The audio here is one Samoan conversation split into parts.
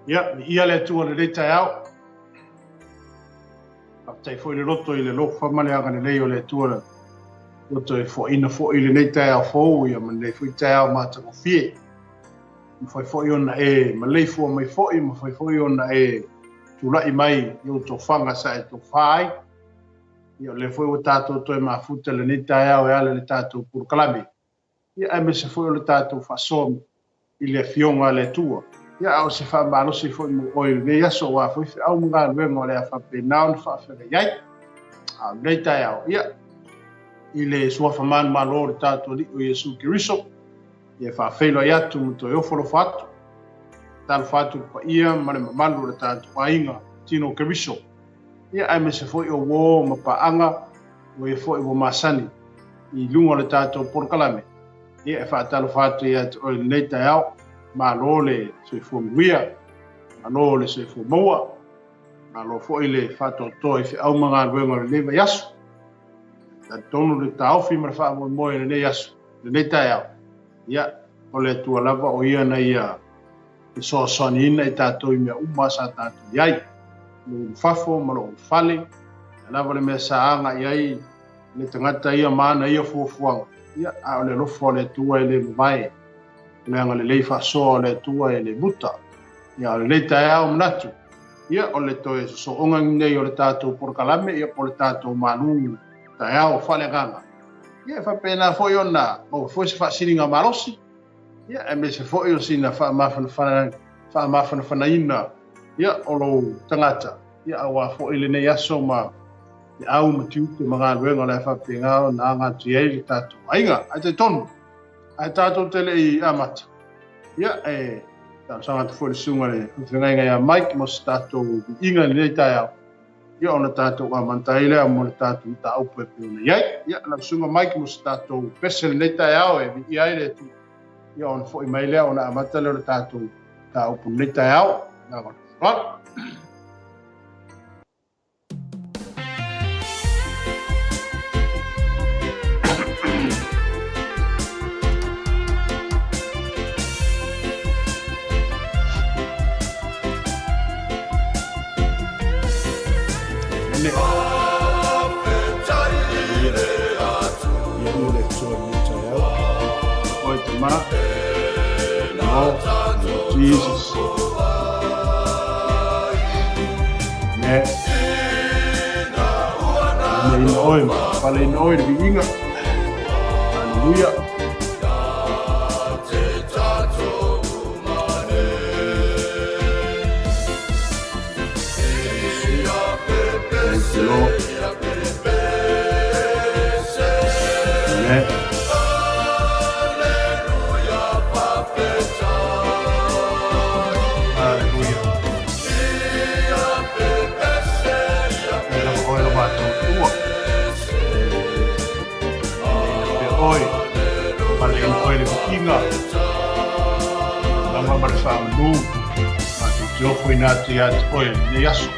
Ia, viia le Atua i lenei taeao. Faafetai foi le loto i le alofa ma le agalelei o le Atua ua toe foaiina foi i lenei taeao fou ia ma lenei foi taeao matagofie. Mafai foi ona e maleifua mai foi, mafai foi ona e tulai mai i ou tofaga sa e tofa ai. Ia o lea foi ua tatou toe mafuta i lenei taeao e ala i le tatou polokalame. Ia aemaise foi o le tatou faasoa i le Afioga a le Atua. Ia a o se faamalosi foi mo oe i lenei aso aua foi feau ma galuega o le a faapena ona faafeagai ai. A o lenei taeao, ia, i le suafa manumalo o le tatou Alii o Iesu Keriso, ia e faafeiloai atu ma toe ofo alofa atu, talofa atu i le paia ma le mamalu o le tatou aiga tino o Keriso, ia aemaise foi o uo ma paaga o e foi ua masani i luga o le tatou polokalame. Ia, e faatalofa atu ia te oe i lenei taeao. Malo le soifua manuia, malo le soifua maua, malo foi le faatoatoa i feau ma galuega o lenei vaiaso. Talitonu le taofi ma le faamoemoe i lenei aso, lenei taeao, ia, o le Atua lava o ia na ia fesoasoaniina i tatou i mea uma sa tatou i ai, lou ulufafo ma lou ulufale, o le a lava le mea sa agai ai le tagata ia ma ana ia fuafuaga, ia, a o le alofa o le Atua e le mavae, o le agalelei faasoa o le Atua e le muta. Ia, a o lenei taeao manatu, ia, o le toe sosooga lenei o le tatou polokalame, ia, po o le tatou malu taeao faaleagaga, ia, e faapena foi ona maua foi se faasiliga malosi, ia, aemaise foi o sina faamafanafanaina, ia, o lou tagata, ia, aua foi lenei aso ma le au ma tiute ma galuega o le a faapena ona aga atu i ai le tatou aiga. Ae talitonu, ae tatou te le i amata, ia, e talosaga atu foi i le susuga i le faafeagaiga ia Mike mo se tatou viiga i lenei taeao, ia ona tatou amata ai lea mo le tatou mataupu e pei ona i ai. Ia, lau susuga Mike mo se tatou pese i lenei taeao e viia ai le Atua, ia ona foi mai lea ona amata lea o le tatou mataupu i lenei taeao. Le agaga faaaloalo. Jesus. Ne. Ne ina oe, pale ina oe le viiga. Hallelujah. Thank you, Lord. Amen. Hallelujah. Ia lava oe lo matou tua. Pe oe, paleina oe le viiga. Lava ma le faamanu. Matou te ofoina atu ia te oe i lenei aso.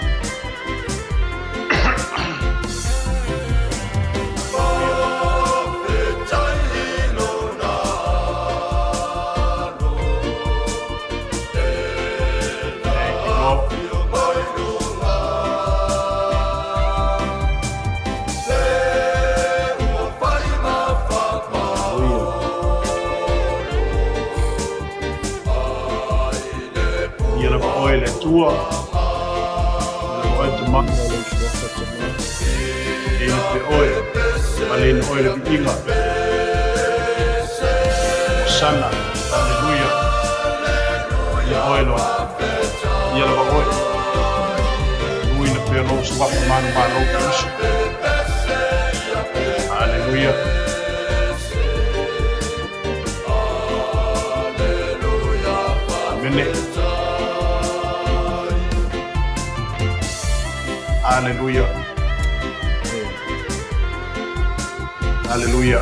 Thank you, Lord. Ia lava oe le Atua. Ia lava oe te mana. E ina pe oe, paleina oe le viiga. Hosana, Haleluia. Ia oe Lord. Ia lava oe. Luina pea lou suafa manumalo Keriso. Haleluia. Amene. Haleluia. Haleluia.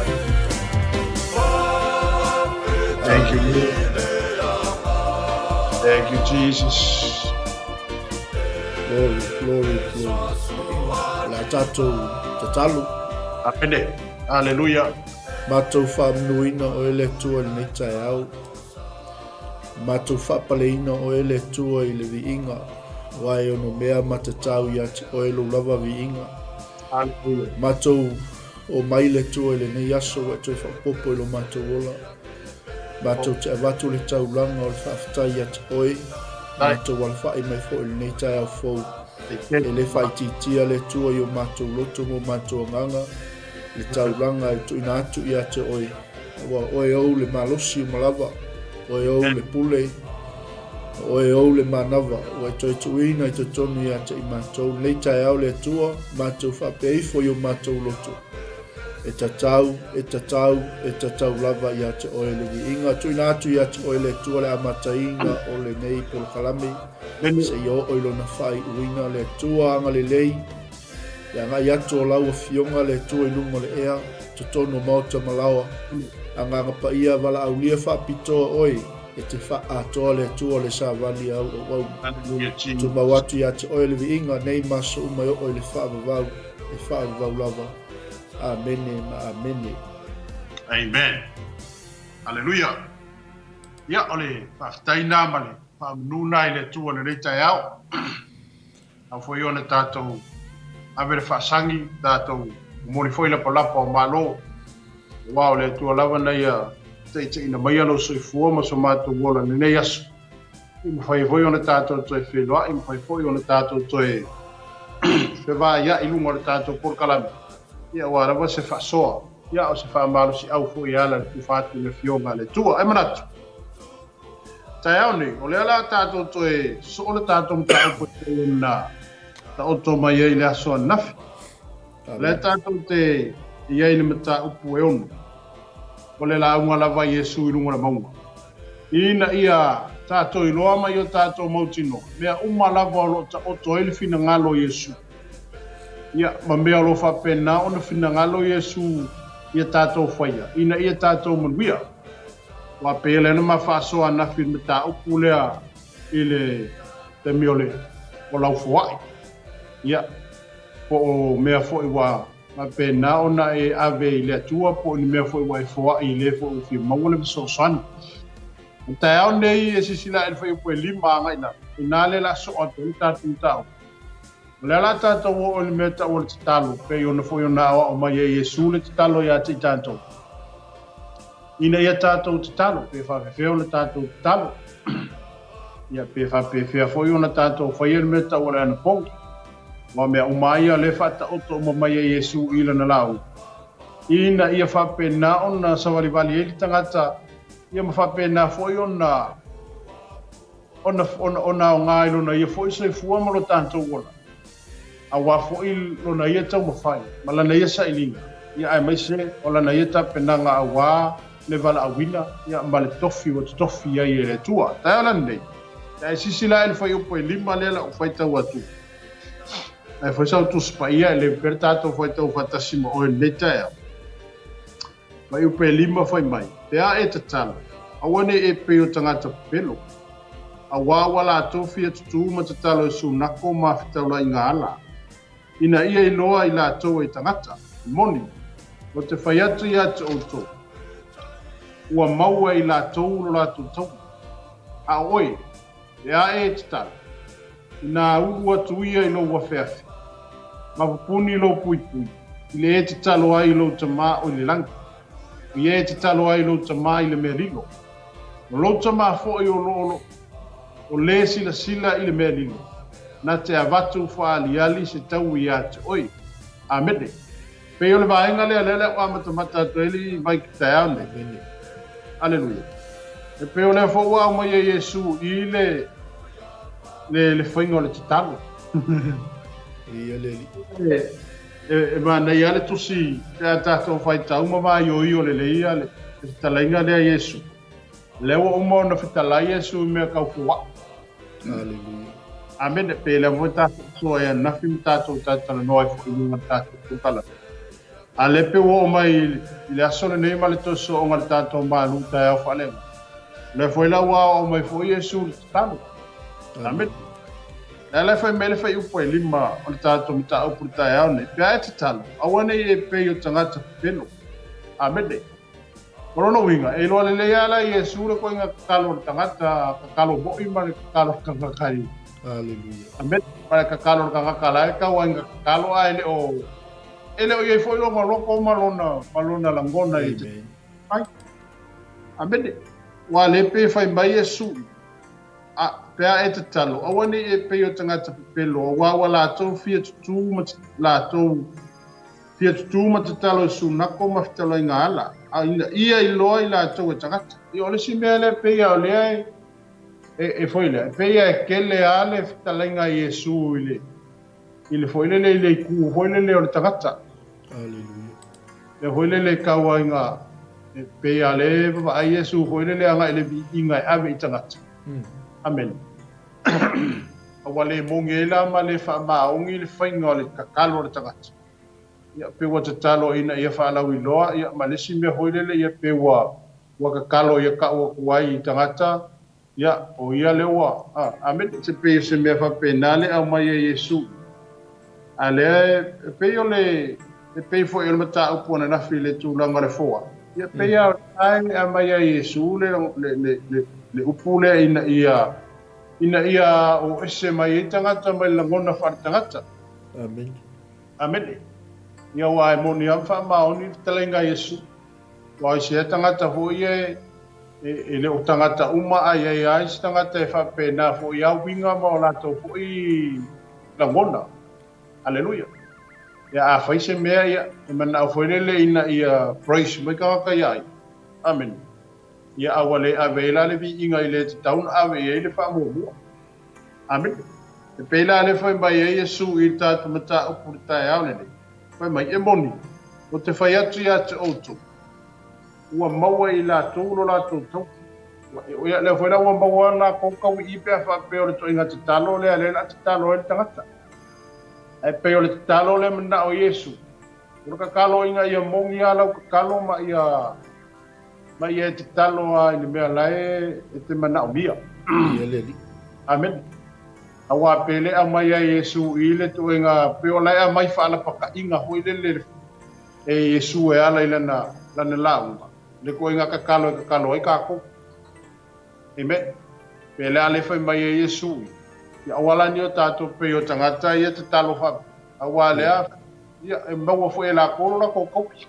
Thank you, Lord. Thank you, Jesus. Glory, glory, glory. O le a tatou tatalo. Amene. Haleluia. Matou faamanuina oe le Atua i lenei taeao. Matou faapaleina oe le Atua i le viiga, aua e ono mea matatau ia te oe lou lava viiga. Haleluia. Matou o mai le Atua i lenei aso ua e toe faaopoopo i lo matou ola. Matou te avatu le taulaga o le faafetai ia te oe, matou alafai mai foi i lenei taeao fou. E le faaitiitia le Atua i o matou loto ma o matou agaga, le taulaga e tuuina atu ia te oe, aua o oe ou le malosi uma lava, o oe ou le pule, o oe ou le manava, ua e toe tuuina i totonu ia te i matou. Lenei taeao le Atua, matou faapea ifo i o matou loto, e tatau, e tatau, e tatau lava ia te oe le viiga. Tuuina atu ia te oe le Atua le amataina o lenei polokalame, seia oo i lona faaiuina. Le Atua agalelei, Le agai atu o lau Afioga le Atua i luga o le ea, totonu o maota ma laoa. Agaga Paia valaaulia faapitoa oe e te faaatoa le Atua o le savali a au auauna. Tumau atu ia te oe le viiga nei ma aso uma e oo i le faavavau, e faavavau lava. Amene ma amene. Amen. Haleluia. Ia, o le faafetai na ma le faamanu na i le Atua i lenei taeao. Ao foi ona tatou ave le faasagi, tatou momoli foi lapalapa o malo, aua o le Atua lava na ia taitaiina maia lou soifua ma so matou ola i lenei aso. I mafai foi ona tatou toe feiloai, mafai foi ona tatou toe fevaaiai i luga o le tatou polokalame, ia aua lava se faasoa, ia o se faamalosiau foi e ala i le tufa atu i le Afioga a le Atua. Ae manatu, Taeao nei, o lea la tatou toe soo le tatou mataupu e pei ona taoto mai ai i le aso ananafi. O lea tatou te i ai i le mataupu e ono, o le lauga lava a Iesu i luga o le mauga, ina ia tatou iloa mai o tatou mautinoa mea uma lava o lo o taoto ai le finagalo o Iesu, ia, ma mea o lo o faapena ona finagalo Iesu ia tatou faia, ina ia tatou manuia. Aua pei o lea na ma faasoa ananafi i le mataupu lea i le taimi o le o lau foai. Ia, po o mea foi ua faapena ona e ave i le Atua po o ni mea foi ua e foai i le foi ua fia maua le fesoasoani. O le taeao lenei e silasila ae i le fuaiupu e 5 agai i lalo, inā lea o le a soo atu ai le tatou mataupu. O lea o le a tatou oo i le mea e tau o le tatalo, pei ona foi ona aoao mai e Iesu le tatalo ia te i tatou. Ina ia tatou tatalo, pe faafefea ona tatou tatalo, ia pe faapefea foi ona tatou faia le mea e tau o le anapogi. Aua mea uma lava ia o lea e faataoto uma mai e Iesu i lana lauga, ina ia faapena ona savalivali ai le tagata, ia ma faapena foi ona ona, ona, ona aoga i lona ia foi soifua ma lo tatou ola, aua foi lona ia taumafai ma lana ia sailiga, ia aemaise o lana ia tapenaga aua le valaauina, ia ma le tofi ua totofi ai e le Atua. Taeao lenei, ia e sisila ae le fuaiupu e lima lea la ou faitau atu. Ae foi sau Tusi Paia e leu pea le tatou faitau faatasi ma oe lenei taeao. Fuaiupu e lima fai mai, Pe a e tatalo, aua ne i e pei o tagata pepelo, auā ua latou fia tutū ma tatalo i sunako ma fetaulaiga ala, ina ia iloa i latou e tagata, e moni, ou te fai atu ia te outou, ua maua e i latou lo latou taua. A o oe, E a e tatalo, inā ulu atu ia i lou afeafe, ma pupuni lou puipui, i le e tatalo ai i lou Tamā o i le lagi, i e tatalo ai i lou Tamā i le mea lilo. O lou Tamā foi o lo o o lē silasila i le mea lilo, na te avatu faaaliali se taui iā te oe. Amene. Pei o le vaega lea, lea le au amatamata atu ai le vai ki taeao nei. Amene. Aleluia. E pei o lea foi ua aumai e Iesu i le, le, le faiga o le tatalo. Ia le Alii. E, e, e manaia le tusi pe a tatou faitau ma vaioio lelei ia le, le fetalaiga lea a Iesu. Lea ua uma ona fetalai Iesu i mea tau foai. Aleluia. Amene. Pe lea foi tatou soa ai ananafi ma tatou talatalanoa ai foi i luga o le tatou polokalame. A lea pe ua oo mai i le aso lenei ma le toe sooga o le tatou malu taeao faaleaga. O lea foi la ua aoao mai foi Iesu i le tatalo. Amene. Le ala e fai mai le fuaiupu e lima o le tatou mataupu i le taeao nei, pe a e tatalo, aua ne i e pei o tagata pepelo. Amene. O lona uiga, e iloa lelei lava la e Iesu le koiga tatalo o le tagata, tatalo moʻi ma le tatalo o le tagata i. Aleluia. Amene. Ma le tatalo o le tagata la e tau ai ina tatalo ae le o e le o i ai foi lona loto ma lona ma lona lagona i te Amen. ai. Amene. Ua le pe fai mai Iesu a pe a e tatalo, aua ne i e pei o tagata pepelo, aua ua latou fia tutū ma latou Fia tutū ma tatalo i sunako ma fetalaiga ala, a ina ia iloa i latou e tagata. Ia o le isi mea lea pei a o lea e, e, e foi lea, e pei a e kele a le fetalaiga a Iesu i le, i le foi lele i le itu foi lele o le tagata. Aleluia. Lea foi lele e tau ai nga, e pei a le vaavaai Iesu foi lele agai i le viiga e ave i tagata. Amene. A ua le moni ai la ma le faamaoni le faiga o le tatalo a le tagata. Ia, pe ua tatalo ina ia faalauiloa, ia, ma le isi mea foi lele, ia, pe ua, ua tatalo ia tau atu ai i tagata, ia, o ia lea ua, a, amene, se pei o se mea faapena le aumai e Iesu. A lea e, e pei o le, e pei foi o le mataupu ananafi i le tulaga o le foa, ia, pei lava o lena e aumai ai e Iesu le, le, le, le, le upu lea ina ia, ina ia o ese mai ai tagata mai le lagona faaletagata. Amene. Amene. Ia aua e moni lava ma faamaoni le fetalaiga a Iesu. Aua i sea tagata foi ia e, e, e le o tagata uma a i ai lava isi tagata e faapena foi a uiga ma o latou foi lagona. Aleluia. Ia a fai se mea ia, e manao foi lele ina ia praise mai tagata ia ia. Amene. Ia a ua le ave ai la le viiga i le tatau ona ave i ai le faamuamua. Amene. E pei la lea fai mai ai Iesu i le tatou mataupu i le taeao lenei, fai mai, E moni, ou te fai atu ia te outou, ua maua e i latou lo latou taui. Ia, lea foi la ua maua latou taui i pe a faapea o le toaiga tatalo lea lea o le a tatalo ai le tagata. Ae pei o le tatalo lea manao Iesu, o le tatalo ina ia moni lava lau tatalo ma ia Ma ia e tatalo a i le mea la e e te manaomia. Ia le Alii. Amene. Aua pe le aumai ai Iesu i le tuuaiga pe o la e aumai faalapakaiga foi lele e Iesu e ala i lana, lana lauga, le tuuaiga tatalo e tatalo ai tatou. Amen. Pe le a le fai mai ai Iesu i, ia aua la ni o tatou pei o tagata ia tatalo faapea, aua lea, ia e maua foi e latou lo latou tauki.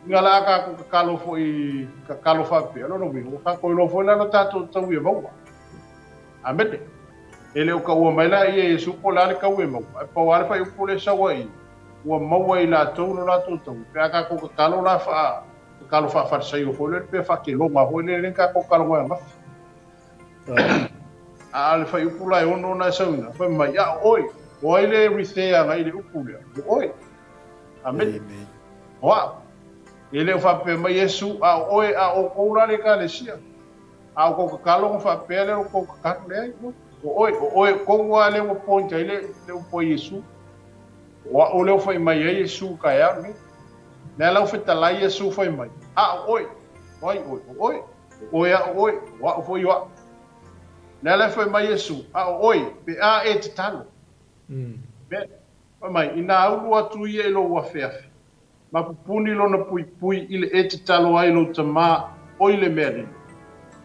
Ia la a tatou tatalo foi, tatalo faapea, lona uiga, ua tatou iloa foi la lo tatou taui e maua. Amene. E le o taua mai la ia Iesu po o le a le taui e maua, ae pau lava le faaiupu lea e sau ai i, ua maua e i latou lo latou taui. Pe a tatou tatalo la faa, tatalo faa-Farisaio foi lele pe faa-Keloga foi lele lea na tatou talanoa ananafi. A o le faaiupu la e ono ona e sau ina, fai mai, a o oe, o ai le rithea agai i le upu lea? O oe. Amene. Amen. O au. E le o faapea mai Iesu, a o oe, a o outou la le ekalesia. A o kou tatalo ona faapea lea o kou tatalo. Leai, no. O oe, o oe tonu lava lea ua point ai le, le upu a Iesu. O au lea ua fai mai ai Iesu i taeao lenei. Lea la ua fetalai Iesu fai mai, a o oe, o ai oe? O oe. O oe a o oe, o au foi o au. Lea la e fai mai Iesu, a o oe, pe a e tatalo. Amen. Fai mai, inā ulu atu ia i lou afeafe, ma pupuni lona puipui i le e tatalo ai lou tamā o i le mea lilo.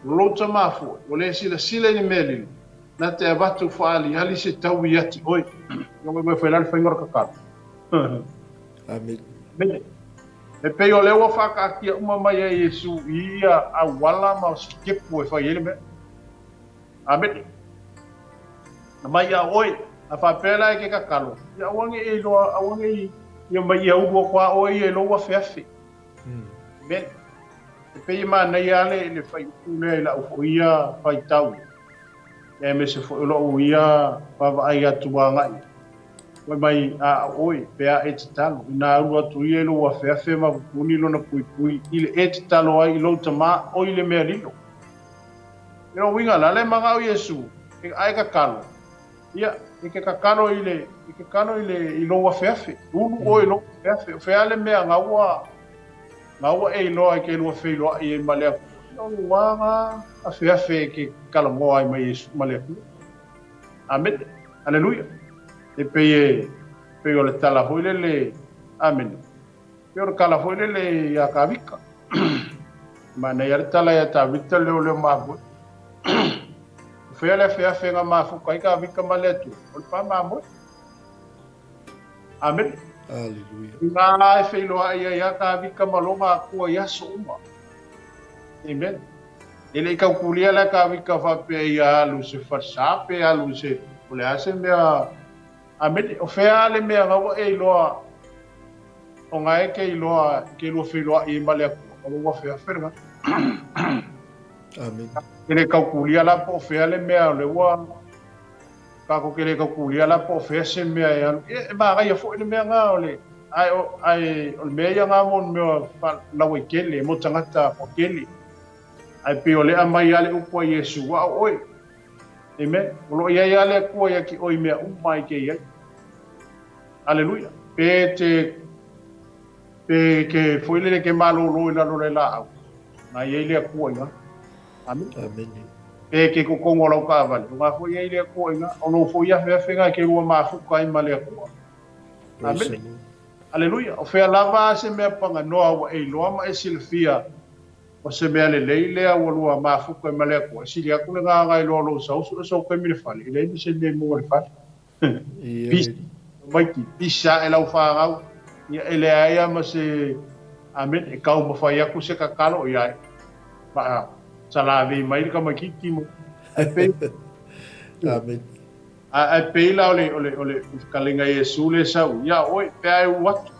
O lou tamā foi, o le silasila i le mea lilo, na te avatu faaliali se taui ia te oe. Ia ua mai foi la le faiga o le tatalo. Amen. Amen. E pei o lea ua faakaatia uma mai e Iesu i ia auala ma sitepu e fai ai le mea. Amene. Na mai ia oe, a faapea la e ke tatalo, ia aua ne i e iloa, aua ne i ia mai ia ulu atu a oe ia i lou afeafe. Amene. E pei e manaia lava le, le faaiupu lea i lau foi ia faitau, ia aemaise foi o lou ia vaavaai atu agai. Fai mai, a o oe, pe a e tatalo, inā ulu atu ia i lou afeafe ma pupuni lona puipui i le e tatalo ai i lou tamā o i le mea lilo. I lou uiga la, le manao Iesu, e a e tatalo, ia, e te tatalo i le, e tatalo i le, i lou afeafe, ulu oe i lou afeafe, o fea le mea na ua, na ua e iloa e te lua feiloai ai ma le Atua, ia o lou lava afeafe e te talanoa ai ma Iesu, ma le Atua. Amene. Aleluia. E pei e, pei o le tala foi lele, amene, pei o le tala foi lele ia Kavika. Manaia le tala ia Tavita le leoleo mamoe. O fea le afeafe nga mafuka ai Tavita ma le Atua? O le pa mamoe. Amene. Aleluia. I ngā e feiloai ai a Tavita ma lona Atua i aso uma. Amen. E le i taukulia la Tavita faapea ia alu i se falesa pe alu i se, o le a se mea. Amene. O fea le mea nga ua e iloa O nga e ke iloa i ke lua feiloai ai ma le Atua, o lou afeafe lena. Amen. Ke le taukulia la po o fea le mea o le ua kako ke le taukulia la po o fea se mea e alu. E, e manaia foi le mea nga o le ae o ae o le mea ia nga mo mea lauaitele mo tagata toatele. Ae pei o le aumai lava le upu a Iesu, a o oe. Amen. O lo o i ai lava le Atua ia te oe i mea uma e te i ai. Aleluia. Pe te, pe ke foi lele ke malōlō i lalo le laau, na i ai le Atua i ngā. Amen. Amen. Pe ke kokongo o lau taavale, o ngā foi i ai le Atua i ngā. O lou foi afeafe ngā ke rua mafuka ai ma le Atua. Amen. Aleluia. O fea lava a se mea paganoa ua e iloa ma e silafia o se mea lelei lea ua lua mafuka ai ma le Atua, e sili atu le gaga i loa o lou sau suʻe sou taimi i le fale, e leai ma se mea i mua i le fale. Pisa, tamaiti, pisa ae lau fanau, ia e leai lava ma se, amen, e taumafai atu se tatalo, ia e faa salavei mai le tamaititi mo, ae pei, Amen. Ae pei la o le, o le, o le fetalaiga a Iesu lea e sau, ia oe, pe a e ulu atu,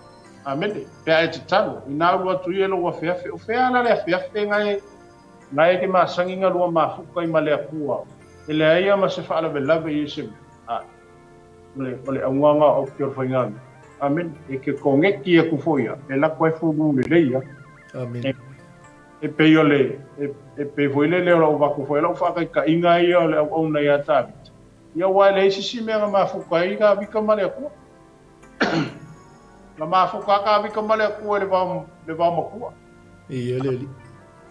amene, pe a e tatalo, inā ulu atu ia i lou afeafe, o fea la le afeafe na e, na e te masani na lua mafuta ai ma le Atua, e leai lava ma se faalavelave i ai se mea. A, o le, o le auga o ke o le faiga mea. Amen. E ke koneki aku foi ia, e lako ai fulu lelei ia. Amen. E, e pei o le, e, e pei foi le leo lau vaku foi lau whakaikainga ia o le auauna ia Tāvita. Ia aua e leai se isi mea na mafuka ai Kāvika ma le Atua. Na mafuka a Kāvika ma le Atua i le vao, le vao makua. Ia le alii.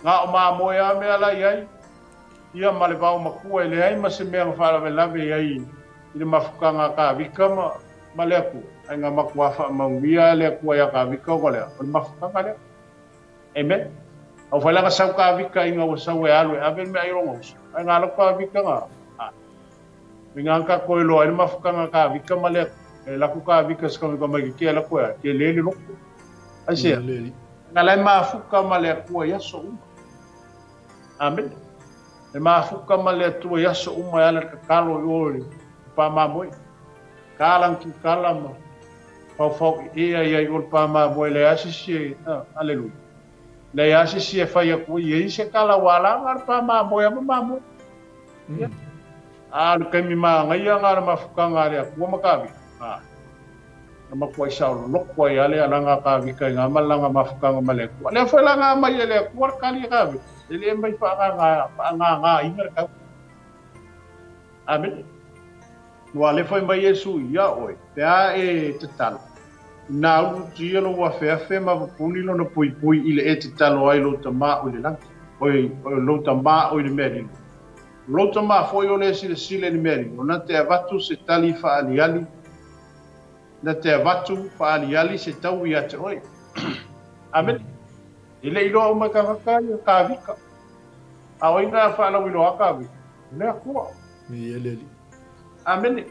Na o mamoe a mea la i ai. Ia ma le vao makua e leai ma se mea na faalavelave ai i le mafukaga a Kāvika ma, ma le Atua. Ae na matua faamaunia a le Atua ia Kāvika ona lea, o le mafukaga lea. Amen. Au whai langa sau Kāvika i ngā ua sau e alu e ave le mea ai ronga uso. Ae ngā lau Kāvika ngā, a. Me ngā ka koe loa i le mafukaga Kāvika ma le Atua. E laku Kāvika se kamika mai ke kea laku e a, ke lele loko. Ai sea. Ngā lai mafuka ma le Atua i aso uma. Amene. E mafuka ma le Atua i aso uma e ala le tatalo i o i le pā mamoe. Kala ki kala ma faufau i ea ia i o le pā mamoe leai a se isi e, aleluia. Leai a se isi e fai atu ai e i se kala ua ala nga le pā mamoe a ma mamoe. Ia. A o le taimi mānaia nga le mafukanga a le Atua ma Kāwika. A. Na matuai saoloko ai a le alaga a Kāwika i ngā malanga mafukanga ma le Atua. Lea foi la nga aumai e le Atua le kali a Kāwika. E le mai whaangāngā, whaangāngāinga le kau. Amene. Ua le whai mai Iesu ia oe, pe a e tatalo, inā ulu tia lou afeafe ma pupuni lona puipui i le e tatalo ai lou tamā o i le langi, oi, oi lou tamā o i le mea lilo. O lou tamā foi o le silasila i le mea lilo, na te avatu se tali whaaliali, na te avatu whaaliali se tau ia te oe. Amene. E le iloa uma e tagata ia Kāwika. A o ina whaalauiloa a Kāwika, o le Atua. Ia le Alii. Amene.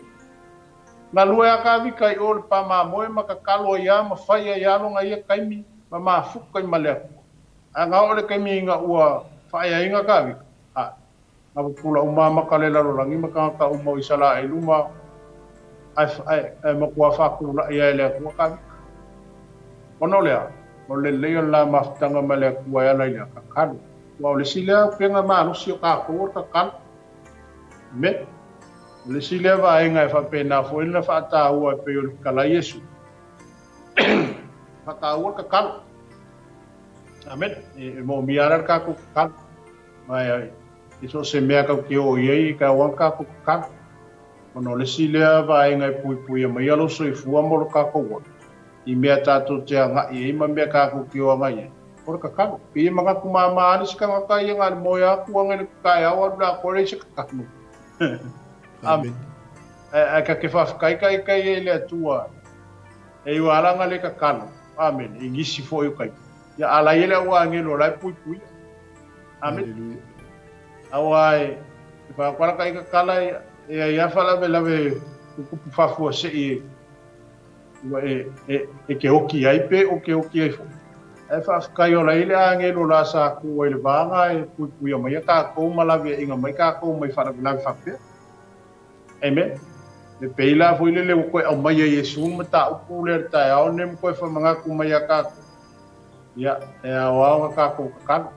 Galue a Kāwika i o le pāmāmoe ma kakalo ai a ma whai ai a longa ia kaimi ma mafuka i ma le Atua. A nga o le kaimi inga ua whaeainga Kāwika, a Na pupula uma ma ka le lalolagi ma tagata uma o Isalaelu ma ae, ae, ae matua faatulaʻi ai e le Atua Kāvika. Ona o lea, o le lelei o le la mafutaga ma le Atua e ala i lea tatalo. Aua o le isi lea upega malosi o tatou o le tatalo. Me, o le isi lea vaega e faapena foi ona faataua e pei o le fetalai Iesu. Faataua le tatalo. Amen. E, e moomia ala le tatou tatalo. Ae i so o se mea kau te oo i ai, e kau ana kākou tatalo. Ona o le isi lea vaega e puipuia mai ai lou soifua mo lo kākou ola, i mea tātou te agaʻi ai ma mea kākou te o agai ai, o le tatalo. Pei e manatu māmā ana se tangata ia na le moe atu ana i le taeao alu la atoa leai se tatalo. Amen. Ae ka te whawhetai kai kai e le Atua, e iwa ala nga le tatalo. Amen. I nisi foi o kai. Ia ala ia le au angelo la e puipuia. Amene. Aua e whaakwara ka ika kala e ai a whalavelave kupu faafuasei e ua e, e, e ke oki ai pe o ke oki ai fo. Ae faafetai ola i le agelo la sa ku ai le vaga e puipuia mai a kākou ma laveaiga mai kākou mai faalavelave faapea. Amen. Me pei la foi lele ua koe aumai ai Iesu le mataupu lea i le taeao lenei ma koe faamanatu mai iā kākou. Ia, e aoao na kākou tatalo.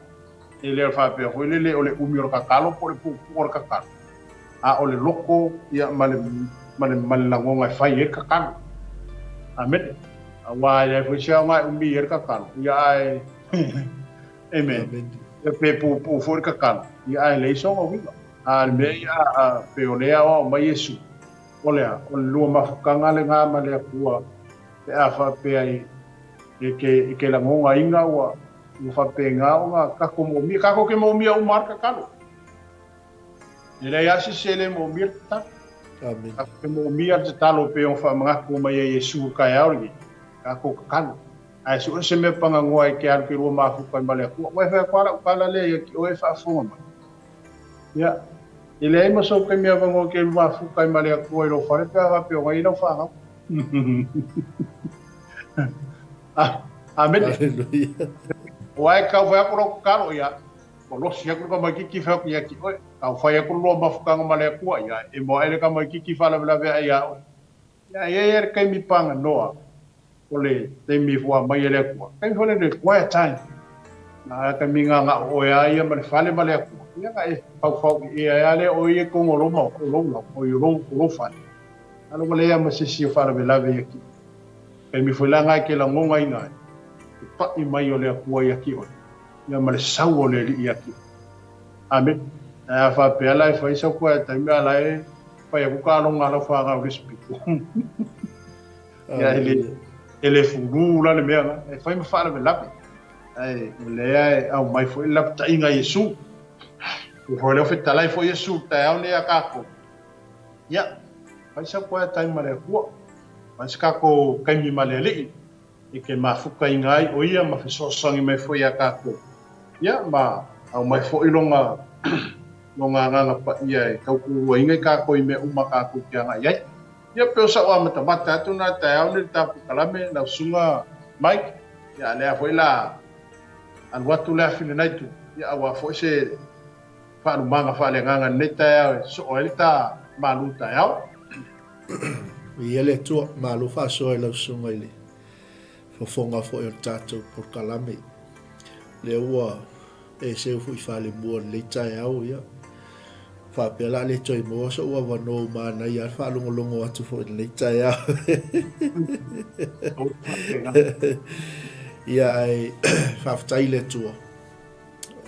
E le o le faapea foi lele o le umi o le tatalo po o le puupuu o le tatalo, a o le loko ia ma le, ma le, ma le lagona e fai ai le tatalo. Amene. Aua e leai foi se aoga e umi ai le tatalo, ia ae, amen. Amen. Ia pe puupuu foi le tatalo, ia ae leai sona uiga. A o le mea ia, a, pe o lea e aoao mai Iesu, o le a? O le lua mafutaga lena ma le Atua pe a faapea i, e ke, e ke lagonaina ua, ua faapena ona tatou moomia. Tatou te moomia uma lava le tatalo. E leai lava se isi e le moomia le tatalo. Amen. Tatou te moomia le tatalo pei ona faamanatu mai ai Iesu i le taeao lenei, tatou tatalo. Ae sue se mea paganoa e te alu ke lua mafuta ai ma le Atua. Ua e fai atu lava lau tala lea ia te oe e faafofoga mai. Ia, e leai ma sou taimi avanoa e te alu mafuta ai ma le Atua i lou fale pe a faapea o ai lau fanau. Amene. Aleluia. Ua e tau fai atu lau tatalo, ia, ua losi atu le tamaitiiti fai atu ia te oe. Tau fai atu le lua mafutaga ma le Atua, ia, e moa ae le tamaitiiti faalavelave ae ia oe. Ia, e i ai lava le taimi paganoa o le taimi e fua mai e le Atua. Taimi foi lea le quiet time. Na taimi gaga'o oe a ia ma le fale ma le Atua. Ia na e faufau i ea ea lea oe ia i totonu o lou maota, o lou lau, o lou, o lou fale. Alo ua leai ma se isi o faalavelave ia te oe. Taimi foi la na e te lagonaina ai le pa'i mai o le Atua ia te oe, ia ma le sau o le Alii ia te oe. Amene. Ae a faapea la e fai sau quiet time a la e fai atu taaloga a lau fanau i le isi pito. Ia e le, e le fulu la le mea la, e fai ma faalavelave. Ae o lea e aumai foi le lapataiga a Iesu. Ua foi lea fetalai foi Iesu i le taeao nei a tatou. Ia, fai sau quiet time ma le Atua. Fai se tatou taimi ma le Alii e te mafutaina ai o ia ma fesoasoani mai foi iā tatou. Ia, ma aumai foi lona, lona agaga paia e tautuaina i tatou i mea uma tatou te agai ai. Ia, pei o sa'u amatamata atu na taeao nei i le tapu kalame, lau susuga Mike, ia, a lea foi la alu atu le afi lenai itu, ia, aua foi se faalumaga faaleagaga i lenei taeao e soo ai le ta malu taeao. Viia le Atua, malo faasoa i lau susuga i le fofoga foi o le tatou polokalame. Lea ua e seu foi falemua i lenei taeao, ia. Faapea la le toe maua sou avanoa ua manaia lava le faalogologo atu foi i lenei taeao. Ia ae faafetai i le Atua.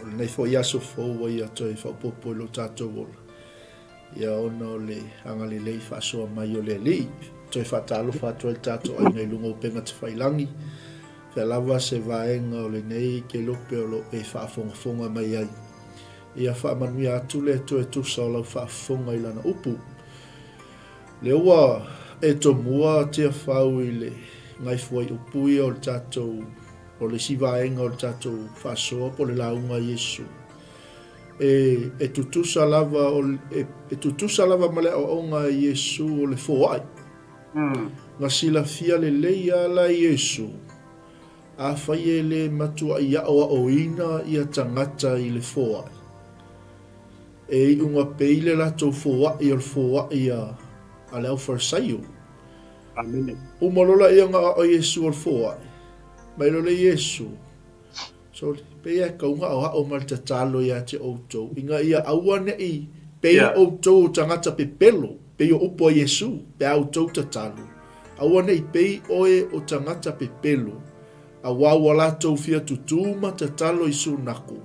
O lenei foi aso fou ua ia toe faaopoopo i lo tatou ola. Ia ona o le agalelei faasoa mai o le Alii. Toe faatalofa atu ai le tatou aiga i luga o upega tafailagi. Fea lava se vaega o lenei kelope o lo o e faafogafoga mai ai. Ia faamanuia atu le Atua e tusa o lau faafofoga i Lana upu. Lea ua e tomua Tiafau i le gaifuaiupu ia o le tatou, o le isi vaega o le tatou faasoa po o le lauga a Iesu. E, e tutusa lava o, e, e tutusa lava ma le aoaoga a Iesu o le foai. Na silafia lelei lava la e Iesu, afai e le matuai aoaoina ia tagata i le foai, e iuga pei le latou foai o le foai a, a le Aufarisaio. Amene. Uma loa laia ona aoao Iesu o le foai, mai loa le Iesu, Sole, pei e kau aoao ma le tatalo ia te outou, ina ia aua neʻi pei outou o tagata pepelo, pei o upu a Iesu, pe a outou tatalo, aua neʻi pei oe o tagata pepelo, auā ua latou fia tutū ma tatalo i sunako,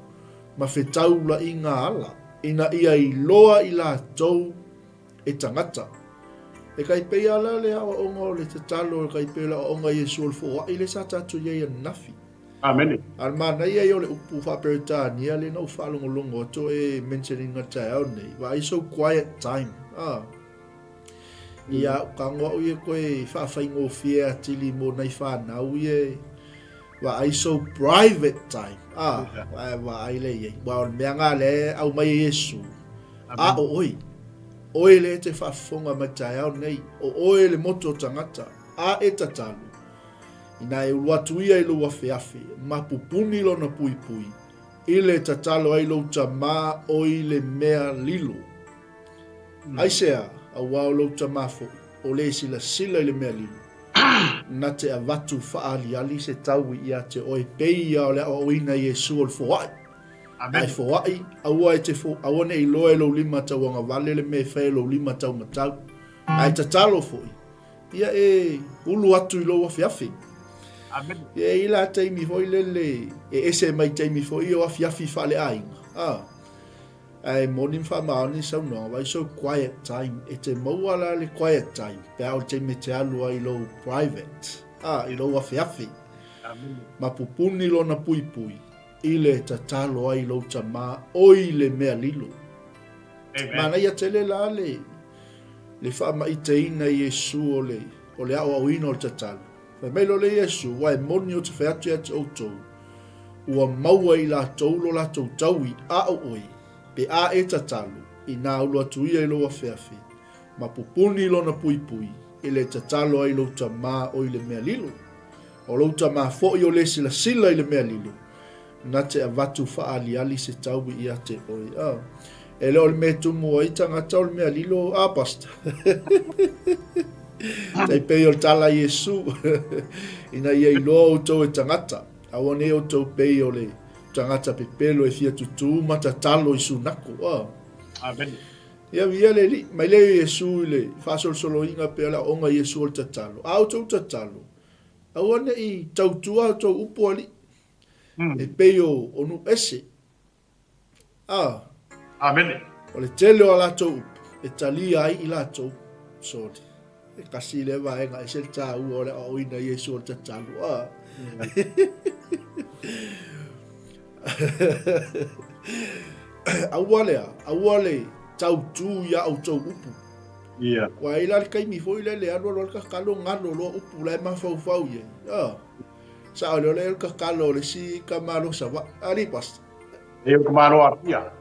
ma fetaulaʻiga ala, ina ia iloa i latou e tagata. E kai pei a la le aoaoga o le tatalo, e kai pei o le aoaoga a Iesu o le foai lea sa tatou i ai ananafi. Amene. A o le manaia ia o le upu faa-Peretania lea na ou faalogologo atu e mention ina i le taeao nei, vaai sou quiet time. Ah. Ia, u kago au ia koe faafaigofie atili mo nai whanau ia e. Vaai sou private time. Ah, yeah. Vaai le iai. Wa o le mea ngā le au mai e Iesu. A o oi. Oe le te whaafonga mai taeao nei. O oe le moto o tangata. A e tatalu. Ina e ulu atu ia i lou afeafe, ma pupuni lona puipui, i le tatalo ai lou tamā o i le mea lilo. Aisea, auā o lou tamā foʻi, o le silasila i le mea lilo, na te avatu whaaliali se taui ia te oe pei ia o le aoaoina i Iesu o le foai. Ae foai, aua e te fo, aua ne i loa e lou lima tauagavale le mea e fai e lou lima taumatau. Ae tatalo foʻi, ia e ulu atu i lou afeafe. Amen. Ia i la taimi foi lele e ese mai taimi foi o afiafi faaleaiga. Ah. Ae moni ma faamaoni saunoaga, vai sou quiet time. E te maua la le quiet time, pe a o le taimi e te alu ai i lou private, ah, i lou afeafe. Amen. Ma pupuni lona puipui, i le tatalo ai i lou tamā, oi le mea lilo. Amen. Manaia tele la le, le faamaiteina i Iesu o le, o le aoaoina o le tatalo. Fai mai loa le Iesu, Ua e moni ou te fai atu ia te outou, ua maua i latou lo latou taui, a o oe, pe a e tatalo, inā ulu atu ia i lou afeafe, ma pupuni lona puipui, e le tatalo ai lou tamā o i le mea lilo. O lou tamā foʻi o le silasila i le mea lilo, na te avatu faaaliali se taui ia te oe. Ah. E le o le mea tumu ai tagata o le mea lilo, ah, pastor. Tai pei o le tala Iesu, ina ia iloa outou e tagata, aua nei outou pei o le tagata pepelo e fia tutū ma tatalo i sunako. Ah. Amen. Ia via le li, mai le Iesu i le faasolosoloina pea le aoga Iesu o le tatalo. A outou tatalo, aua ne i tautua outou upu alii, E pei o, o nuu ese. A. Amene. O le tele o a latou upu e talia ai i latou. Sorry. E kasi lea vaega ese le tāua o le aoaoina i Iesu o le tatalo. A. Aua lea, aua le tautū i a outou upu. Ia. Ua ai la le taimi foi lea le alu alu a le tatalo galo loa upu la e mafaufau i ai. A. Sao lea o le tatalo o le isi tamalo Savaii. Alii Pastor. E o tamalo Apia.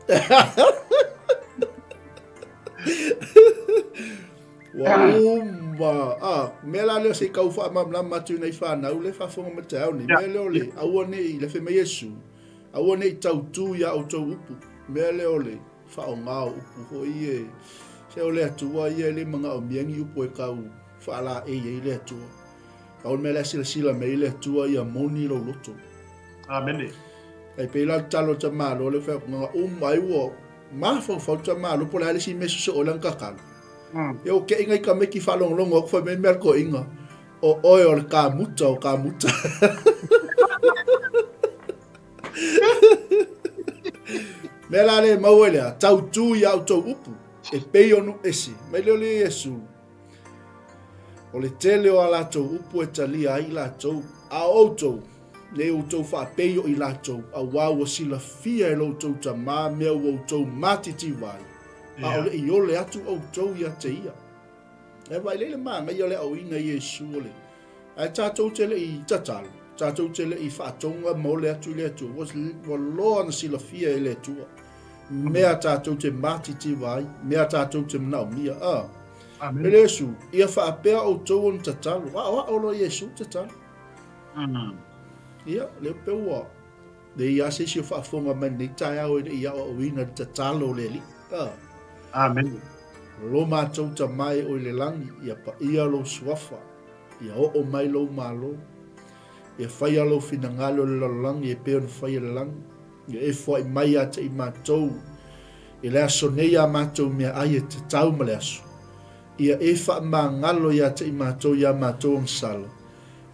Ua uma. Ah, mea la lea se i tau faamalamalama atu i nai whanau le faafofoga mai taeao nei. Mea lea o le aua ne i le fai mai Iesu, aua ne i tautū i a outou upu. Mea lea o le faaaoga o upu foi e se o le Atua ia e le manaomia ni upu e tau faalaei ai le Atua. Pau le mea lea silasila mai ai le Atua ia moni lou loto. Amene. Ai pei la le talo o tamalo le fai atu na uma ai ua mafaufau tamalo po o le a le isi mea sosoo ai lana tatalo. Ia ua keʻi nai tamaiti faalogologo atu fai mai mea a le toeaina, o oe o le kamuta o kamuta. Mea la lea e maua ai lea, tautū i a outou upu, e pei o nuu ese. Mai lea o le Iesu, O le tele o a latou upu e talia ai i latou, a o outou, nei outou faapei o i latou, auā ua silafia e lo outou Tamā mea ua outou matitiva ai, ʻaʻole i ole atu outou ia te ia. E vaai lei le manaia o le aoina i Iesu o le Ae tatou te le i tatalo, tatou te le i faatoga ma ole atu i le Atua, ua, ua loa ona silafia e le Atua mea tatou te matitiva ai, mea tatou te manaomia. Ah. Amen. E le Iesu, ia faapea outou ona tatalo. Aoao loa Iesu tatalo. Ia, lea pe ua leai lava se isi o faafofoga mai lenei taeao e le i aoaoina le tatalo o le Alii. Ah. Amen. Lo matou Tama e o i le lagi, ia paia lou suafa, ia oo mai lou malo, ia faia lou finagalo i le lalolagi e pei ona faia i le lagi, ia e foai mai ia te i matou i le aso nei a matou meaai e tatau ma le aso, ia e faamagalo ia te i matou i a matou agasala,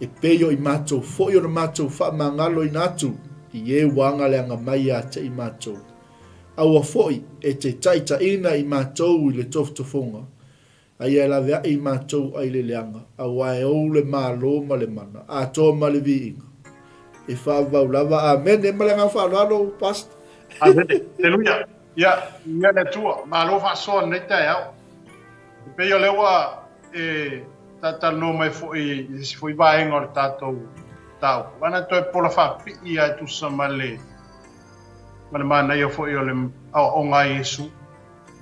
e pei o i matou foi ona matou faamagaloina atu i e ua agaleaga mai ia te i matou. Aua foi e te taitaiina i matou i le tofotofoga, a ia e laveai i matou ai le leaga, auā e ou le malo ma le mana, atoa ma le viiga, e faavavau lava. Amene. Ma le agaga faaaloalo, Pastor. Amene. Aleluia. Ia, ia le Atua, malo faasoa lenei taeao. E pei o lea ua e talatalanoa mai foi i isi foi vaega o le tatou. mataupu, ana toe pola faapipii lava e tusa ma le ma le manaia foi o le aoaoga a Iesu. E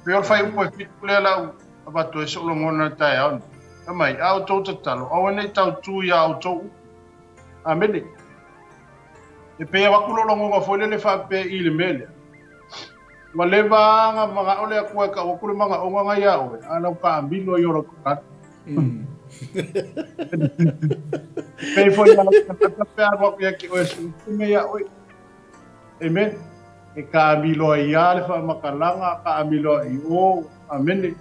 pei o le faaiupu e fitu lea la u avatu ai so'u lagona i le taeao lenei. Fai mai, A outou tatalo, aua ne i tautū i a outou upu. Amene. E pei e avatu lou lagona foi lele faapea i le mea lea. Ua leva lava ona manao le Atua e tau atu le manaoga na iā oe, a lau taamilo ia o lau tatalo. E pei foi ia lau tagata pe a alu atu ia te oe e sulu mea iā oe. Amen. E taamilo ai lava le faamatalaga, taamilo ai i o. Amene.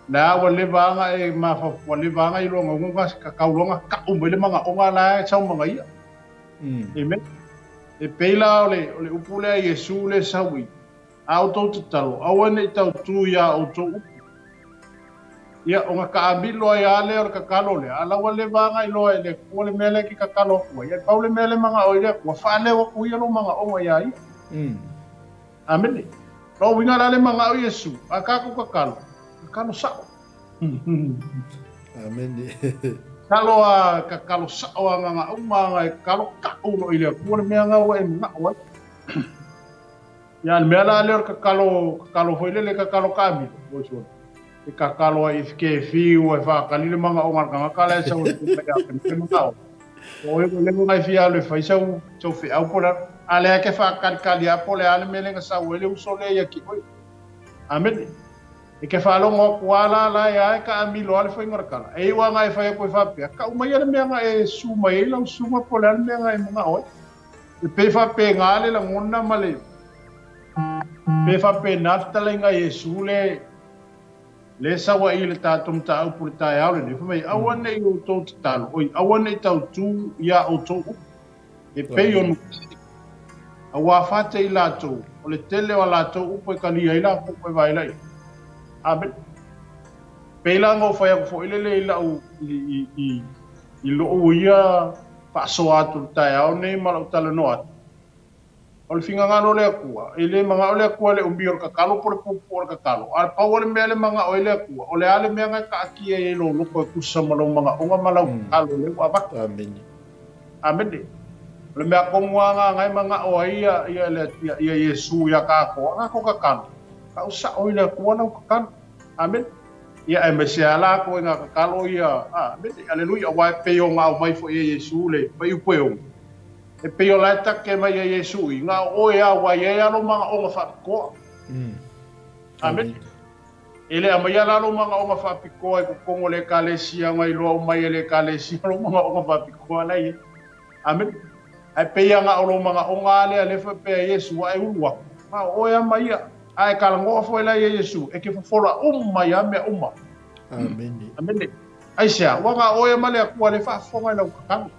La ua leva lava ona e mafaufau, ua leva lava ona iloa ona tatau loa ona tau mai le manaoga la e sau ma ia. Amen. E pei la o le, o le upu lea a Iesu lea e sau i, A outou tatalo, aua ne i tautū iā outou upu. Ia, ona taamilo ai lava lea o le tatalo lea, a la ua leva lava ona iloa e le Atua le mea lea e te tatalo atu ai. Ae pau le mea lea e manao ai le Atua, faaleo atu ia lou manaoga iā ia. Amene. Lou uiga la le manao Iesu, a tatou tatalo, tatalo sao. Amene. Tatalo a, tatalo sao a nganga uma anga e tatalo ka'u loa i le Atua le mea nga ua e manao ai. Ia, le mea la lea o le tatalo, tatalo foi lele, tatalo taamilo, oi sole. E tatalo ai i ke fiu e whaakali le manaoga o le tagata la e sau e mai ia te le manao. O oe ua leva ona e fia alu e fai sau, sau feau po o le a. A lea e te whaakalikali a po o le a le mea lea na sau ai le uso lea ia te oe. Amene. E ke faalogo atu a la la e a e taamilo a le faiga o le tala. E iu lava e fai atu e faapea, tau maia le mea na e su mai ai lau susuga po o le a le mea na e manao ai. E pei faapena le lagona ma le pe faapena le fetalaiga a Iesu le le sau ai i le tatou mataupu i le taeao lenei, fai mai, aua ne i outou tatalo, oi, aua ne i tautū iā outou upu, e pei o Auā fate i latou, o le tele o a latou upu e kalia ai lakou e vaela i ai. Amene. Pei la ona ou fai atu foi lele i lau, i, i, i, i lou ia faasoa atu i le taeao nei ma lau talanoa atu, o le finagalo o le Atua, e le manao le Atua i le umi o le tatalo po o le puupuu o le tatalo, a pau lava le mea le manao ai le Atua, o le a le mea na e taatia ai i lou loto e tusa ma lou manaoga ma lau tatalo lea ua avatu. Amene. Amene. O le mea tonu lava na e manao ai ia, ia, ia, ia Iesu iā tatou, a tatou tatalo, tau sao i le Atua lau tatalo. Amene. Ia, aemaise lava la atu i ngā tatalo ia, amene, aleluia, aua e pei ona aumai foi e Iesu le fuaiupu e 6, e pei o la e take mai e Iesu i, na o oe lava ua i ai lava lou manaoga faapitoa. Amene. E le aumaia la lou manaoga faapitoa i totonu o le Ekalesia ona iloa uma ai e le Ekalesia lou manaoga faapitoa la e i ai. Amene. Ae pei lava na o lou manaoga lava lea lea faapea e Iesu a e ulu atu, na o oe lava ma ia. A e talanoa foi la ia Iesu, e te fofola uma mai lava mea uma. Amene. Amene. Aisea? Ua na o oe ma le Atua lea e faafofoga i lau tatalo.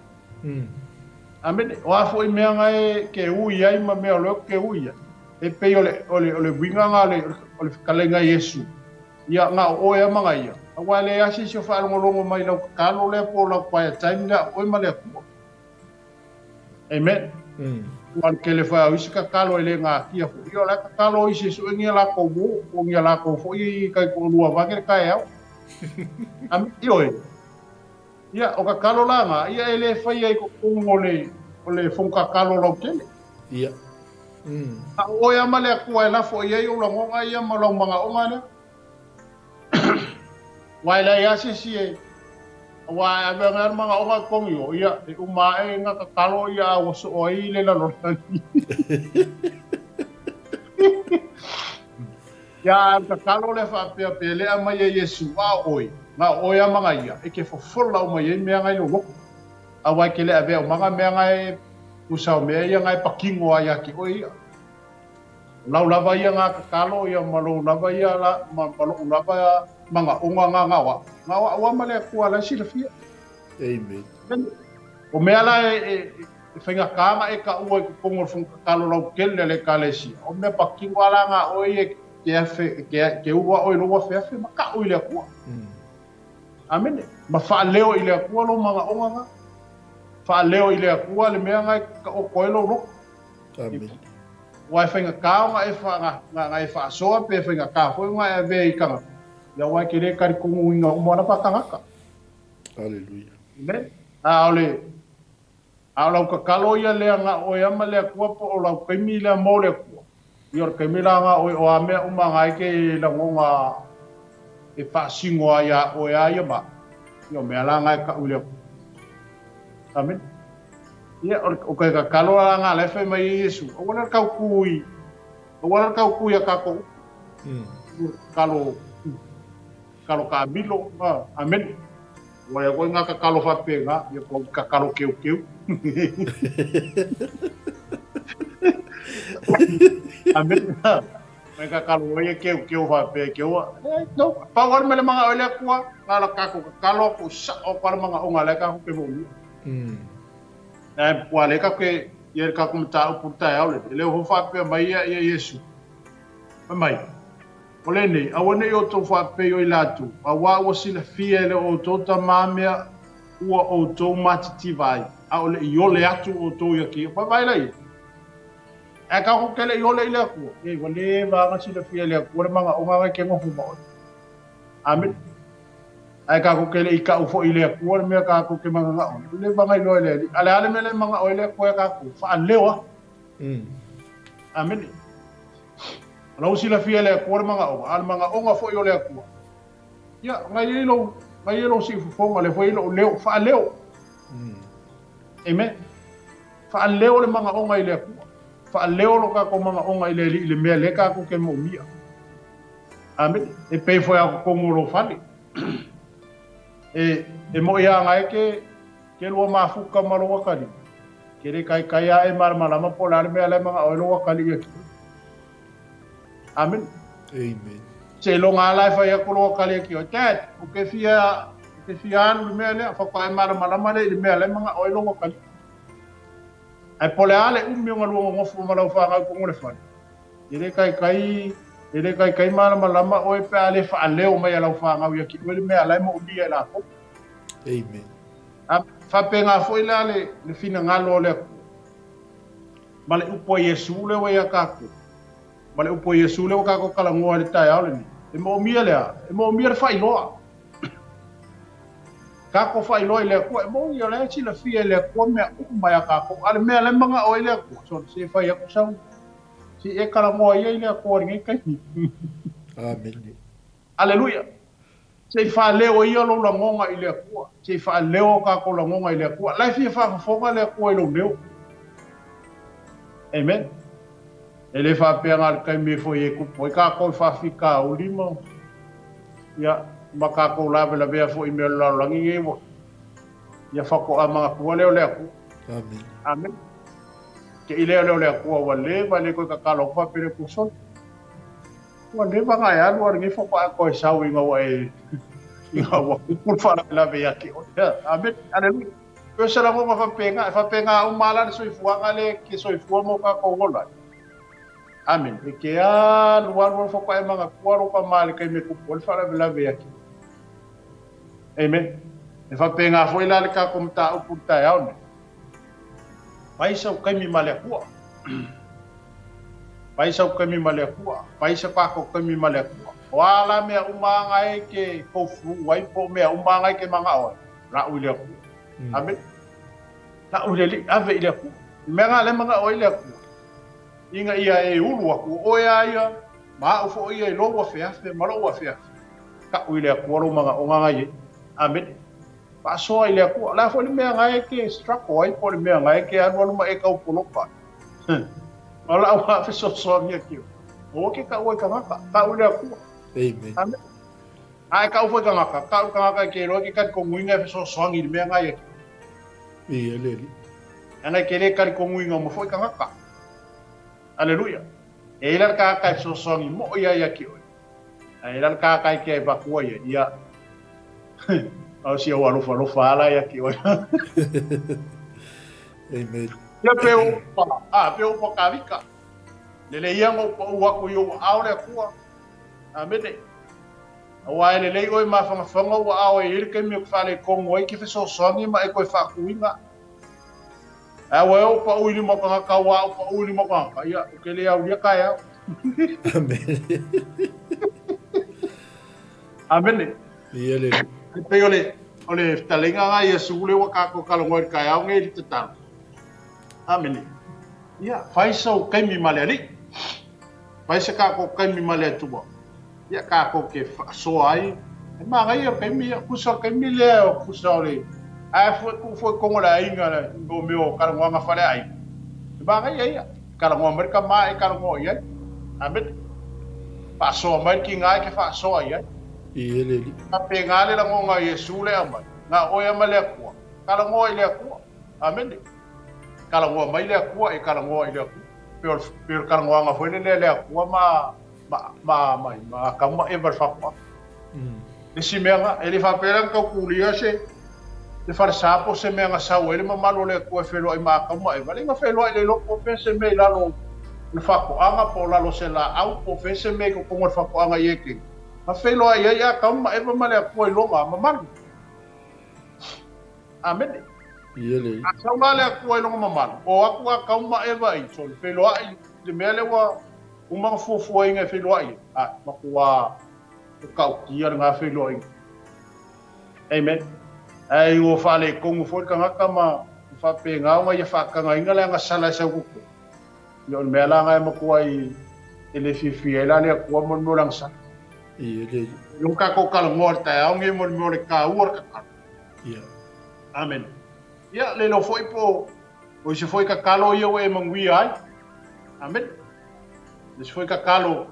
Amene. O a foi mea na e ke ui ai ma mea o lea ke ui ai, e pei o le, o le, o le uiga na o le, o le fetalaiga a Iesu, ia, na o oe lava ma na ia. Aua e leai lava se isi o faalogologo mai i lau tatalo lea po o lau quiet time lea a oe ma le Atua. Amen. Ua le tele foi o isi tatalo e le gatia foi. Ia o la e tatalo isi e sue ni a latou uo, po o ni a latou foi i taitoalua vaeane le taeao. Amen. Ioe. Ia, o tatalo la na, ia e le faia i totonu o le, o le fono tatalo lautele. Ia. A o oe lava ma le Atua e lafo i ai ou lagona ia ma lau manaoga lea. Aua e leai lava se isi e, aua a ave anga le manaoga i totonu i o, ia, e uma ae na tatalo ia a ua soo ai le lalolagi. Ia, a o le tatalo lea faapea pe le aumai e Iesu, a o oe, na o oe lava ma na ia, e te fofola uma i ai mea na i lou loto. Aua e te le avea umaga mea na e tusa o mea ia na e patino ai ia te oe ia. O lau lava ia ngā tatalo ia ma lou lava ia la, ma, ma loʻu lava manaʻoga ngā ngao aʻu. Ngao aʻu a ma le Akua la e silafia. Amen. O mea la e, e, e faigata na e kaʻua i totonu o le fono tatalo lautele a le Ekalesia, o mea patino a la ngā oe ia ke afe, ke, ke ulu aʻo i lou afeafe ma kaʻu i le Akua. Amene. Ma faaleo i le Akua lou manaʻoga ngā. Faaleo i le Akua le mea ngā e kaʻoko ai lou loto. Amene. Aua e faigata ona e wha, nga, nga, nga e whaasoa pe e faigata foi ona e avea i tangata. Ia aua e ke le talitonu i nga uma lava a tangata. Hallelujah. Amen. A o le, A o lau tatalo ia lea na o oe a ma le Atua po o lau taimi lea mo le Atua, ia o le taimi la na oe o a mea uma na e ke lagona e faasino ai iā oe a ia ma, ia o mea la na e kaʻu i le Atua. Amene. Ia, o le, o ke tatalo la na la e fai mai ai Iesu, aua le tau kū i, aua le tau kū iā kākou upu. Tatalo, tatalo kāmilo, amene. Ua ia koe ngā kakalo faapena, ia ko kakalo keukeu. Amene. Mai kakalo ia keukeu faapea keua. Eh, no, pau ale mele manga ole akua, nga la kako kakalo ko sa o kwa manga o ngale ka ke mo mi. Na kua le ka ke ia ka ko mata u puta ya ole. Le ho faapea mai ia ia Yesu. Mai. O lenei, aua ne i outou faapei o i latou, auā ua silafia e le outou tamā mea ua outou matitiva ai, a o le i ole atu outou ia kēia. Vaavaai la ia. Ae kākou ke le i ole i le Akua, e, ua leva lava silafia e le Akua le manaʻoga ngai ke noho ma oe. Amene. Ae kākou ke le i kaʻu foʻi i le Akua le mea kākou ke mananaʻo ai. Ua leva ngai loa e le Alii. A le a le mea le manaʻo ai le Akua iā kākou? Faaleo aku. Amene. O la ua silafia e le Akua le manaʻoga, a o le manaʻoga foi o le Akua, ia, ngai ai lou, ngai ai lou siufofoga, lea foi ai lou leo, faaleo. Amen. Faaleo le manaʻoga i le Akua. Faaleo lo kākou manaʻoga i le Alii i le mea lea kākou ke moʻomia. Amene. E pei foi a totonu o lou fale. E, e moʻi a ngai ke, Ke lua mafuka ma lou akalii, ke le kaikai aʻe malamalama po o le a le mea la e manaʻo ai lou akalii ia kiʻi. Amene. Amen. Seiloga a la e fai aku lou akalii ia kiʻi, Dad, o ke fia, o ke fia alu i le mea lea, faatoa e malamalama lea i le mea la e manaʻo ai lou akalii. Ae po o le a le ʻumi o galue nonofo ma lau whanau i totonu o le fale, e le kaikai, e le kaikai malamalama ʻoe pe a le faaleo mai a lau whanau ia kiʻi oe le mea la e moʻomia e lākou. Amen. A faapena foi la le, le finagalo o le Atua, ma le upu a Iesu lea ua iā kākou, ma le upu a Iesu lea ua kākou talanoa i le taeao lenei, e moʻomia le a? E moʻomia le faailoa. Kākou faailoa i le Atua, e moni o la e silafia e le Atua mea uma iā kākou, a le mea la e manaʻo ai le Atua, so se i fai aku sau, se i e talanoa ia i le Atua i lenei taimi. Amene. Aleluia! Se i faaleo ia lou lagoga i le Atua. Se i faaleo o kākou lagoga i le Atua. La e fia faafofoga le Atua i lou leo. Amen. E le faapea na o le taimi e foi e tupu ai kākou i faafitauli ma, ia, ma kākou lavelavea foi i mea o le lalolagi nei ua, ia faatoa manatua lea o le Atua. Amen. Amen. Te i lea lea o le Atua ua leva e le toe tatalo atu faapea le Atua sole. Ua leva ona e alu a lenei faatoa e toe sau ina ua e ina ua kupu le faalavelave ia te oe. Amene. Aleluia. Pei o se lagona faapena, e faapena uma lava la le soifuaga lea e te soifua ma o tatou ola ai. Amene. E te alu alu alu faatoa e manatua lou tama i le taimi e kupu ai le faalavelave ia te oe. Amen. E faapena foi la le tatou mataupu i le taeao lenei. Fai sau taimi ma le Atua. Fai sau taimi ma le Atua. Fai se kākou taimi ma le Atua. O a la mea uma anga e ke go through ai po o mea uma anga e ke manaʻo ai, laʻu i le Atua. Amene. Laʻu i le Alii, ave i le Atua. I mea nga le manaʻo ai le Atua, ina ia e ulu aku o ʻoe a ia, ma aʻu foʻi ia i lou afeafe ma loʻu afeafe, kaʻu i le Atua lou manaʻoga nga i ai. Amene. Faasoa i le Atua. O le a foi le mea nga e ke struggle ai po o le mea nga e ke alualu ma e kau poloka ai. O lau a fesoasoani atu, aua ke kaʻu ai kanaka, kaʻu i le Atua. Amen. Amen. A e kaʻu foi kanaka, kaʻu kanaka e ke iloa ke kalikonuina e fesoasoani i le mea nga ia ki. Ia le Alii. Ana e ke le kalikonuina uma foi kanaka. Aleluia. E ila le kanaka e fesoasoani moʻo ia ia ki oe. Ae lalo ka kai ke vakua ia, ia. Au si au alofa alofa ala ia ki oe. Amen. Ia pe o pa, a pe o pa kavika. Lele ia ngo pa u aku i o ao le akua. Amene. Aua e lelei oe mafangafanga ua ao e i le taimi o ke faaletonu ai ke fesoasoani ma e toe faakuiga. Ae ua e o paʻu i lima o kanaka, ua aʻo paʻu i lima o kanaka, ia, o ke le aulia kaeao. Amene. Amene. Ia le. E pei o le, o le fetalaiga nga Iesu le ua kākou talanoa i le taeao nei i le tatalo. Amene. Ia, fai sou taimi ma le Alii. Fai se kākou taimi ma le Atua. Ia, kākou te faasoa ai. E manaia o le taimi ia, kusa o le taimi lea o kusa o le, ae foi tuu foi tonu o le aiga le o mea o talanoaga faleaiga. E manaia ia, talanoa mai le tama e talanoa i ai. Amene. Faasoa mai le tina e te faasoa i ai. I le Alii. Faapena le lagona o Iesu lea aumai, na o oe lava ma le Atua. Talanoa i le Atua. Amene. Talanoa mai le Atua e talanoa i le Atua. Pei o le, pei o le talanoaga foi lele a le Atua ma, ma, ma, ma, ma Atamu ma Eva i le faatoaga. Le isi mea na, e le faapea la na tau tulia se, se falesa po o se mea na sau ai le mamalu o le Atua e feiloai ma Atamu ma Eva. Leai na feiloai le iloa po o fea se mea i lalo o le faatoaga po o lalo o se laau po o fea se mea i totonu o le faatoaga i Eteni. Na feiloai ai Atamu ma Eva ma le Atua i lona mamalu. Amene. Ia le. A sau la le Atua i lona mamalu, o atu Atamu ma Eva i soli feiloai i le mea lea ua uma ona fuafuaina e feiloai ai. A, matua matautia lena feiloaiga. Amen. Ae ua faaletonu foi le tagata ma faapena ona ia faatagaina le agasala e sau totonu. Ia o le mea la lena e matuai e le fiafia ai la le Atua mo le mea o le agasala. Ia le. Lea ua tatou talanoa i le taeao lenei mo le mea o le taua o le tatalo. Ia. Amen. Ia, le iloa foi po o isi foi tatalo ia ua e manuia ai. Amen. Le isi foi tatalo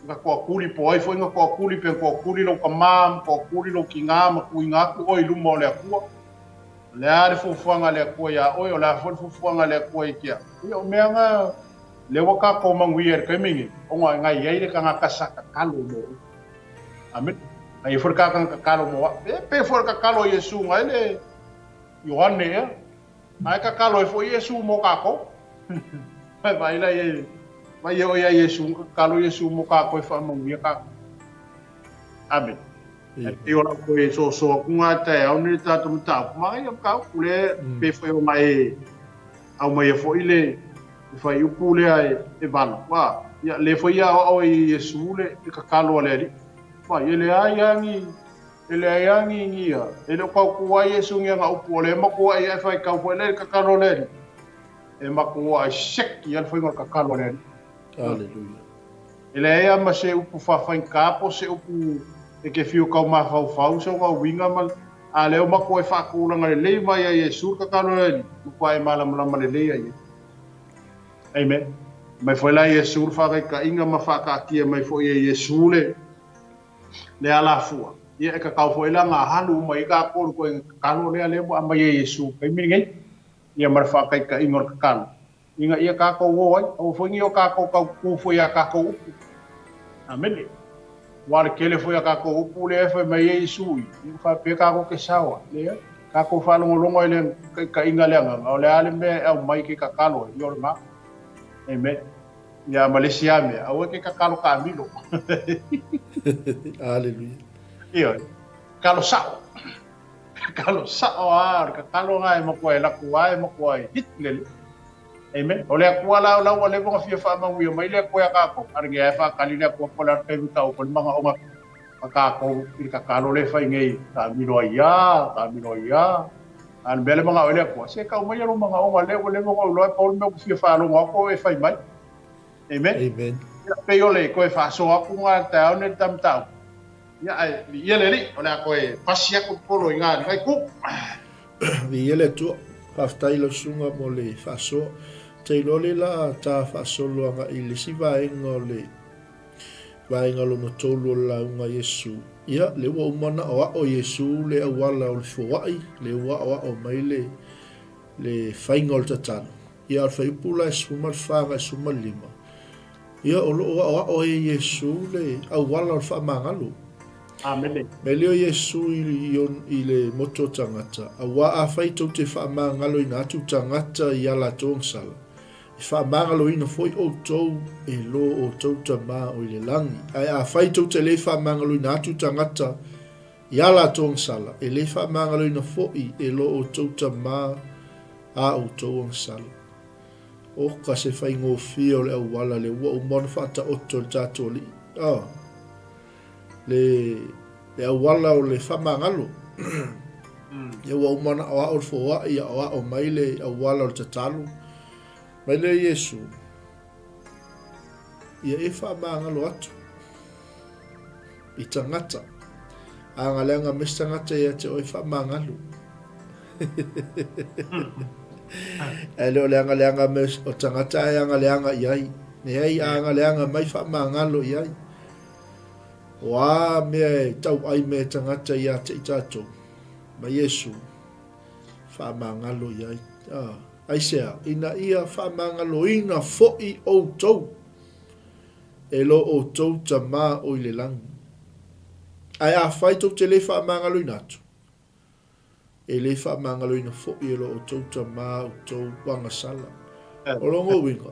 na toatuli po ai foi na toatuli pe toatuli lou tama ma toatuli lou tinā ma tuuina atu oe i luma o le Atua. O le a le fuafuaga a le Atua iā oe, o le a foi le fuafuaga a le Atua i te au. Ia, o mea na lea ua tatou manuia i le taimi nei, ona na i ai le tagata sa tatalo mo oe. Amen. Na i ai foi le tagata na tatalo mo au. E pei foi o le tatalo a Iesu na ai le Ioane ea. Ae tatalo ai foi Iesu mo kākou. Vai vai la ia vai ia oe ia Iesu, tatalo Iesu mo kākou e faamanuia kākou. Amen. E pei o lau koe e soso atu ngā taeao nei le tātou mataupu. Manaia mataupu le pe foi o ngai e aumaia foi le fuaiupu lea e valu. Ua, ia le foi ia aoao e Iesu le tatalo a le Alii. Ua, ia leai a ni E leai a ni ni ia, e le o tautua ai Iesu ni ana upu, o lea e matua ia e faitau foi lea i le tatalo a le Alii. E matua ai seki a le faiga o le tatalo a le Alii. Aleluia. E leai a ma se upu faafaigata po o se upu e te fiu tau mafaufau se ona uiga ma a lea o matua e faatulaga lelei mai ai Iesu le tatalo a le Alii, matua e malamalama lelei ai. Amen. Mai foi la Iesu le faataitaiga ma faataatia mai foi e Iesu le le alafua, ia e tatau foi la ona alu uma i ai tatou i le ituaiga tatalo lea lea ua aumai e Iesu i le taimi lenei, ia ma le faataitaiga o le tatalo, ina ia tatou o ai, aua foi ne i o tatou taututu foi i a tatou upu. Amene. Aua o le tele foi o tatou upu lea e fai mai ai Iesu i, ia faapea tatou te sao ai. Leai. Tatou faalogologo ai i le taitaiga a le Agaga, o le a le mea e aumai ke tatalo ai, ia o lena. Amen. Ia ma le isi lava mea, aua e te tatalo taamilo. Aleluia. Ioe, tatalo sao. Tatalo sao lava, o le tatalo lena e matua e latu lava, e matua e hit le alii. Amen. O le Atua la o la ua leva ona fia faamanuia mai le Atua ia tatou, a lenei lava e faatali le Atua po o le a le taimi tau foi le manaoga a tatou i le tatalo lea e fai nei, taamilo ai lava, taamilo ai lava. A o le mea lea e manao ai le Atua, se tau maia lou manaoga lea ua leva ona ou iloa e pau le mea ou te fia faalogo atu o e fai mai. Amen. Amen. Ia, pei o le toe faasoa atu lena i le taeao nei i le ta mataupu. Ia, ae viia le Alii, o le a toe pasi atu le polo i ina i lena itu. Viia le Atua. Faafetai i lau susuga mo le faasoa. Ou te iloa lea la ta faasolo agai i le isi vaega o le Vaega lona tolu o le lauga a Iesu. Ia, lea ua uma ona aoao Iesu le auala o le foai, lea ua aoao mai le, le faiga o le tatalo. Ia, a o le fuaiupu la e 14 agai 15, ia, o lo o aoao ai e Iesu le auala o le faamagalo. Amene. Mai lea o Iesu i, i, i le motu o tagata, auā afai tou te faamagaloina atu tagata i a latou agasala, E faamagaloina foi outou e lo outou Tama o i le lagi. Ae afai tou te le faamagaloina atu tagata i a latou agasala, e le faamagaloina foi e lo outou Tama a outou agasala. Oka se faigofie o le auala lea ua uma ona faataoto e le tatou Alii. Oh. Le, le auala o le faamagalo. Ia ua uma ona aoao le foai, aoao mai le auala o le tatalo. Mai lea Iesu, ia e faamagalo atu i tagata. A galeaga mai se tagata ia te oe faamagalo. Ae le o le agaleaga mai o tagata ae agaleaga i ai. Leai, a agaleaga mai faamagalo i ai. O a mea e tauai mai e tagata ia te i tatou, ma Iesu, faamagalo i ai. Ah, aisea, ina ia faamagaloina foi outou e lo outou Tama o i le lagi. Ae afai tou te le faamagaloina atu, E le faamagaloina foi e lo outou tama outou agasala. O lona uiga,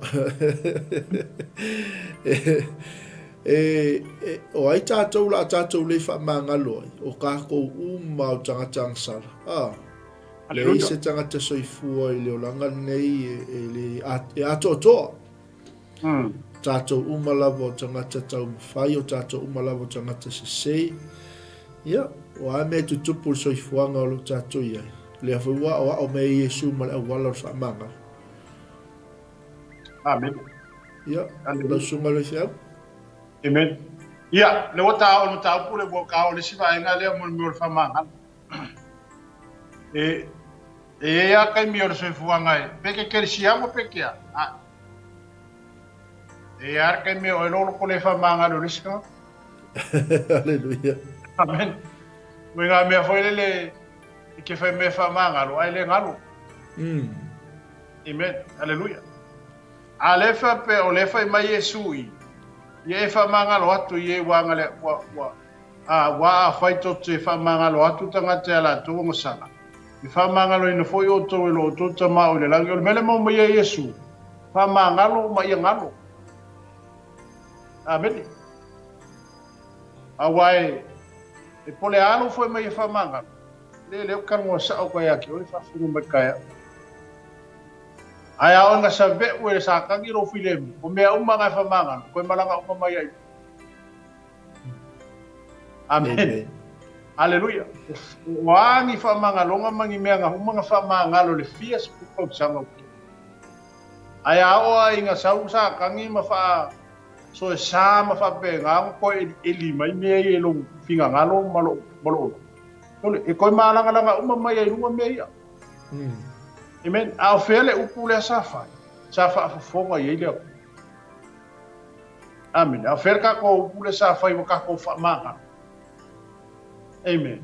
e, e, o ai tātou la a tātou le faamagalo ai, o kākou uma o tagata agasala. Ah, leai se tagata soifua i le olaga lenei e, e, le, a, e atoatoa. Tātou uma lava o tagata taumafai, o tātou uma lava o tagata sese. Ia, o a mea e tutupu i le soifuaga o lo o tātou i ai. Lea foi ua aoao mai ai Iesu ma le auala o le faamagalo. Amen. Ia, lau susuga i le faifeau. Amen. Ia, lea ua taua le mataupu lea ua taua le isi vaega lea mo le mea o le faamagalo. E, e i ai lava taimi o le soifuaga e, pe ke kerisiano pe ke a. A, E i ai le taimi o e lolo ko le faamagalo i le isi tagata. Aleluia. Amen. Mo ngā mea foi lele i ke whai mea whaamāngalo, ai le ngalo. Amen. Aleluia. A le wha pe o le whai mai e sui, ia e whaamāngalo atu i e wanga le, ua, ua, a, wā a whai to te whaamāngalo atu tangata e la tō ngasala. E whaamāngalo ina foi o tō e lo o tō tamā o le langi. O le mele mau mai e Iesu, whaamāngalo ma ia ngalo. Amene. Aua e, e pole alo foi mai e whamangalo. Le le o kalonga sa o kai ake, o e whafunga mai kai au. Ai a oenga sa ve'u e le sākangi ro filemu, o mea uma ngai whamangalo, koe malanga uma mai ai. Amen. Amen. Hallelujah. O angi whamangalonga mangi mea nga umanga whamangalo le fia spuka sanga uke. Ai a oa i nga sau sākangi ma wha so e sa ma whapenga ngo koe eli eli mai mea i e lou fingangalo ma lou ma lou ola. Tole, e koe mālangalanga uma mai ai runga mea ia. Amen. A o fea le upu lea sa whai, sa whaafofonga i ei le Atua. Amen. A o fea le kākou upu lea sa whai wa kākou whaamāngalo. Amen.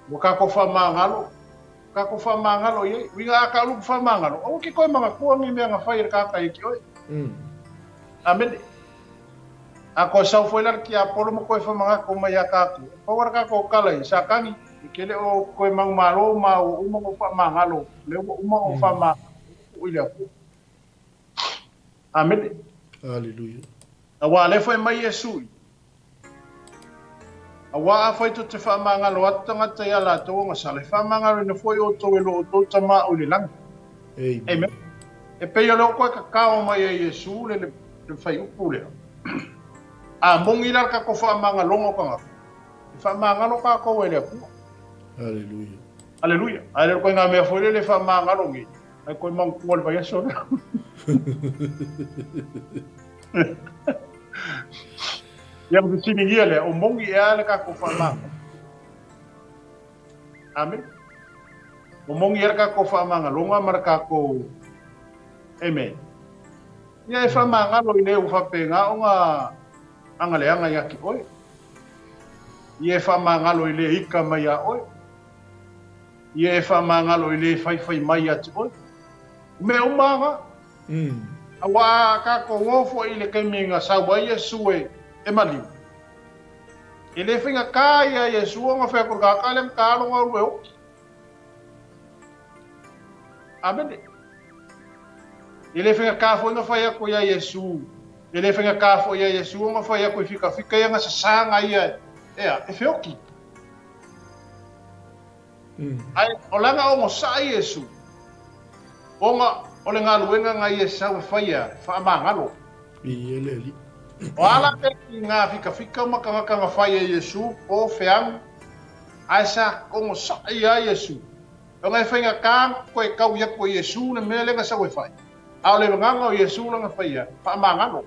Wa kākou whaamāngalo, Kākou whaamāngalo i ai. Uiga a ka uluku whaamāngalo, aua ke koe mangakua ngi mea nga whai e le kākai e ki oe. Amene. A koe sau foi lale ki Apolo ma koe whamangako mai a kākou. E pau ara kākou kala i sa kangi, i kele o koe mangu malo ma ua uma ngo whaamāngalo, le ua uma ngo whaamāngalo, ua i le Atua. Amene. Hallelujah. A wā le whai mai e sui. Auā afai to te whaamāngalo atu tangata i a lātou o ngasala, e whaamāngaloina foi outou e lo outou Tama o i le langi. Amen. Amen. E pei o le o koe kakao mai e Iesu le le, le whaiupu lea. A mongi la le kako whaamāngalonga o kangata. E whaamāngalo kākou e le Atua. Hallelujah. Hallelujah. Ai le koe ngā mea foi le le whaamāngalo ngi. Ai koe mangukua le vaiaso lea. Ia ma fesiligia lea, o mongi ea le kākou whaamāngalo. Amen. O mongi ea le kākou whaamāngalonga ma le kākou... Amen. Ia e whaamāngalo i le ua whapenga o ngā angaleanga i aki oe. Ia e whaamāngalo i le ika mai a oe. Ia e whaamāngalo i le whaiwhai mai a te oe. O mea uma anga. Auā kākou o foi i le taimi nga sau ai Iesu e e maliu. E le faigata ia Iesu ona whea ko le kākā le nga aloga ulu e oki. Amene. E le faigata foi nga whai ako ia Iesu. E le faigata foi ia Iesu ona whai ako i fikafika ia nga sasanga ia ea e wheoki. Ai, o lana ogosaʻa Iesu, ona o le galuega na ia sau e faia, faamagalo. I e le Alii. O a la pea i nga fikafika ma tagata na fai e Iesu, po feagu, ae sa ogosaʻa ia Iesu, ona e faigata koe kau i aku e Iesu le mea lea na sau e fai. A o le agaga o Iesu lana faia, faamagalo.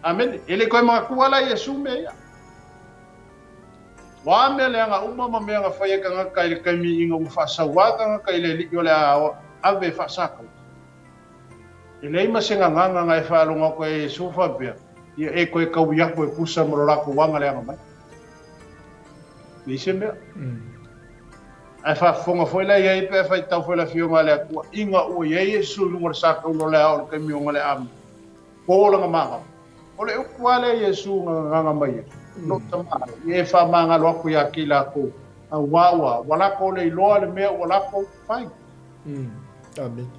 Amene. E le toe manatua la Iesu mea ia. O a mea leaga uma ma mea na fai e tagata i le taimi ina ua faasauā tagata i le Alii o le a ave e faasakau. E leai ma se gagana na e faalogo atu ai e Iesu faapea, Ia e toe taui atu e tusa ma lo latou aga leaga mai. Leai se mea. Ae faafofoga foi la i ai pe a faitau foi le Afioga a le Atua ina ua i ai Iesu i luga o le sakaula o le ao i le taimi o le a po lana magalo. O le upu lava lea Iesu na gagaga mai ai, Lou tama, ia e faamagalo atu ia te i latou, auā ua, ua latou le iloa le mea ua latou fai. Amene.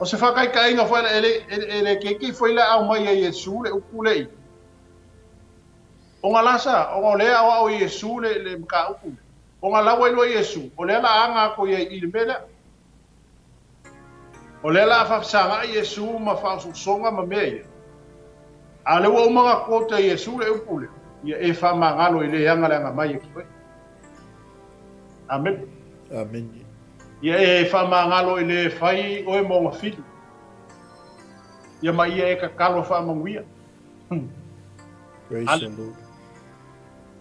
O se faataitaiga foi, e le, e le keiki foi le aumai e Iesu le upu le i. Ona la sa, ona o lea e aoao e Iesu le, le mataupu lea. Ona la ua iloa e Iesu, o lea la aga atu ia i le mea lea. O lea la a faafesagai Iesu ma faaosoosoga ma mea ia. A o lea ua uma ona quote e Iesu le upu lea, ia e faamagalo i le aga leaga mai e ki oe. Amene. Amene. Ia e faamagalo i le fai oe ma ona fili. Ia ma ia e tatalo e faamanuia. Praise the Lord.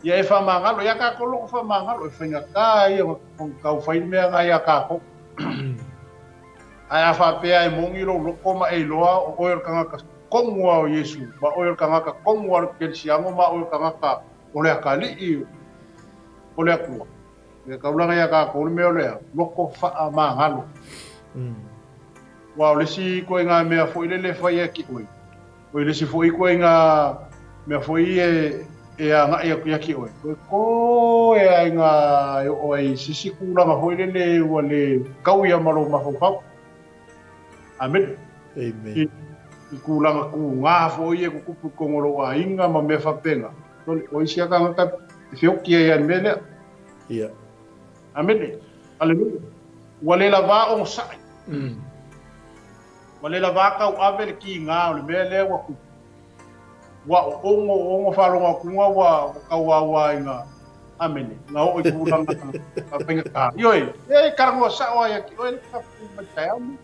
Ia e faamagalo, ia kākou loko faamagalo, e faigata ia ona tau fai le mea na ia kākou. Ae a faapea e moni lou loko ma e iloa o oe o le tagata tonu lava o Iesu, ma oe o le tagata tonu lava o le kerisiano, ma oe o le tagata o le atalii o le Atua. Ia taulaga ia kākou le mea o lea, loko faamagalo. Aua o le isi ituaiga mea foi lele e fai e ki oe, O le isi foi ituaiga mea foi e e agai atu ia te oe, toe toe lava ina e oo ai i se isi tulaga foi lele ua le tau ia ma lou mafaufau. Amene. Amen. I, i tulaga tugā foi e tutupu i totonu o lou aiga ma mea faapena. O isi lava tagata e feoti ai lava i le mea lea. Ia. Amene. Aleluia. Ua le lavā onosai. Ua le lavā tauave le kīgā o le mea lea ua tupu. Ua oogo oogo faalogo atuga ua tauauā i nga amene, nga oo i tulaga faafaigata. Ioe, e talanoa sao lava ia te oe le faafetai mai taeao nei.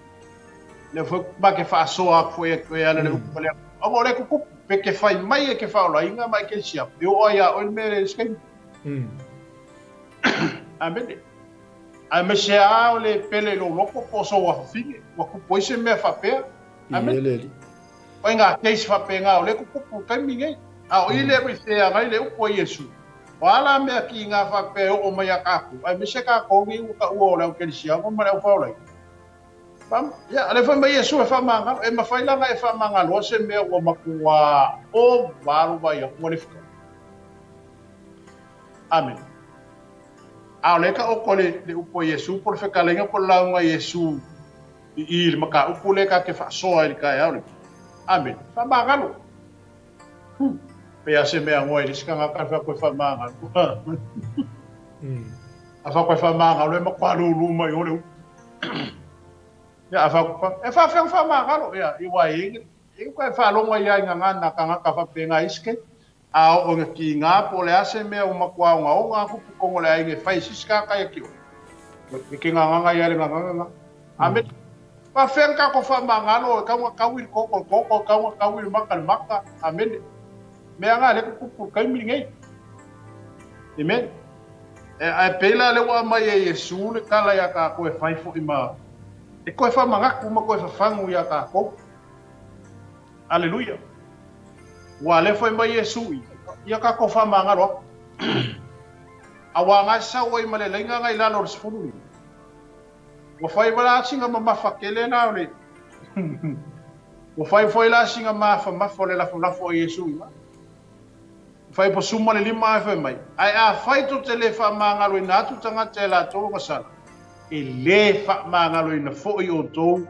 Lea foi ma ke faasoa atu foi ia te oe e ala le upu a le Atua. Ona o lea e tutupu, pe ke fai mai e ke faaolaina ma ekelesia, e oo lava ia oe le mea lea i le isi taimi. Amene. Aemaise lava o le pele i lou loko po o sou afafine, ua tupu ai se mea faapea. Amene. Pai ngā case faapena o lea tutupu i taimi nei. A o i lea e feagai le upu a Iesu, o a la mea ki ngā faapea e oo mai a kākou, aemaise kākou nei ua taua o le au kerisiano ma le au faolaina. Fam, ia, a lea fai mai Iesu e faamagalo, e mafai la ona e faamagaloa se mea ua matua ova lou vaai atu ua le fetau. Amene. A o lea ka oko le, le upu a Iesu po o le fetalaiga po o le lauga a Iesu i i le mataupu lea ta te faasoa ai i le taeao lenei. Amene. Faamagalo. Huh. Pei lava se mea ngoa i le isi tagata le fai atu e faamagalo. A fai atu e faamagalo e matua lūlū mai o le upu. Ia, a fai atu, e faafefea ona faamagalo? Ia, i aua e i ai, e uka e faalogo ai lava i gagana tagata faapena i isi taimi. A oo ina kīgā po o le a se mea ua matua ogaoga aku totonu o le aiga e fai e sisi kāka ia ki oe. E ke gagaga ia le gagaga ga. Amene. Faafefea na tatou faamagalo e kau na kau i le koko le koko, e kau na kau i le maka le maka. Amene. Mea ga lea tutupu i le taimi lenei. Amen. E, ae pei la lea ua aumai e Iesu le tala iā tatou e fai foi ma e toe faamanatu ma toe fafagu iā tatou. Aleluia! Ua lea fai mai Iesu i ia tatou faamagalo atu. Auā nga e sau ai ma le laina nga i lalo o le 15. Ua fai foi la sina mamafa tele la o le Ua fai foi la sina mafamafa o le lafolafo a Iesu i ina. Fai po suma le lima ae fai mai, Ae afai tou te le faamagaloina atu tagata e latou agasala, e le faamagaloina foi outou.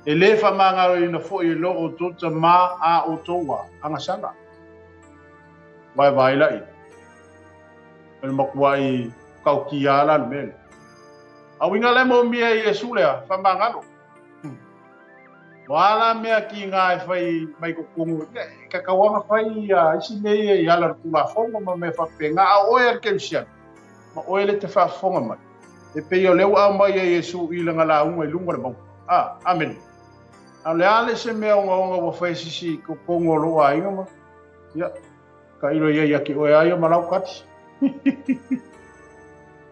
E le faamagaloina foi e lo outou tama a outou a agasala. Vaevae laʻi, o le matuai tautia la le mea lea. A uiga la e moomia e Iesu lea, faamagalo. O a la mea kīgā e fai mai totonu, e tatau lava ona fai ia isi mea ia i ala o le Tulafono ma mea faapena, a o oe a le kerisiano, ma oe lea e te faafofoga mai. E pei o lea ua aumai e Iesu i lana lauga i luga o le mauga. A, amene. A o le a le se mea ogaoga ua fai e sisi i totonu o lou aiga ma, ia, tailo i ai ia te oe lava ia ma lau kati.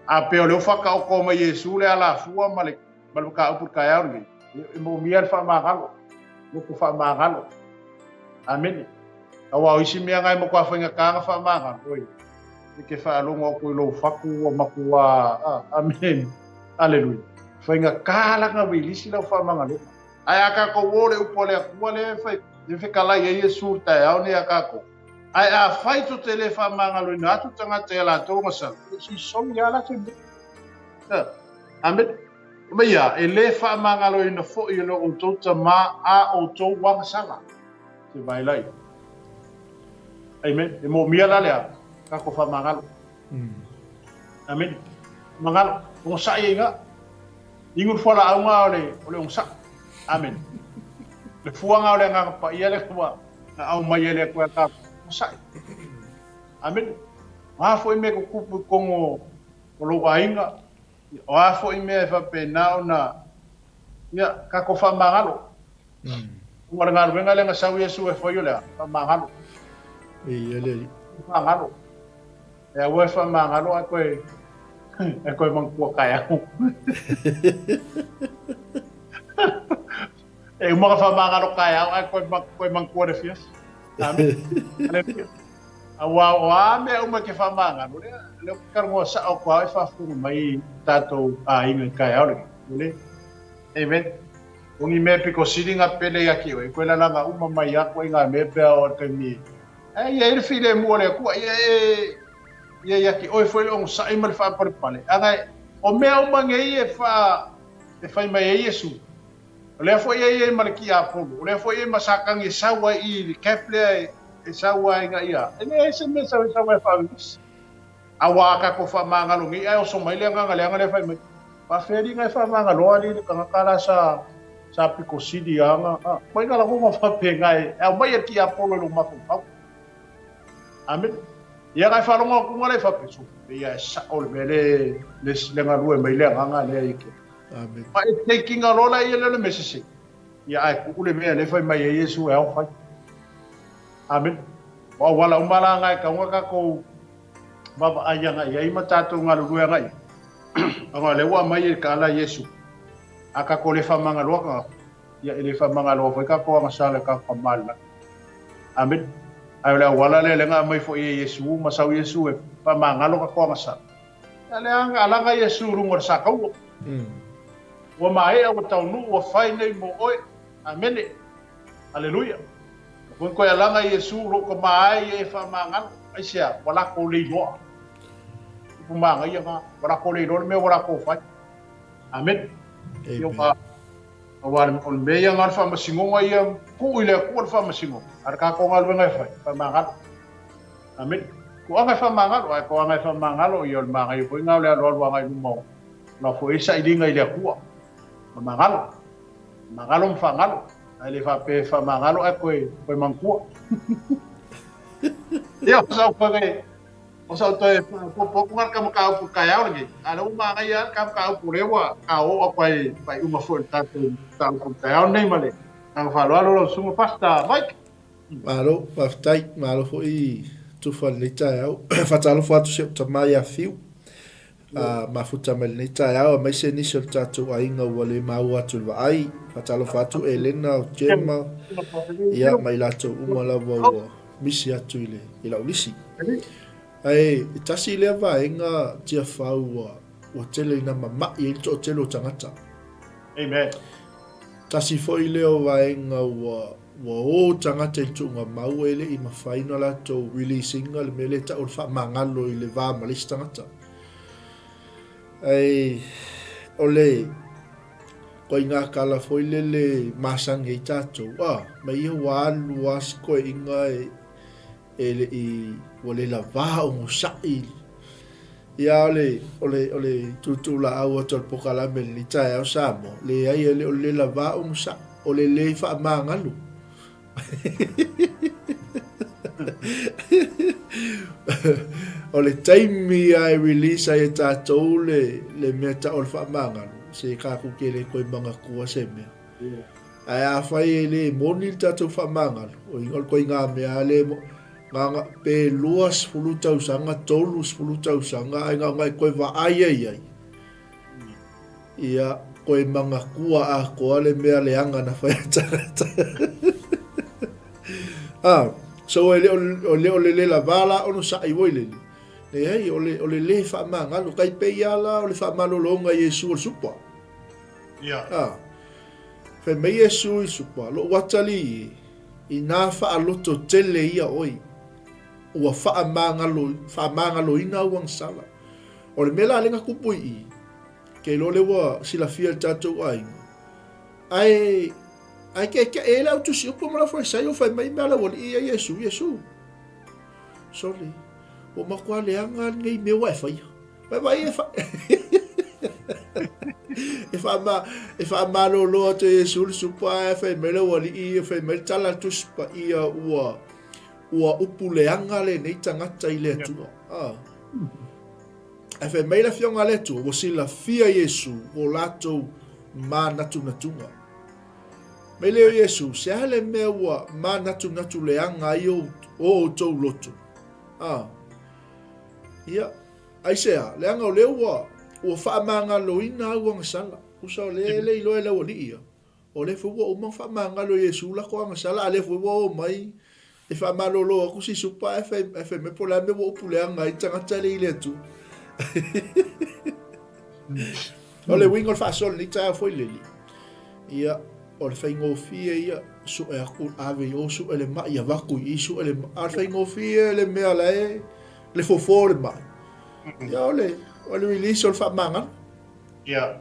A pei o lea ua faataoto mai Iesu le alafua ma le, ma le mataupu i le taeao lenei, e moomia le faamagalo, loto faamagalo. Amene. Aua o isi mea na e matua faigata ona faamagalo, oi, e te faalogo atu i lou fatu ua matua, amene, aleluia. Faigata la ona vilisi lau faamagaloga. Ae a tatou o le upu a le Atua lea e fai, e fetalai ai Iesu i le taeao nei a tatou. Ae afai tou te le faamagaloina atu tagata i a latou agasala, e sisoli lava latou mea. Amene. Mai ia, e le faamagaloina foi e lo outou Tama a outou agasala. Se vaelai. Amen. E moomia la le a? Tatou faamagalo. Amen. Magalo. Onosai ai ga. Inu le fualaau ga o le, o le onosai. Amen. Le fua ga o le Agaga Paia lea ua na aumai e le Atua ia tatou. Onosai. Amen. O a foi mea e tutupu i totonu o, o lou aiga, o a foi mea e faapena ona, ia, tatou faamagalo. Ona o le galuega lea na sau Iesu e fai o le a? Faamagalo. Ia le Alii. Faamagalo. E aua e faamagalo ae koe ae koe manatua taeao. E uma ona faamagalo taeao ae koe koe manatua le afiafi. Amen. Aleluia. Aua o a mea uma e te faamagalo, lea lea ou te talanoa sao atu lava e faafofoga mai tatou aiga i taeao lenei. Ua Amen. O ni mea pito sili na pele ia te oe, koe lalaga uma mai aku ai ngā mea pea o le taimi e i ai le filemu o le Atua, ia e ia ia te oe foi le onosai ma le faapalepale. Ana o mea uma nei e wha e whai mai ai Iesu, o lea foi e i ai ma le tiapolo, o lea foi e i ai ma Satani e sau ai i le cap lea e, e sau ai nga ia. E leai se mea sau e sau ai whaawimisi. Aua a tatou faamagalo nei ae oso mai le agaga leaga lea fai mai, Faafeai alii e faamagalo alii le tagata la sa sa pito sili aga a mai na lagona faapena e aumai e le tiapolo i lou mafaufau. Amene. Ia na e faalogo atu na le faapea, so ia e sao le mea le le le galue mai le agaga lea i ke. Amen. Ma e taking a lola ia le le mesese. Ia ae tuu le mea le fai mai e Iesu e ao fai. Amene. O auala uma la nga e taunga tatou vaavaai agai i ai ma tatou galulue agai i ai. Ona o lea ua aumai e le taala Iesu, a tatou le faamagaloa tagata, ia e le faamagaloa foi tatou agasala i tatou Tama i le Lagi. Amene. Ae o le auala lea lea na aumai foi e Iesu ma sau Iesu e faamagalo tatou agasala. Ia lea na alaga Iesu i luga o le sakaua. Ua maea, ua taunuu, ua fai nei mo oe. Amene. Aleluia. Ua foi koe alaga Iesu lou tama ai ia e faamagalo. Aisea? Ua lakou le iloa. Upu manaia na. Ua lakou le iloa le mea ua lakou fai. Amene. Ia ua aua o le mea ia na o le faamasinoga ia tuu i le Atua le faamasinoga. A o le tatou galuega e fai, faamagalo. Amene. Toaga e faamagalo, ae toaga e faamagalo ia o le manaia foi na o le alualu agai i luma o la foi e sailiga i le Atua. Faamagalo. Magalo ma faagalo. Ae le faapea e faamagalo ae koe, koe manatua. Ia, o sau koe, o sau toe faaopoopo atu ngā ka mataupu taeao lenei. A lea ua manaia lava ka mataupu lea ua ka oo atu ai faaiuga foi o le tatou mataupu taeao lenei ma le agaga faaaloalo lau Susuga Pastor Mike. Malo, faafetai. Malo foi Tufa i lenei taeao. Faatalofa atu si ou tama ia Fiu. A mafuta mai lenei taeao, aemaise nisi o le tatou aiga ua le maua atu i le vaai. Faatalofa atu Elena, o Gemma, ia, ma i latou uma lava ua misi atu i le, i lau lisi. Ae, e tasi lea vaega Tiafau ua, ua tele ina mama'i ai le toatele o tagata. Amen. Tasi foi lea o vaega ua, ua o tagata i le tuugamau e le i mafai ona latou release ina le mea lea e tau o le faamagalo i le va ma le isi tagata. Ae o le koina kala foi lele masani ai tatou, ah, mai ia ua alu lava si toeaina e, e le i, ua le lavā onosai. Ia o le, o le, o le tuutuulaau atu o le pokalame i lenei taeao Samoa, leai e le o le le lavā onosai, o le le faamagalo. O le taimi lava e release ai e tatou le, le mea tau o le faamagalo, se tatou te le toe manatua se mea. Ae afai e le moni le tatou faamagalo, o le ituaiga mea lava lea, na ona, pe 20 tausaga, 30 tausaga, ae na ona e toe vaai ai i ai, ia, toe manatua atoa le mea leaga na fai e tagata. Ah, so e le o, le o le le lava la onosai foi lele. Leai, o le, o le le faamagalo, tai pei lava la o le faamalologa i Iesu o le supa. Ia. Ah, fai mai Iesu i le supa, lou atalii e, inā faaloto tele ia oe, ua faamagalo, faamagaloina au agasala. O le mea la lea na tupu i i, ke iloa lea ua silafia e le tatou aiga, ae, ae kekeʻe ai le au tusi upu ma le au Farisai o fai mai mea a le aualii ia Iesu, Iesu, sole, ua matua leaga lenei mea ua e faia. Vai vai e fa... e whaama, e whaamalolo atu e Iesu le supa e fai mai le aualii, e fai mai le tala a le Tusi Paia ua, ua upu leaga lenei tagata i le Atua. Ah. Ae fai mai le Afioga a le Atua, ua silafia Iesu o latou manatunatuga. Mai lea o Iesu, se a le mea ua manatunatu leaga ai o outou loto? Ah. Ia, aisea, leaga o lea ua, ua faamagaloina au agasala. Tusa o lea e le iloa e le aualii ia. O lea foi ua uma ona faamagalo e Iesu lako agasala, a lea foi ua o mai e faamalolo atu si supa ae fai, ae fai mai po o le a mea ua upu leaga ai le tagata lea i le Atua. O le uiga o le faasoa i lenei taeao foi lele, ia, o le faigofie ia, sue atu, ave i o, sue le mai, avatu i i, sue le mai. A o le faigofie le mea la e, le fofo o le mai. Ia, o le, o le release o le faamagalo. Ia.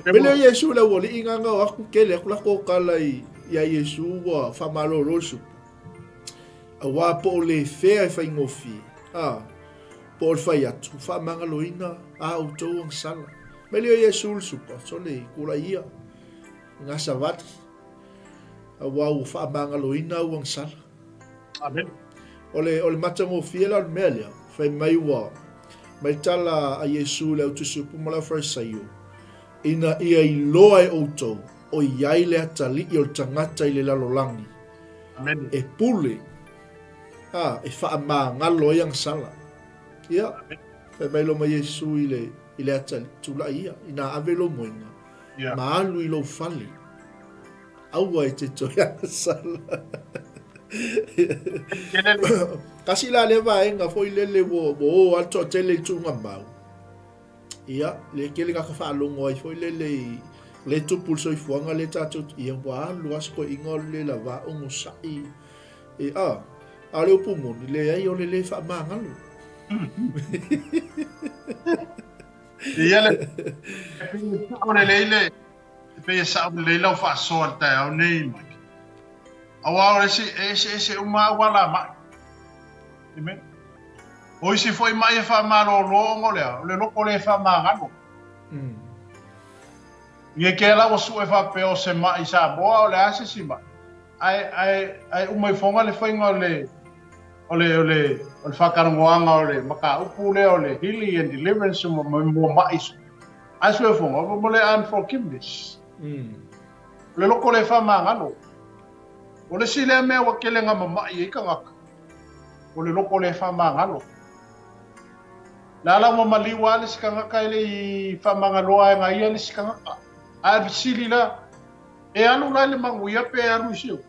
Mele o Iesu le aualii nganga o aku kele aku lako kala i ia Iesu ua whamalolo le supu. Auā po o le fea e faigofie, a, po o le fai atu, faamagaloina a outou agasala. Mele o Iesu le supa, sole tulai ia, nga savali, auā ua faamagaloina au agasala. Amen. O le, o le matagofie la o le mea lea, fai mai ua, mai tala a Iesu i le au tusi upu ma le au Farisaio, ina ia iloa e outou, o i ai le atalii o le tagata i le lalolagi, Amen. e pule, a, e faamagalo ai agasala. Ia, fai mai loa ma Iesu i le, i le atalii, tulai ia, ina ave lou moega, Ia. ma alu i lou fale. Aua e te toe agasala. Kasi la lea vaega foi lele ua, ua o lava le toatele i le tuugamau. Ia, le tele gata faalogo ai foi lele i le tupu le soifuaga le tatou, ia ua alu lava si toeaina o le lava onosai. E, a, a o le upu moni, leai o le le faamagalo. Ia le, e pei e sao lelei le, e pei e sao lelei lau faasoa i le taeao nei, Mike. Aua o le isi, e eseese uma auala a mai. Amen. O isi foi mai e faamalolo ona o le a? O le loko le faamagalo. Ia ke la ua sue faapea o se mai Samoa o le a se isi mai. Ae, ae, ae uma ifoga le faiga o le, o le, o le, o le faatalanoaga o le mataupu lea o le healing and deliverance mo, mo, mo mai. Ae sue ifoga, mo le unforgiveness. O le loko le faamagalo. O le isi lea mea ua tele na mama'i ai tagata, o le loko le faamagalo. Le a la ua maliu lava le isi tagata e le i faamagaloa e na ia le isi tagata. Ae fesili la, e alu la i le manuia pe alu i se upu?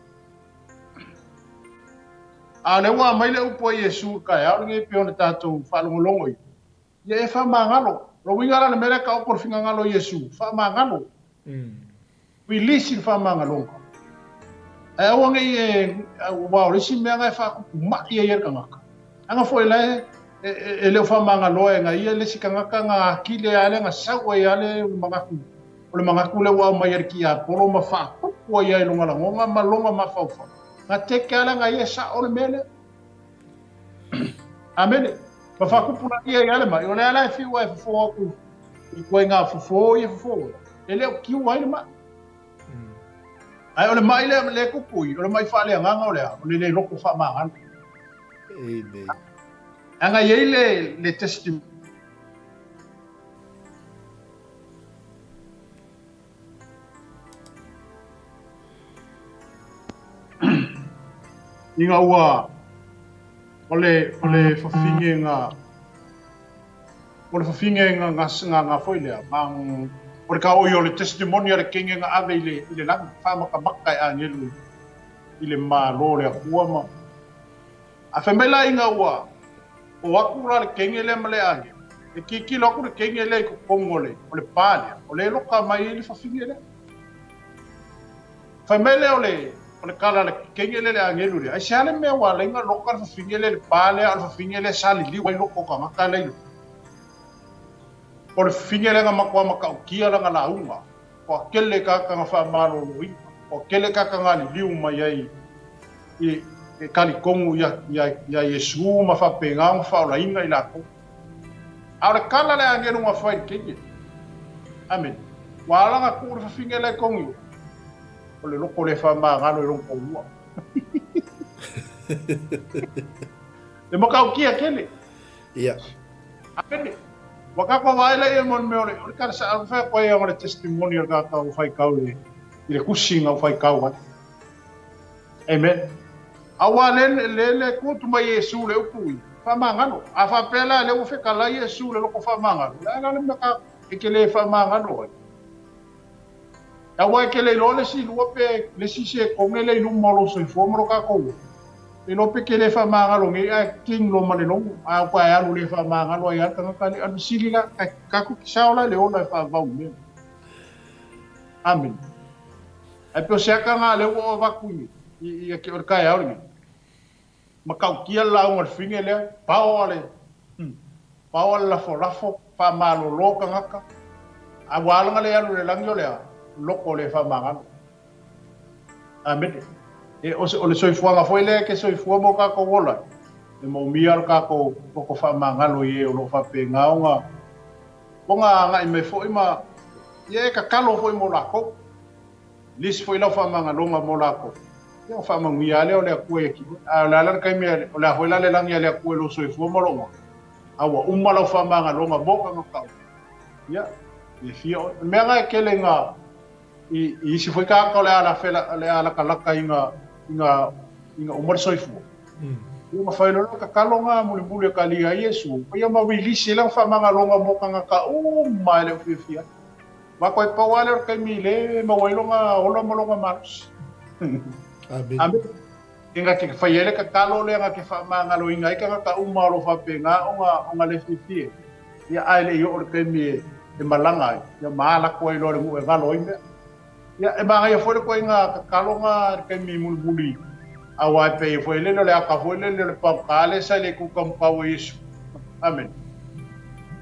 A o lea ua aumai le upu a Iesu i le taeao lenei e pei ona tatou faalogologo i ai, Ia e faamagalo. O le uiga la o le mea lea taoto le finagalo o Iesu, faamagalo. Release i le faamagaloga. Ae aua ne i e, aua o le isi mea na e faatupu mai ai e le tagata. Leaga foi la e, e, e le o faamagaloa e na ia le isi tagata na atili ai lea, na sau ai lava le manatu, o le manatu lea ua aumai e le tiapolo ma faatupu ai lava i lona lagona ma lona mafaufau. Na teke lava lea na ia e sao le mea lea. Amene. Ma faatupulaia ai le mai, o lea la e fiu ai e fofo atu i ituaiga fofo ia e fofo ai, e le o kiu ai le mai. Ae o le mai lea le tupu i, o le mai faaleagaga o le a? O le le loto faamagalo. Amen. Aga i ai le le testimony ina ua o le o le fafine o le fafine nga nga nga nga foi lea ma o le kaoi o le testimony a le kenge nga ave i le i le lagi faamakamaka e agelu i le malo o le Atua ma A fai mai la ina ua o aku la le kenge lea ma le agelu, e tilotilo aku le kenge lea i totonu o le, o le pa lea, o lea e loka mai ai le fafine lea. Fai mai lea o le, o le kala a le kenge lea le agelu lea, aisea le mea ua ala ai ona loka le fafine lea i le pa lea, a o le fafine lea sa liliu ai loko o tagata la i loko. O le fafine lea na matua matautia lana lauga, Kua tele tagata na faamaloloina, kua tele tagata na liliu mai ai i e talitonu ia, ia, ia Iesu ma faapena ona faaolaina i latou. A o le tala a le agelu na fai i le kenge. Amene. Ua ala ona tuu le fafine la i tonu i o, o le loko le faamagalo i lona toalua. E matautia tele. Ia. Amene. Ua tatou vaai la ia mo le mea o le, o le tala sa fai atu ai o le testimony o le tagata ua faitau i le, i le tusi na ua faitau ai. Amen. Aua le, le, le tu atu mai Iesu le upu i, faamagalo. A faapea la lea ua fetalai Iesu le loko faamagalo, o le a la le mea ka, e te le faamagalo ai? Aua e te le iloa le isi lua pe le isi sekone lea i luma o lou soifua ma lo tatou ola. E iloa pe te le faamagalo nei ae king loa ma le logo. A ua e alu le faamagalo ai lava le tagata lea. A o le fesili la, tatou te sao la i le ola e faavavau i mea. Amene. Ae pe o se aka na lea ua ou avatu i, i, i, o le taeao lenei. Matautia le lauga o le fine lea, pao a le, pao a le lafolafo, faamalolo tagata, a ua ala ona le alu i le lagi o le a? Loko le faamagalo. Amene. E, o, o le soifuaga foi lea e ke soifua mo kākou ola, e moomia lo kākou loko faamagalo i e o lo o faapena ona, ona agai mai foi ma, ia e tatalo foi mo lakou. Lisi foi lau faamagaloga mo lakou, ia ona faamanuia lava lea o le Atua ia te oe. A o le a la le taimi, o le a foi la le lagi a le Atua i lou soifua ma lou ola, a ua uma lau faamagaloga mo tagata uma, ia, e fia oe. O le mea lena e tele ina, i, i isi foi tagata o le a lafela, o le a latalata ina, ina, ina uma le soifua. Ia ona fai loa lea o le tatalo lena mulimuli e talia ai Iesu, ia ma release ai lana faamagaloga mo tagata uma e le o fiafia ai. Ma koe pau lava lea o le taimi le maua ai lona ola ma lona malosi. Amen. Amen. Ina te fai ai le tatalo lea na te faamagaloina ai tagata uma o lo o faapena ona, ona le fiafia. Ia ae le i oo le taimi e, e malaga ai, ia ma ala atu ai loa le nuu e galo ai mea. Ia e manaia foi le koiga tatalo na le taimi mulimuli aua e pei foi lele o le aka foi lele o le pauka le sa i le kukamukau o Iesu. Amen.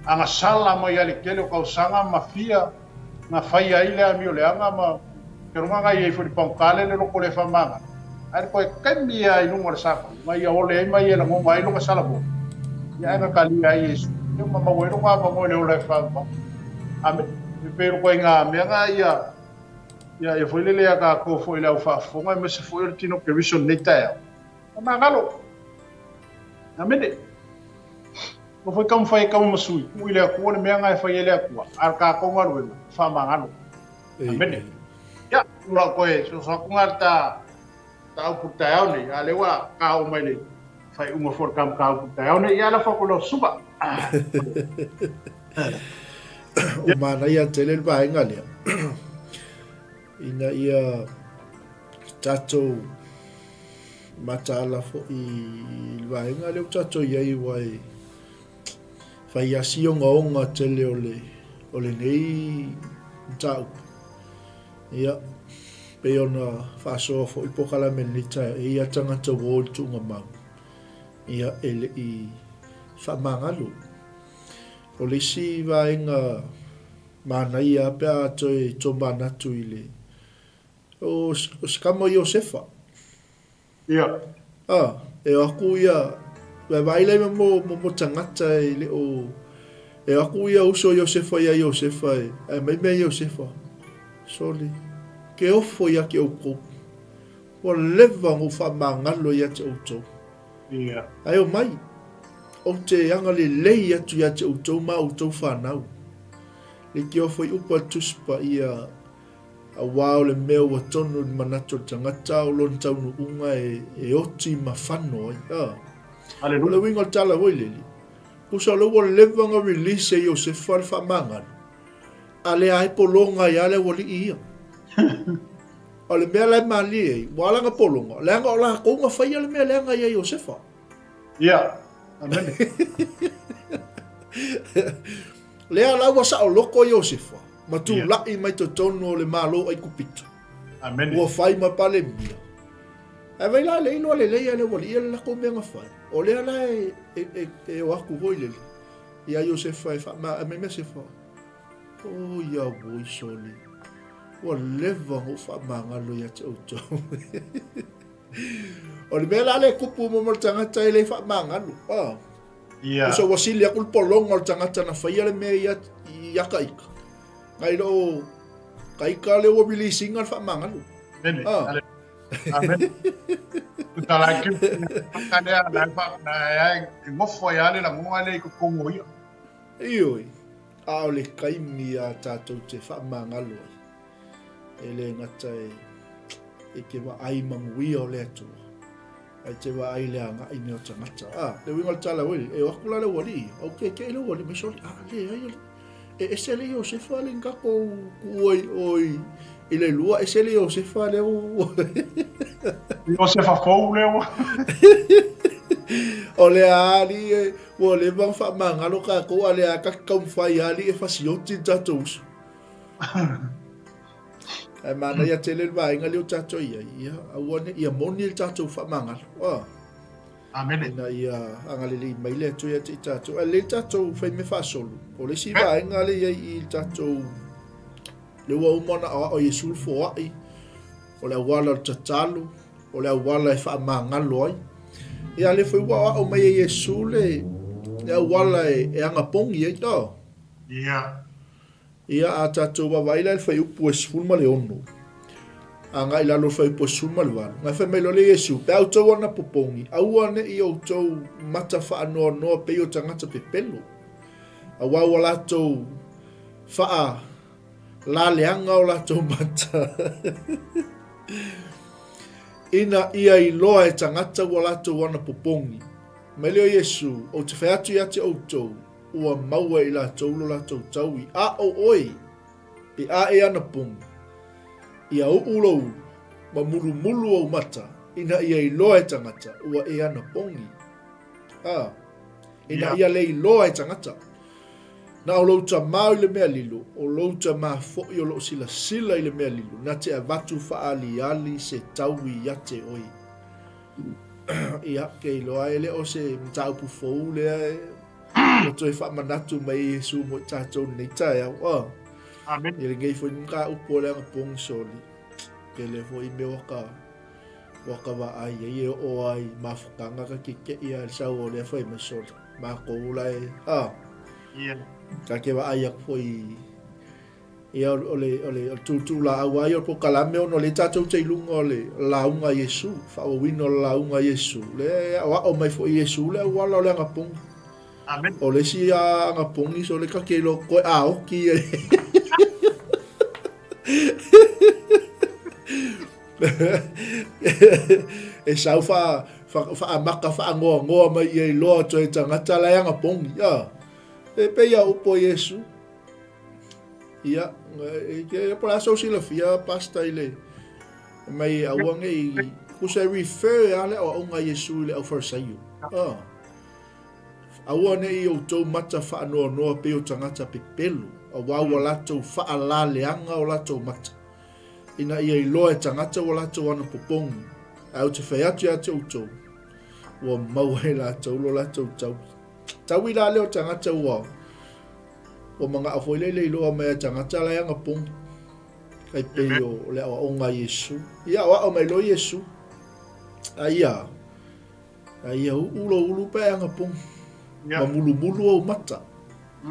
Agasala mai ai le tele o tausaga ma fia na fai ai le amio leaga ma keroga na i ai foi le pauka le le loko le faamagalo. Ae le koe taimi ia i luga o le sako, ma ia ole ai ma ia lagoga ai loga salamo. Ia ae na talia ai Iesu. Ia ma maua ai loga avanoa i le ola e faavavau. Amen. E pei o le koiga mea na ia ia ia foi lele ia tatou foi le au faafofoga aemaise foi o le tino Keriso i lenei taeao. Faamagalo. Amene. Ua foi taumafai e taumasui, tuu i le Atua le mea na e fai ai le Atua, a o le tatou galuega, faamagalo. Amene. Ia, o lau toe soso atu na le ta ta upu taeao nei, a lea ua ta oo mai le faaiuga foi o le ta mataupu taeao nei, ia lafo atu i lau susuga. O manaia tele le vaega lea ina ia tatou mataala foi i le vaega lea ua tatou i ai aua e fai lava si ogaoga tele o le o lenei mataupu. Ia, pei ona faasoa foi polokalame i lenei taeao, e i ai lava tagata ua o i le tuugamau, ia e le i faamagalo. O le isi vaega manaia lava pe a toe tomanatu i le O se kama o Iosefa. Ia. A, e o aku ia, vaevaai lai mo, mo, mo tagata e le o, e o aku ia uso Iosefa ia Iosefa e, ae mai mea Iosefa, Sole, ke ofo ia te outou. Ua leva ona ou faamagalo ia te outou. Ia. Ae omai. Ou te agalelei atu ia te outou ma outou fanau. Leitioa foi upu a le Tusi Paia, Auā o le mea ua tonu i le manatu o le tagata, o lona taunuuga e, e oti ma fano ai. A. O le uiga o le tala foi lele, tusa o lea ua leva ona release e Iosefa le faamagalo, a lea ai pologa ai lava le aualii ia. O le mea la e malie ai, ua ala ona pologa, leaga o latou na faia le mea leaga ia Iosefa. Ia, amene. Lea la ua saoloko Iosefa ma tula'i mai totonu o le Malo o Aikupito. Amene. Ua fai ma Palemia. Ae vai la le iloa lelei a le aualii le latou mea na fai. O lea la e, e, e, e o atu foi lele ia Iosefa e faama, e mai Iosefa, O ia oi sole, ua leva ona ou faamagalo ia te outou. O le mea la lea e tupu mo le tagata e le faamagalo. Ah. Ia. Usa ua sili aku le pologa o le tagata na faia le mea ia ia ka ika. Ngai lo ka ika le ua release inga le faamagalo. Mene. Ah. Amen. Tuta la ki ka lea la fa na ai e ngofo ia le la ngonga le ko kongo ia. Ioi. A o le kaimi a tātou te faamagalo ai. E le gata e, e te vaai manuia o le Atua, ae te vaai le agai mea o tagata. A, le uiga o le tala oi, e o atu la le aualii, au kekeʻi le aualii mai sole, a, leai alii. E ese le Iosefa le ni tatou kuua i o i, i le lua, ese le Iosefa le u. Iosefa fou le ua. O le a alii e, ua leva ona faamagalo tatou, a le a ta te taumafai a alii e fasioti le tatou uso. Ae manaia tele le vaega lea o tatou i ai, ia, aua ne, ia moni le tatou faamagalo. Ah. Amene. Ina ia agalelei mai le Atua ia te i tatou. Ae lelei le tatou fai mea faasolo. O le isi vaega lea i ai i le tatou, le ua uma ona aoao Iesu le foai, o le auala o le tatalo, o le auala e faamagalo ai. Ia, lea foi ua aoao mai e Iesu le, le auala e, e agapogi ai. Oh. Ia. Ia, a tatou vaavaai la i le fuaiupu e 16, agai i lalo o le fuaiupu e 18, na fai mai loa lea Iesu, Pe a outou ana popogi, aua ne i outou mata faanoanoa pei o tagata pepelo, auā ua latou faalaleaga o latou mata, ina ia iloa e tagata ua latou ana popogi. Mai lea o Iesu, Ou te fai atu ia te outou, ua maua e i latou lo latou taui, a o oe, pe a e ana pogi, ia uʻu lou ulu, ma mulumulu ou mata, ina ia iloa e tagata ua e ana pogi. A, ina ia le iloa e tagata. Na o lou tamā i le mea lilo, o lou tamā foʻi o loo silasila i le mea lilo, na te avatu faaaliali se taui ia te oe. Ia, ke iloa e le o se mataupu fou lea e ua toe faamanatu mai e Iesu mo i tatou lenei taeao. Oh. Amen. Ia lenei foi mataupu o le agapogi soli. Tele foi mea ua ka ua ka vaai ai e oo ai mafutaga ka kekeʻi a le sau o lea fai mai soli. Makou la e ah. Yeah. Ka ke vaai aku foi Ia, o le, o le, o le tūtū lāau lava ia o le polokalame ona o lea tatou te i luga o le lauga a Iesu, faaauauina o le lauga a Iesu, lea e aoao mai foi Iesu le auala o le agapogi. Amen. O le isi agapogi so le ta te iloa koe aoki ia. E sau wha, wha, whaamaka whaangoangoa mai ia iloa atu ai tagata la e agapogi. Ah. E pei a upo Iesu. Ia, e po o le a sou silafia, Pastor, i le mai aua ne i tusa e refer lava le aoaoga a Iesu i le aufarisaio. Ah. Aua ne i outou mata faanoanoa pei o tagata pepelo, auā ua latou faalaleaga o latou mata, ina ia iloa e tagata ua latou anapopogi, ae ou te fai atu ia te outou, ua maua e latou lo latou taui. Taui la lea o tagata ua Ua manao foi lea i le iloa mai a tagata la e agapogi, kai pei o le aoaoga a Iesu. Ia aoao mai loa Iesu, aia, aia uʻu lou ulu pe a e agapogi, ma mulumulu ou mata.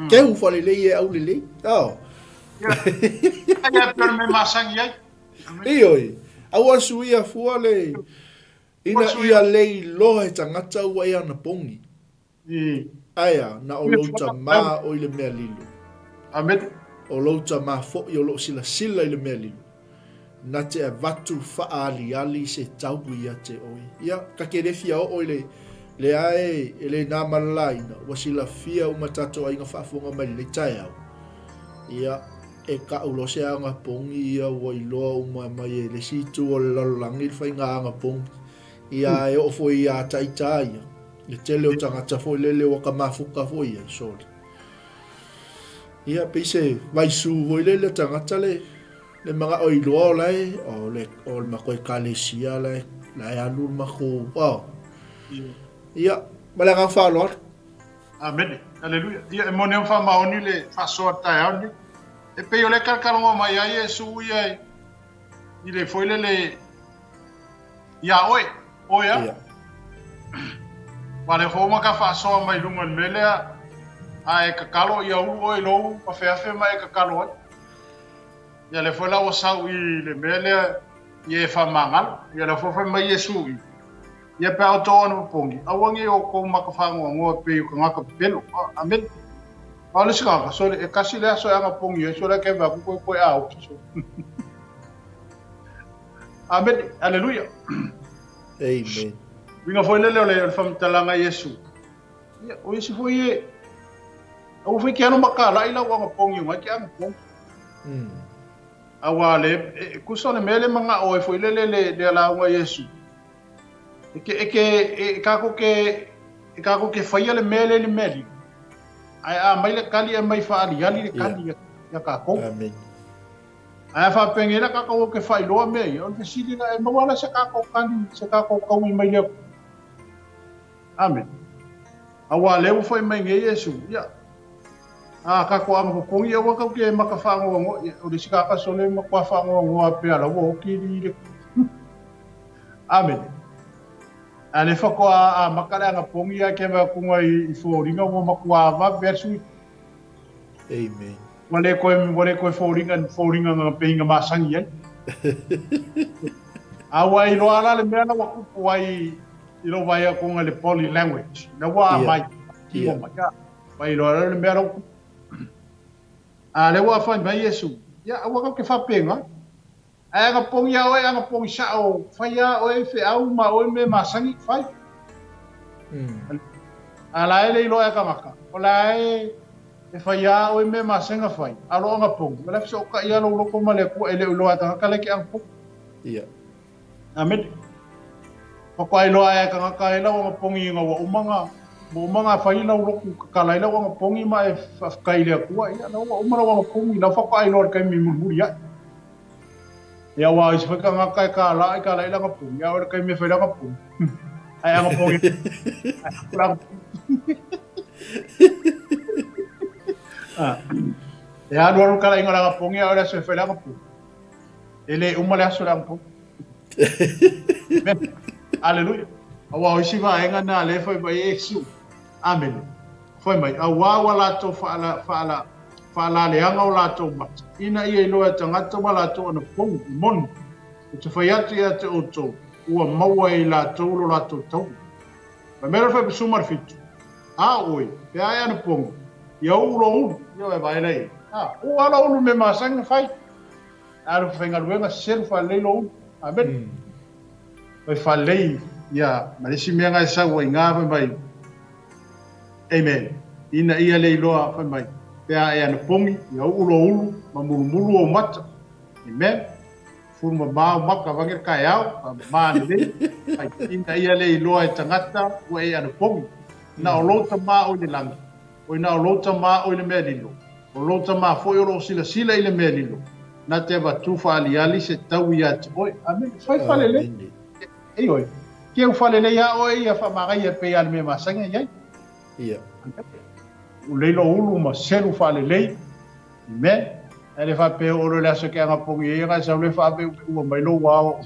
Keu falelei e aulelei. Oh. Ia, ia pei o le mea masani ai. Ioe, aua suia fua le, ina ia le iloa e tagata ua e anapogi. Ae a, na o lou tamā o i le mea lilo. Amen. O lou tamā foʻi o loo silasila i le mea lilo, na te avatu faaaliali se taui ia te oe. Ia, ka ke le fia oo i le, lea e, e le nā malalaina, ua silafia uma tatou aiga faafofoga mai lenei taeao. Ia, e kaʻu loa se aga pogi ia ua iloa uma mai e le isi itu o le lalolagi le faiga aga pogi. Ia, e oo foi ia taita ia. Le tele o tagata foi lele ua ka mafuka foi ia, sole. Ia, pei se vaisu foi lele tagata le, le manao iloa o lae, o le, o le makou ekalesia lae, lae alu le makou, oh. Ia, ma le agaga faaaloalo. Amene. Aleluia. Ia, e moni lava ma faamaoni le faasoa i le taeao lenei. E pei o lea e kalakalagoa mai ai Iesu ia i le foi lele iā oe, oe a. Ia. Aua o lea foi ua ka faasoa mai luga i le mea lea, a e kakalo ia ulu oe i lou afeafe ma e kakalo ai. Ia lea foi la ua sau i le mea lea ia e faamagalo. Ia lea foi fai mai Iesu i, ia pe a outou anapopogi, aua nei outou maka faanoanoa e pei o tagata pepelo. Amene. A o le isi tagata, sole, e kasi le aso e anapogi ai, sole ke vaku koe koe a oki, sole. Amene. Aleluia. Amen. Uiga foi lele o le faamatalaga Iesu. Ia, o isi foi e, aua foi ke alo makalai lau anapogi o ngai ke anapogi. Aua le, e kusa o le mea le manaʻo ai foi lele le, le alauga Iesu. E ke, e ke, e kākou ke, e kākou ke faia le mea le le mea lilo. Ae a mai le kali e mai whaaliali le kali ia, ia kākou. Amen. Ae a faapenei la kākou ke faailoa mea ia, o le fesili la, e maua la se kākou kali, se kākou kaui mai le Atua. Amen. Auā lea ua fai mai nei Iesu, ia, a kākou anapopogi aua kau ke maka whaangoangoa, ia, o le isi kākau sole makuā whaangoangoa pea la ua oki li le. Amen. A le whakoa a maka le anapogi a ke mea kunga i fōringa ua makuā vave a sui. Amen. Ua le koe, ua le koe fōringa, fōringa nga peinga masangi ai. A ua iloa la le mea la ua kupu ai i lo vai aku nga le body language. Na ua a mai, tino mai. Ua iloa la le mea la ua kupu. A le ua fai mai Iesu, ia aua kau ke whapenga. Ae anapogi a oe, anapogi sao, fai a oe feau ma oe me masani, fai. A la e le iloa e tagata, o la e e fai a oe me masenga fai, a lo anapogi, o la fesoʻotaʻi a lou loko ma le Atua e le o iloa e tagata le ke anapogi. Ia. Amene. Faatoa iloa e tagata e lau anapogi ina ua uma na ua uma na fai lau lotu kakala i lau anapogi ma e faafetai i le Atua, ia la ua uma lau anapogi, la faatoa iloa i le taimi mulimuli aʻe. Ia aua isi foi tagata e kālā i kālā i lana puni, a ʻole kai mea fai lana puni. Ae anapogi, ae aku lana puni. Ah, e alu alu kala inga lana puni, a ʻole aso e fai lana puni. E le uma le aso lana puni. Amen. Aleluia. Aua o isi vaega na le fai mai e Iesu. Amene. Fai mai, auā ua latou whaala, whaala, whaalaleanga o latou mata, ina ia iloa e tagata ua latou anapogi, i moni, ou te fai atu ia te outou, ua maua e i latou lo latou taua. Fai mai le 17, A oe, pe a e anapogi, ia uu lo ulu, ia e vaela i ai. A, uu a lo ulu me masani na fai. Alu faigaluega selu faalelei lo ulu. Amene. Fai faalelei, ia, ma le isi mea nga e sau ai nga fai mai, Amen. Ina ia le iloa fai mai, pe a e anapogi, ia uu lo ulu, ma mulumulu ou mata. Amen. Fulu mamā ou maka, vaeane le kaeao, faamamā lelei. Fai, ina ia le iloa e tagata ua e anapogi. Na o lou tamā o i le lagi, oi na o lou tamā o i le mea lilo, o lou tamā foi o loo silasila i le mea lilo, na te avatu faaliali se tau ia te oe. Amen. Fai faalelei. Amene. Ioe. Keu faalelei a oe ia faamagaia e pei a le mea masani e i ai. Ia. Ulei lou ulu ma selu faalelei. Amen. Ae le faapea o le aso ke anapogi ai ga sau le faaveʻuveʻua mai lou ao.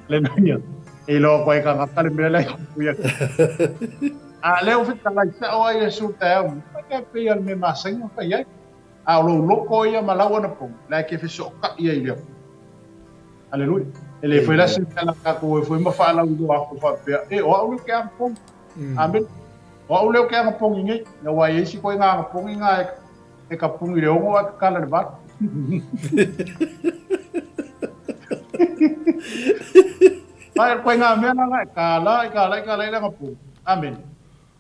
Aleluia. E iloa koe tagata le mea lea i kupu ia. A lea ua fetalai sao ai Iesu taeao nei, fai ka pei a le mea masani ona fai ai. A o lou loko ia ma lau anapogi, la e ke fesoʻotaʻi ai i le Atua. Aleluia. E le fai la se mea la tatou e foi ma faalauiloa aku faapea, e o au lea ke anapogi. Amene. O au lea ou te agapogi nei, aua e i ai isi koiga agapogi na e kapugi i le 6 ae kakala i le 8. Ae o le koiga mea lena, e kālā, e kālā, e kālā i le agapogi. Amene.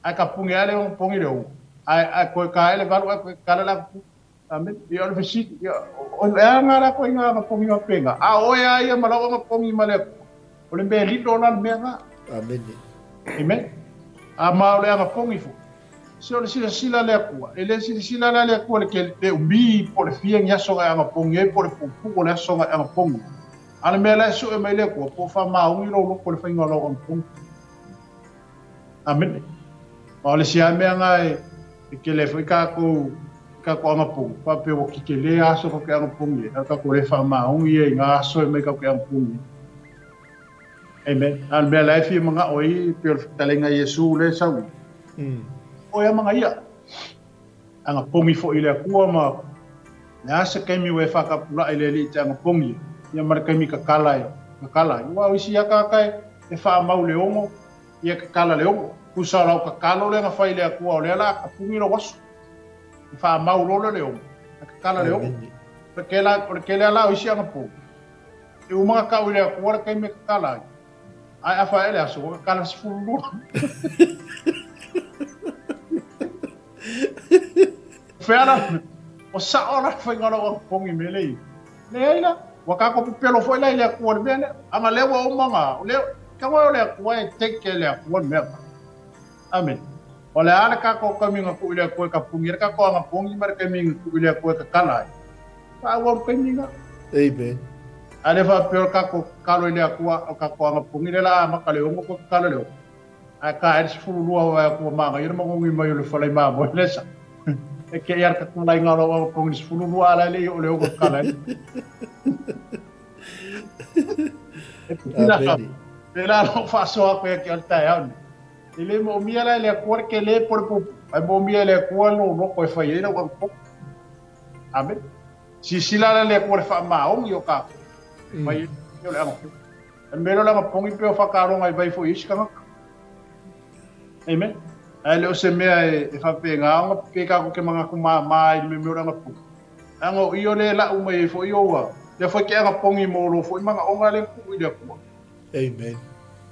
Ae kapugi ae le agapogi i le 6. Ae, ae toe ka ai le 8 ae toe kakala le agapogi. Amene. Ia, o le fesili, ia, o le a nga la koiga agapogi faapena? A o oe a ia ma lau agapogi ma le Atua, o le mea lilo la le mea nga. Amene. Amen. A ma o le agapogi foi. Se o le silasila a le Atua, e le silasila la le Atua le ke le umi po o le fia ni aso na e agapogi ai po o le puupuu o le aso na e agapogi ai. A o le mea la e sue mai le Atua, po o faamaoni lou loto i le faiga o lau agapogi. Amene. Ma o le isi lava mea na e tele ai foi tatou i tatou agapogi, faapea ua tetele aso tatou te agapogi ai, a o tatou le faamaoni ai i na aso e aumai tatou te agapogi ai. Amen. A o le mea la e fia manao ai, pei o le fetalaiga a Iesu lea e sau i, o ia ma ia. Agapogi foi i le Atua ma le a se taimi ua e whakapula'i le Alii te agapogi ai, ia ma le taimi kakala e kakala ai. Ua o isi ia tagata e, e whaamau le 6, ia kakala le 6. Pusa o lau kakalo lea na fai i le Atua o lea la a kapugi lou aso. E whaamau loa lea le 6, a kakala le 6. O le kela, o le tele a la o isi agapogi. E uma na kau i le Atua le taimi e kakala ai. Ae afa ae le aso, ua kakala 12. Fea la, o sao la faiga o lau agapogi i mea lea. Leai la, ua tatou pepelo foi la i le Atua i le mea lea. Ana lea ua uma ona, o lea, tago o le Atua e take care le Atua le mea lena. Amene. O le a le tatou taimi na tuu i le Atua e tapuni ai le tatou agapogi ma le taimi na tuu i le Atua e tatala ai. Faaauau le taimi lena. Amen. A le faapea o le tatou tatalo i le Atua, o le tatou agapogi lea o le a amata i le 6 toe tatala i le 6. Ae ta ai le 12 vae atu ua manaia le manogi mai o le fale mamoe le sa. E te ia le tatalaiga o lau agapogi i le 12 a la e le i oo i le 6 tatala ai. E pupila ka. Amene. Pēlā lou faasoa atu ia te oe i le taeao lenei. E le moomia la e le Atua le tele po o le puupuu, ae moomia e le Atua lou loto e fai ai lau agapogi. Amene. Silasila la le Atua i le faamaoni o tatou, e fai ai o le agapogi. O le mea lea o le agapogi pei o whakaronga i vai foi i isi tagata. Amen. Ae le o se mea e faapena ona pe tatou te manatu māmā ai i le mea o le agapogi. Leaga o i o le lau mai ai foi oua, lea foi ke agapogi mo lou foi manaoga lea na tuu i le Atua. Amen.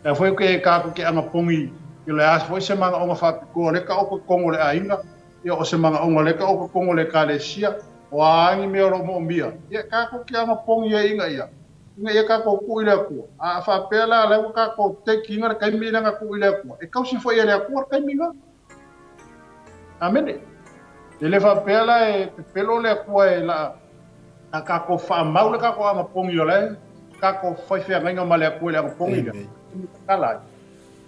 Lea foi ke tatou te agapogi i le a foi se manaoga faapitoa lea taoto i totonu o le aiga, ia o se manaoga lea taoto i totonu o le ekalesia, o a ni mea o lo o moomia, ia tatou te agapogi ai ina ia, ina ia tatou tuu i le Atua. A faapea la lea ua tatou take ina le taimi lea na tuu i le Atua, e tausi foi e le Atua le taimi lena. Amene. E le faapea la e pepelo le Atua e la a tatou faamau le tatou agapogi o la e tatou fai feagaiga ma le Atua i le agapogi lea. Tatala ai.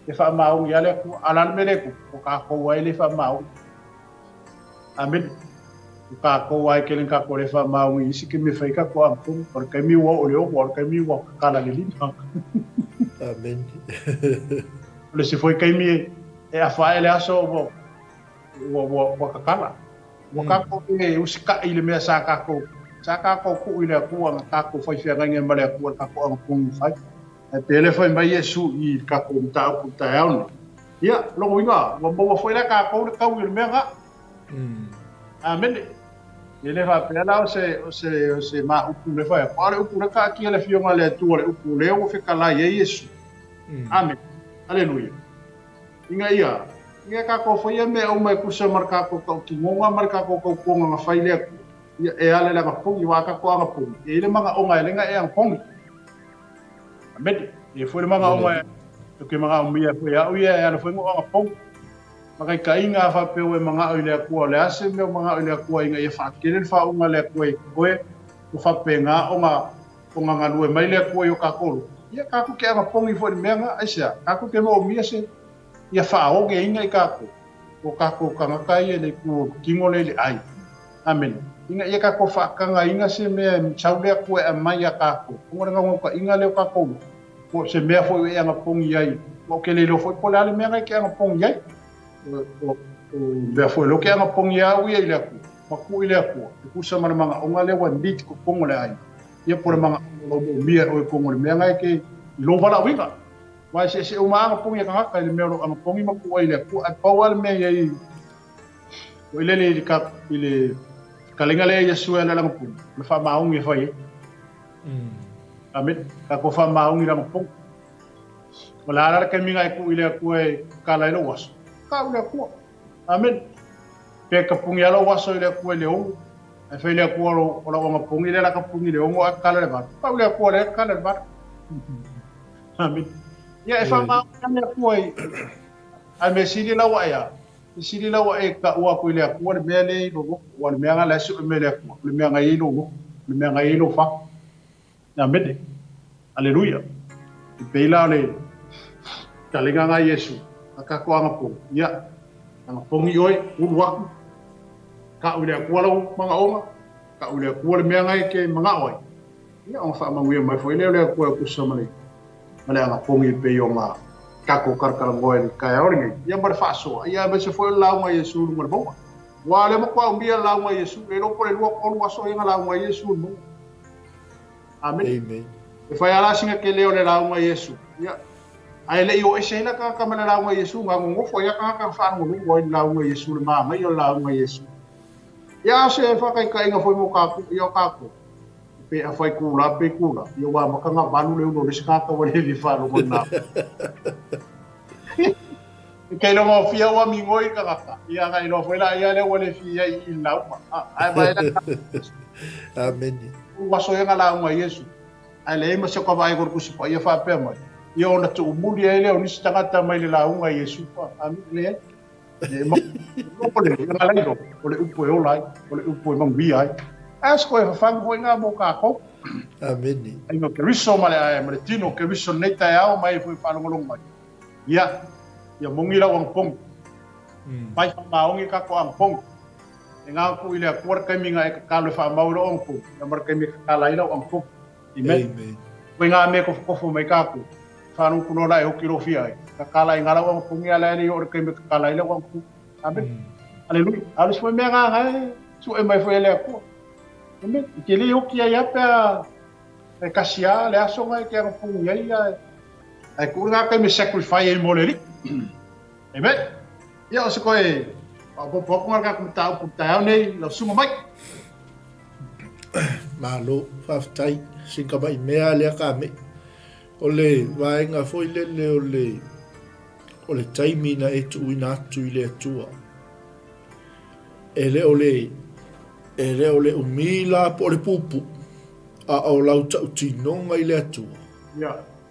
E faamaoni lava le Atua. A o le a le mea lea e tupu? O tatou ai le faamaoni. Amene. O tatou lava e tele na tatou le faamaoni i isi taimi e fai ai tatou agapogi. O le taimi ua oo i le 6, o le taimi ua tatala i le 5. Amene. O le isi foi taimi e afa ae le aso ua ua ua ua tatala. Ua tatou le usitai i le mea sa tatou sa tatou tuu i le Atua na tatou fai feagaiga ai ma le Atua i le tatou agapogi na fai. Ae pei o lea fai mai Iesu i le tatou mataupu i le taeao nei. Ia, lona uiga, ua maua foi la tatou le taui o le mea na. Amene. E le faapea la o se, o se, o se ma upu le fai atu. A o le upu lea taatia le Afioga a le Atua, le upu lea ua fetalai ai Iesu. Amene. Aleluia. Ina ia, ina ia tatou faia mea uma e tusa ma le tatou tautinoga ma le tatou tautoga na fai le Atua, ia e ala i le agapogi, aua a tatou agapogi, e i ai le manaoga e ala ai ona e agapogi. Amene. E i ai foi le manaoga e, ou te manaomia foi e au ia e ala foi ona ou agapogi. Makaitaiga a faapea ua e manao i le Atua, o le a se mea o manao i le Atua ina ia faatele le faauuga a le Atua i oe, ua faapena ona ona galue mai le Atua i o tatou loto, ia tatou te agapogi foi i le mea na, aisea? Tatou te moomia se ia faaogeina i tatou, o tatou tagata ia i le itu o le tino lea i le ai. Amene. Ina ia tatou faatagaina se mea e sau le Atua e aumai ia tatou, ona o le naunautaiga lea o tatou loto, po o se mea foi ua e agapogi ai, aua ou te le iloa foi po o le a le mea na e te agapogi ai. O mea foi lea ou te agapogi ai au ia i le Atua, ma tuu i le Atua, e tusa ma le manaoga lea ua need i totonu o le aiga. Ia po o le manaoga o lou moomia e oe i totonu o le mea na e te i lou valaauina. Aua e eseese uma lava agapogi a tagata i le mea o lo o agapogi ma kuu ai i le Atua. Ae pau lava le mea e i ai foi lele i le, i le fetalaiga lea a Iesu e ala i le agapogi, o le faamaoni e fai ai. Amene. Tatou faamaoni i le agapogi. O le a la le taimi na e tuu i le Atua e kala ai lou aso? Kau i le Atua. Amene. Pe tapuni lava lou aso i le Atua i le 6, ae fai le Atua o lau agapogi lea o le a tapuni i le 6 ae kala i le 8. Kau i le Atua lea e kala i le 8. Amene. Ia e faamaoni lava le Atua i ae mea sili la ua e a? E sili la ua e taua atu i le Atua le mea lea i lou loto, aua o le mea lena la e sue mai e le Atua, o le mea na i ai lou loto, o le mea na i ai lou fatu. Amene. Aleluia. E pei la o le fetalaiga lena a Iesu, a tatou agapogi, ia, agapogi oe, ulu aku, tau i le Atua lou manaoga, tau i le Atua le mea na e te manao ai, ia ona faamanuia mai foi lea o le Atua e tusa ma le, ma le agapogi e pei ona tatou talatalanoa i le taeao lenei, ia ma le faasoa, ia aemaise foi o le lauga a Iesu i luga o le mauga. Aua o lea matua umia le lauga a Iesu, le iloa po o le lua tolu aso ia na lauga ai Iesu i le mauga. Amene. Amen. E fai lava la sina tele o le lauga a Iesu. Ia. Ae le i o ese ai la tagata ma le lauga a Iesu, na nonofo ai a tagata na faalogologo ai i le lauga a Iesu, le manaia o le lauga a Iesu. Ia, a o se faataitaiga foi mo tatou, ia o tatou, pe afai itula pe itula, ia ua amata ona valu le ulu o le isi tagata ua le faalogo i le lauga. E kei loga o fia ua migoi tagata, ia na iloa foi la ia lea ua le fia i i le lauga. Ae vaai la Amene. Ua aso ia na lauga a Iesu. Ae leai ma se ka vaai ko le Tusi Paia faapea mai. Ia ona tuumuli ai lea o nisi tagata mai le lauga a Iesu. Amene leai. E ma o le na lailo o le upu e ola ai, o le upu e manuia ai. Ae se koe fafagu foi ngā mō kākou. Amene. Ai no Keriso ma le ae ma le tino Keriso nei taeao mai foi whaalongolongo mai. Ia, ia mongi lau agapogi. Mai whamaongi ka ko agapogi. E ngā ku i le Atua le taimi nga e kakalo e whaamau i lau agapogi, ia ma le taimi e kakala ai lau agapogi. Amen. Amen. Koe ngā mea kofokofo mai kākou. Whānau kuno la e hoki rōwhia ai. Kakala i ngā lau agapogi a la e le i o le taimi e kakala ai lau agapogi. Amen. Aleluia. A o le isi foi mea ngā ngā e sue mai foi e le Atua. Amen. I te le hoki ai a pea E kasi a le aso nga e te agapogi ai ia ae kuu le taimi e sacrifice ai mo le Alii. Amen. Ia o se koe faaopoopo atu nga le tatou mataupu i le taeao nei lau susuga mai. Malo, faafetai. Sina tamai mea lea ka mei. O le vaega foi lele o le o le taimi na e tuuina atu i le Atua. E le o le e le o le umi la po o le puupuu. A o lau tautinoga i le Atua,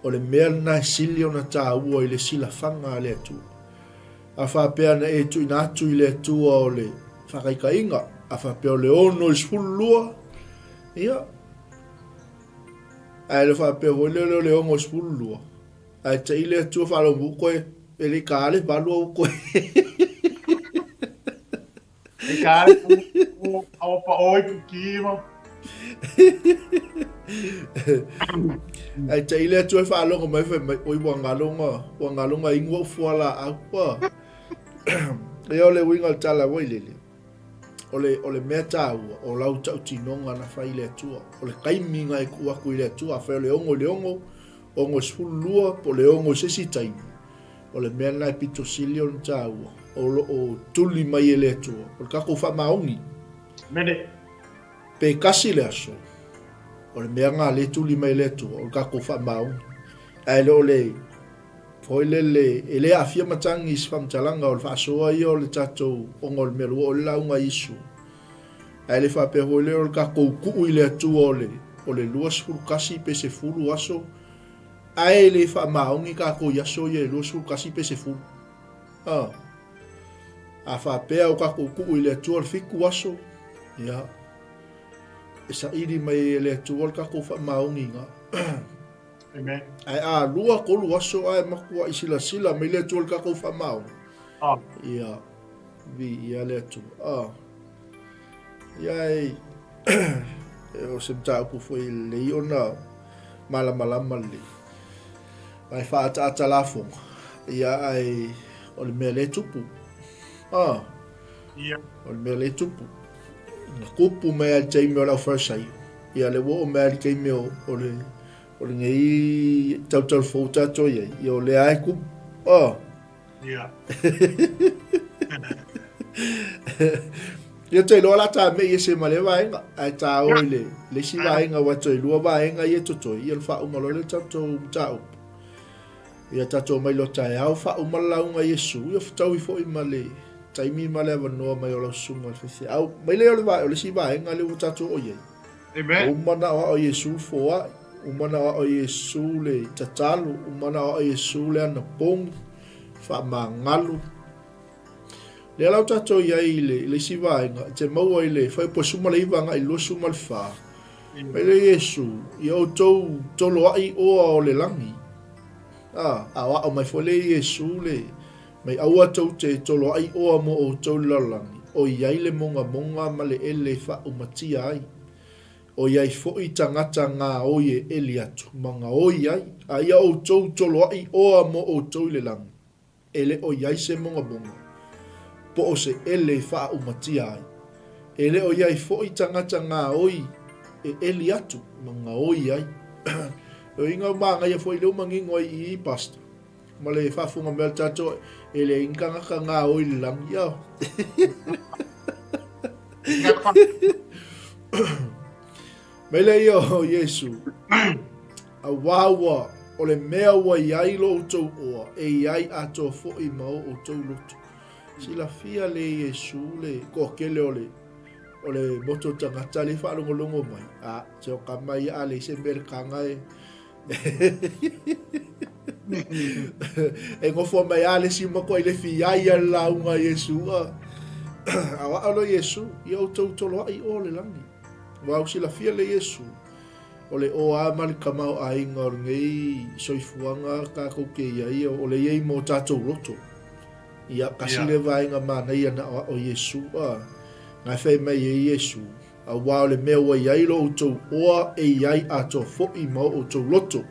o le mea lena e sili ona taua i le silafaga a le Atua. A faapea na e tuuina atu i le Atua o le faakaikaiga, a faapea o le 6 i le 12, ia, ae le faapea foi lea o le 6 i le 12, ae te i le Atua faalogo koe, e le i ka le valu au koe. E ka o awa pa oi ku kima. Ai te ile atu e whaalogo mai whai mai, oi ua ngalo nga, ua ngalo nga ingoa ufua la au. Ua. E o le uiga o le tala wai lele. O le, o le mea tāua, o lau tautinoga na whai le Atua. O le kaimi nga e ku aku i le Atua, a whai o le ongo i le ongo, ongo i 12, po le ongo i se isi taimi. O le mea lena e pito sili ona taua, o lo o tuli mai e le Atua, o le tatou faamaoni. Amene. Pe kasi le aso, o le mea lena lea e tuli mai e le Atua, o le tatou faamaoni. Ae le o le, foi lele, e le aafia matagi i se faamatalaga o le faasoa ia o le tatou, ona o le mea lua o le lauga a Iesu. Ae le faapea foi lea o le tatou tuu i le Atua o le, o le 21 pe 10 aso, Ae le faamaoni tatou i aso ia e 21 pe 10. A. A faapea o tatou tuu i le Atua le fitu aso, ia, e saili mai e le Atua le tatou faamaoniga. Amen. Ae a lua tolu aso ae matuai silasila mai le Atua i le tatou faamaoni. Ah. Ia, viia le Atua. Ah. Ia e, o se mataupu foi lelei ona malamalama lelei. Ae faaataata lafoga, ia ae o le mea lea e tupu. Ah, Ia. o le mea lea e tupu. Na kupu mai lava i le taimi o le aufaisaio, ia lea ua oo mai lava i le taimi o, o le O lenei tautau fou tatou i ai, ia o lea e kupu. Oh. Ia. Ia te iloa la ta me i se ma le vaega, ae ta o i le, le isi vaega ua toe lua vaega ia totoe, ia le faauma loa le tatou mataupu. Ia tatou mai loa taeao faauma le lauga a Iesu, ia fetaui foi ma le taimi ma le avanoa mai o lau susuga i le faifeau. Mai lea o le vae, o le isi vaega lea ua tatou oo i ai. Amen. Ua uma ona aoao Iesu le foai, uma ona aoao Iesu le tatalo, uma ona aoao Iesu le anapogi, faamagalo. Lea la ua tatou i ai i le, i le isi vaega, e te maua i le fuaiupu 19 agai i le 24. Mai lea Iesu, ia outou toloai oa o le lagi. A, aoao mai foi lea Iesu le, mai aua tou te toloai oa mo outou i le lalolagi, o i ai le mogamoga ma le ele e faaumatia ai. O i ai foi tagata gaoi e eli atu ma gaoi ai, a ia outou toloai oa mo outou i le lagi. E le o i ai se mogamoga, po o se ele e faaumatia ai. E le o i ai foi tagata gaoi e eli atu ma gaoi ai. O inga o māngaia foi lea ua manino ai i i, Pastor, ma le faafofoga mai a le tatou, e leai ni tagata gaoi i le lagi, ia. Mai lea ia o Iesu, Auā ua, o le mea ua i ai lo outou oa, e i ai atoa foi ma o outou loto. Silafia le Iesu le toatele o le, o le moto tagata le faalogologo mai, a, se o kama ia a leai se mea le taga e, e nofo mai a le isi matuai le fia ia le lauga a Iesu, a, aoao loa Iesu, ia outou toloai o le lagi. Ua au silafia le Iesu, O le oa ma le tamaoaiga o lenei soifuaga tatou te i ai, o le i ai mo tatou loto. Ia, kasi le vaega manaia na aoao Iesu, a, na e fai mai ai Iesu, Auā o le mea ua i ai lo outou oa e i ai atoa foi ma o outou loto.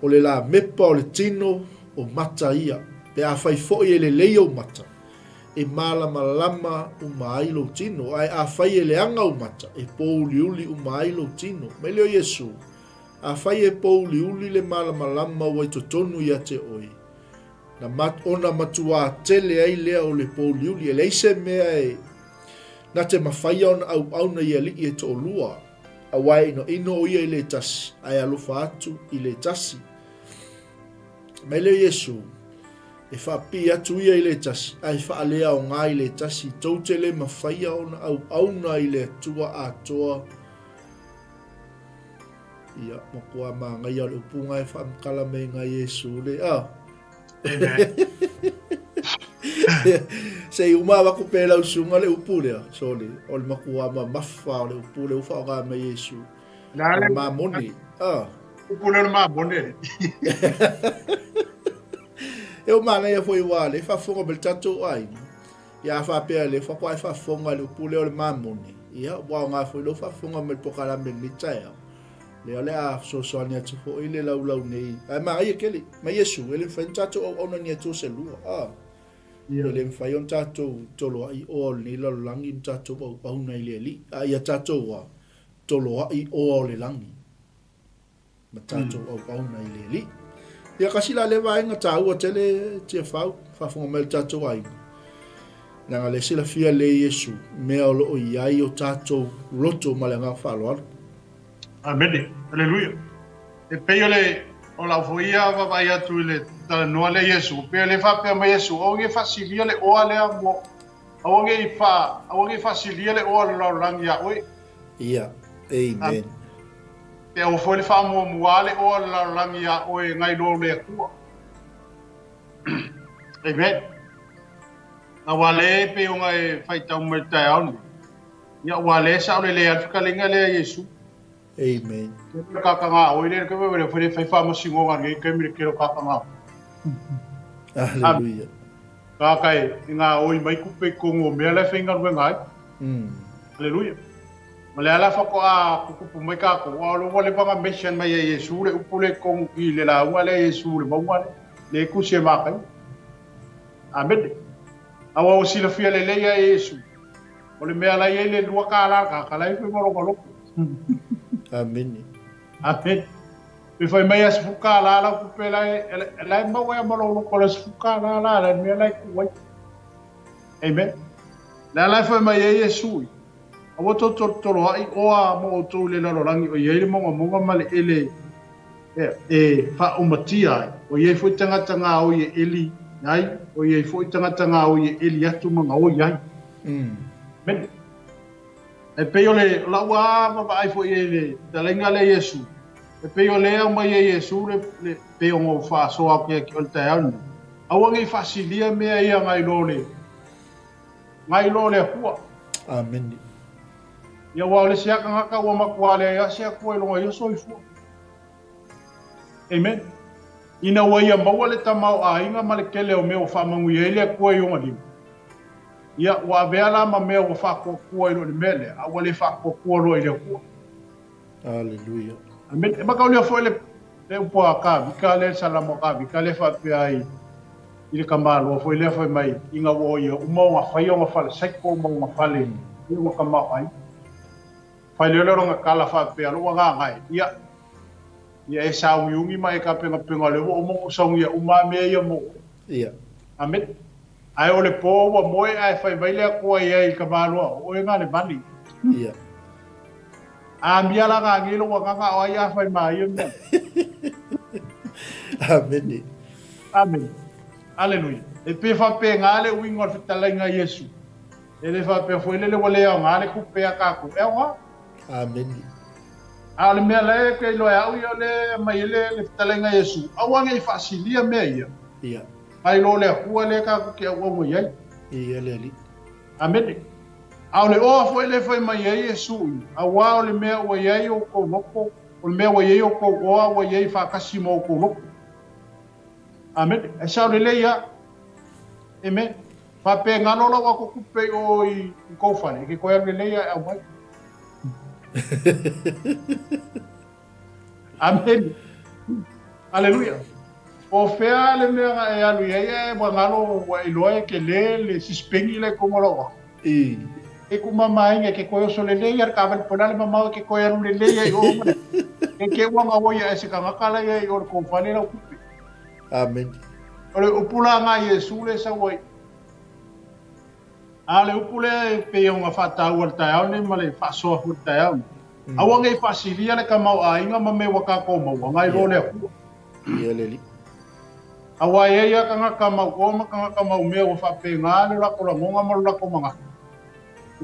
O le lamepa o le tino, o mata ia. Pe afai foi e lelei ou mata, e malamalama uma ai lou tino, ae afai e leaga ou mata, e pōuliuli uma ai lou tino. Mai lea o Iesu, Afai e pōuliuli le malamalama ua i totonu ia te oe, na mat, ona matuā tele ai lea o le pōuliuli, e leai se mea e na te mafaia ona auauna i alii e toʻolua, auā e inoino o ia i le tasi, ae alofa atu i le tasi. Mai lea o Iesu, E faapipii atu ia i le tasi, ae faaleaoga i le tasi, tou te le mafaia ona auauna i le Atua atoa. Ia, matua māngaia o le upu e faamatala mai ngai Iesu le, a. Se i uma avatu pe lau susuga le upu lea, sorry, o le matua mamafa o le upu lea ua faaaoga mai Iesu. La le mamone. Ah. Upu lea o le mamone. E o manaia foi ua le faafofoga mai le tatou aiga. Ia a faapea le faatoa e faafofoga i le upu lea o le mamone. Ia ua aoga foi lou faafofoga mai le polokalame i lenei taeao. Lea o le a fesoasoani atu foi le laulau nei. Ae manaia tele. Mai Iesu, e le mafai ona tatou auauna ni Atua se lua. Ah. E le mafai ona tatou toloai oa o lenei lalolagi ma tatou auauna i le Alii. A ia tatou a, toloai oa o le lagi ma tatou auauna i le Alii. Ia kasi la lea vaega taua tele Tiafau, faafofoga mai le tatou aiga. Leaga le silafia le Iesu, mea o lo o i ai o tatou loto ma le agaga faaaloalo. Amene. Aleluia. E pei o le o lau foi ia vaavaai atu i le talanoa lea Iesu, e pei o lea faapea mai Iesu, aua ne i faasilia le oa lea mo aua ne i fa aua ne i faasilia le oa o le lalolagi iā oe. Ia. Amen. Pe aua foi le faamuamua le oa o le lalolagi iā oe nai lo le Atua. Amen. Aua lea e pei ona e faitau mai le taeao nei. Ia ua lea saolelei lava le fetalaiga lea a Iesu. Amen. Le kakanga oi le ke le fai fai faamasinoga nei taimi le tele o kakanga. Hallelujah. Ka kai i ngā oi mai kupe i tonu o mea la e faigaluega ai. Hallelujah. Ma le ala whakoa kukupu mai kākou, a o le ua leva na mention mai e Iesu le upu le tonu i le lauga lea Iesu le mauga le, le tusi e mākai. Amene. Aua ua silafia lelei a e Iesu. O le mea la i ai le $2 ka ka lai fai ma lona loto. Amene. Amene. Pe fai mai a $10 lau tupe la e la e maua ia ma lou loko le $10 la le mea la e tuu ai. Amen. Le a la e fai mai ai Iesu i, Aua tou tolotoloaʻi oa mo ʻoutou i le lalolagi o i ai le mogamoga ma le ʻele e faaumatia ai, o i ai foi tagata gaoi e ʻeli ai, o i ai foi tagata gaoi e ʻeli atu ma gaoi ai. Amen. E pei o le lau a vaavaai foi i le fetalaiga lea Iesu, e pei o lea e aumai e Iesu le, le pei ona ou faasoa atu ia te oe i le taeao lenei, aua ne i faasilia mea ia nai lo le, nai lo le Atua. Amene. Ia aua o le isi lava tagata ua matua leai lava se Atua i lona ia soifua. Amen. Ina ua ia maua le tamaoaiga ma le tele o mea ua faamanuia ai le Atua i ona lima, ia, ua avea la ma mea ua faatuatua i lo le mea lea, a ua le faatuatua loa i le Atua. Aleluia. Amen. E mataulia foi le, le upu a Kavika lea, le Salamo a Kavika lea faapea ai i le tamaloa foi lea fai mai, ina ua ia uma ona fai ona fale saiko ma ona fale, ia ona tamaoaiga. Fai lea o lona tala faapea, lou agaga e, ia, ia e saugiugi ma e tapenapena o lea ua uma ona ou saugia uma lava mea ia mo oe. Ia. Amene. Ae o le po ua moe ae fai mai le Atua i ai i le tamaloa, o oe na le mani. Ia. A mia la nga ngi lou agaga o ai a fai ma ia mea. Amene. Amene. Aleluia. E pe faapena le uiga o le fetalaiga a Iesu. E le faapea foi lele ua le aoga le tupe a tatou. E aoga. Amene. A o le mea la e te iloa e au ia o le aumai ai le, le fetalaiga a Iesu, aua ne i faasilia mea ia. Ia. Nai lo le Atua lea tatou te auauna i ai. Ia le Alii. Amene. A o le oa foi lea e fai mai ai Iesu i, auā o le mea ua i ai outou loto, o le mea ua i ai outou oa ua i ai faatasi ma outou loto. Amene. Ae sao lelei lava. Amen. Faapea galo lau ato tupe i o i kou fale, e ke toe alu lelei a e aumai. Amene. Aleluia. Po o fea le mea na e alu i ai ae ua galo ua e iloa e tele le sisipeni la i totonu o lau ato. I. E ku mamaina e ke toe oso lelei a le taavale po o le a le mamao e ke toe alu lelei ai i o ma e te ua gaoi ae se tagata la i ai i o le kou fale lau tupe. Amene. O le upu la na Iesu le sau ai. A o le upu lea e pei ona faataua i le taeao lenei ma le faasoa foi i le taeao lenei. Aua ne i faasilia le tamaoaiga ma mea ua tatou maua, nai lo le Atua. Ia le Alii. Aua e i ai lava tagata mauoa ma tagata maumea ua faapena le latou lagona ma lo latou manatu.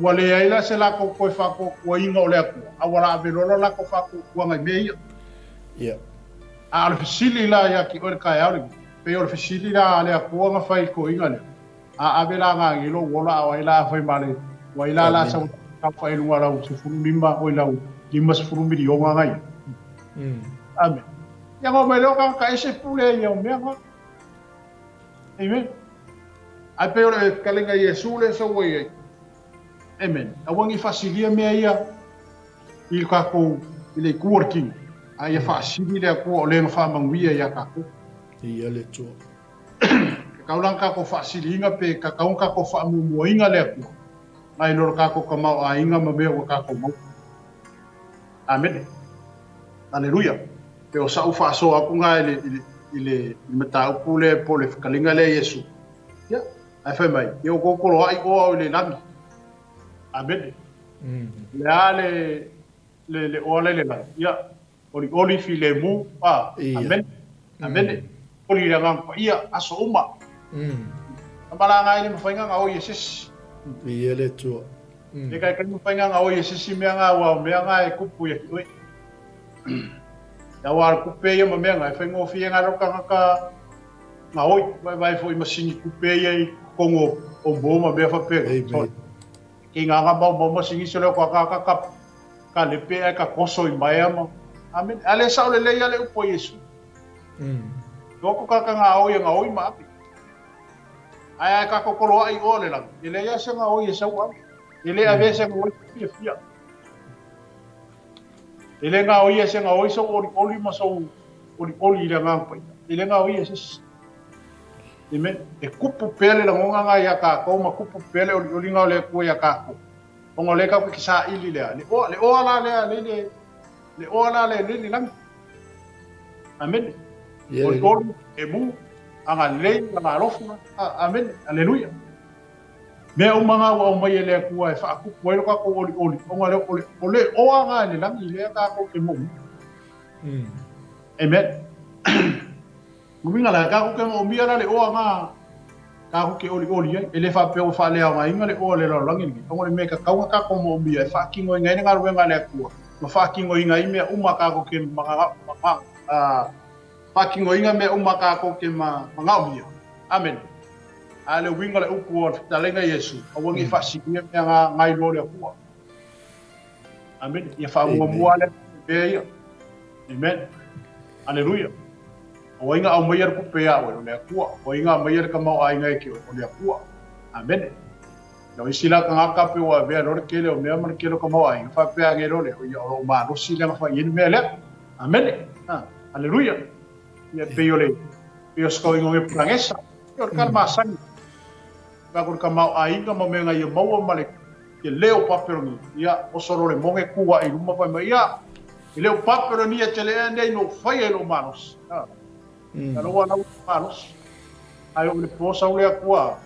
Ua leai la se latou toe faatuatuaina o le Atua, a ua laave loa lo latou faatuatuaga i mea ia. Ia. A o le fesili la ia te oe i le taeao lenei, pei o le fesili la a le Atua na fai i le toeaina lea, A ave la nga i lou ola a o ai la a fai ma le o ai la la sau taufa i luga lau 15 oi lau 50 miliona nga ia. Amen. Ia ngo mai leo ka ka ese pule ia o mea nga. Amen. Ai pe o le kalenga Iesu le sau ai ai. Amen. Aua ni faasilia mea ia i le tatou i le itu o le kino. A ia faasili le Atua o le na faamanuia ia tatou. Ia le Atua. Tatau la ona tatou faasiliina pe tatau ona tatou faamuamuaina le Atua nai lo le tatou tamaoaiga ma mea ua tatou maua. Amene. Aleluia. Pe o sa'u faasoa atu na i le, i le, i le mataupu lea po o le fekaliga lea Iesu. Ia, ae fai mai, ia outou toloa'i oa o i le lagi. Amene. Le a le, le, le oa la i le lagi. Ia, Olioli filemu, a, amene, amene, oli i le Agaga Paia, aso uma. Na malaga ai le mafaiga na oi e sesi. Viia le Atua. Le kai kai mafaiga na oi e sesi mea nga ua o mea nga e kupu ia ki oi. Ia ua kupe ia ma mea nga e whaingofie nga ro kangaka nga oi, vai vai foi masini kupe ia i kongo o mo ma mea whapega. Amen. Ki nga nga mau mau masini se leo ka ka ka ka lepe ae ka koso i maea ma. Amen. A le sao lelei a le upu a Iesu. No ko ka ka nga oi nga oi ma api. Ae ae ka kokolo ai o le lagi. E le ia se nga oi e sau ai. E le ave se nga oi fia fia. E le nga oi e se nga oi sau oli oli ma sau oli oli i le ngang pai. E le nga oi e se. Amen. E kupu pea le lagonga nga ia kākou ma kupu pea le olioliga o le Atua ia kākou. Ona o lea kākou ke saili lea. Le oa, le oa la lea, le, le, le oa la le, le, le lagi. Amene. Olikoli, emu, agalelei, agalofa. Amene. Aleluia. Mea uma ngā ua aumai e le Atua e faakupu ai lo kākou olioli, ona lea o le, o le oa ngā i le lagi lea kākou ke moomia. Amen. Uiga la, kākou ke moomia la le oa ngā kākou ke olioli ai. E le faapea ua faaleaogaina le oa le lalolagi lenei. Ona o le mea e tatau ona kākou moomia e faatinoina ai le galuega a le Atua, ma faatinoina ai mea uma kākou ke faatinoina mea uma kākou ke manaomia. Amene. A le uiga o le upu o le fetalaiga Iesu, aua ne i faasilia mea nga nga iloa o le Atua. Amene. Ia faamuamua le mea ia. Amen. Aleluia. O ai nga aumaia le tupe ia oe, o le Atua. O ai nga aumaia le tamaoaiga ia te oe, o le Atua. Amene. Ia o isi la tagata pe ua avea loa le tele o mea ma le tele o tamaoaiga, faapea ane loa lea, ia o lou malosi lea na fai ai le mea lea. Amene. Aleluia. Ia pei o le pei o se tauiga o Nepukanesa. Ia o le tala masani. Pea ko le tamaoaiga ma mea na ia maua ma le tele o Papelonia. Ia oso loa le moge ku ae i luma fai mai, ia, e le o Papelonia tele ea nei na ou faia i lou malosi. Ia lou alau malosi. Ae oo i le po sau le Atua,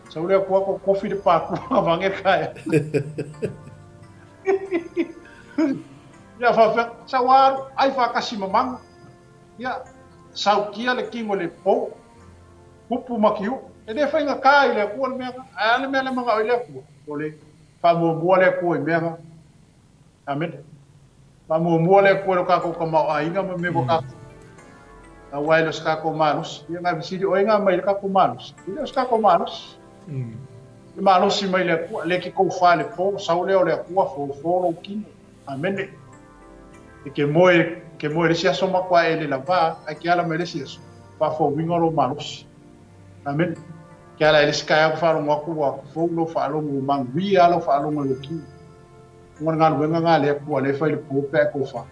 sau le Atua totofi le pākua vaeane le taeao. Ia faapea, sau alu, ai faatasi ma manu. Ia, sautia le kino i le pou, pupu ma kiuʻu. E le faigata i le Atua le mea na. Ae a le mea le manao i le Atua? O le faamuamua le Atua i mea na. Amene. Faamuamua le Atua i lo tatou tamaoaiga ma mea ua tatou aua e le o se tatou malosi. Ia na fesili oe na aumai le tatou malosi. E le o se tatou malosi. Le malosi mai le Atua, le ke tofa i le po, sau lea o le Atua, fofo lou kino. Amene. E ke moe, ke moe le isi aso matua e le lava, ae ke ala mai le isi aso, faafouina lou malosi. Amene. Ke ala i le isi taeao ke faalogo atu ua fou lou faalogo, ua manuia lou faalogo i lou kino. Ona o le galuega lena a le Atua lea e fai i le po pe a e tofa,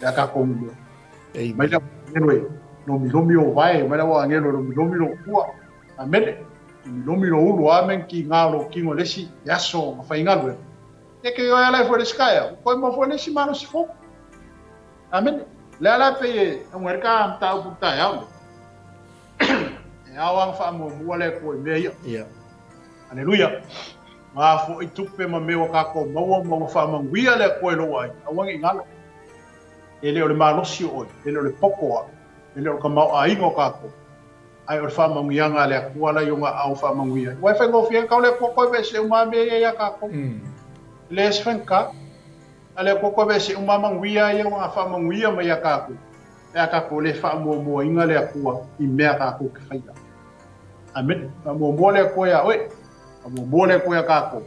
pe a tatou momoe. Mai le agelo e lomilomi ou vae, mai le agelo e lomilomi lou pua. Amene. Lomilomi lou ulu, amen, ki ngā o lou kino i le isi aso na faigaluega. E ke oe ala e foi le isi taeao, ua toe maua foi le isi malosi fou. Amene. Le ala e pei e auga ai le ka mataupu i le taeao lenei. E ao lava ona faamuamua le Atua i mea ia. Ia. Aleluia. O a foi tupe ma mea ua tatou maua ma ua faamanuia le Atua i lou aiga, aua ne i galo. E le o le malosi o oe, e le o le poto o au, e le o le tamaoaiga o tatou, ae o le faamanuiaga a le Atua la i ona aao faamanuia ai. Aua e faigofie ai tau le Atua toe aveese uma lava mea ia ia tatou. E leai se faigata. A le Atua toe aveese uma lava manuia ia ua faamanuia mai ia tatou, pe a tatou le faamuamuaina le Atua i mea tatou te faia. Amene. Faamuamua le Atua ia oe. Faamuamua le Atua ia tatou.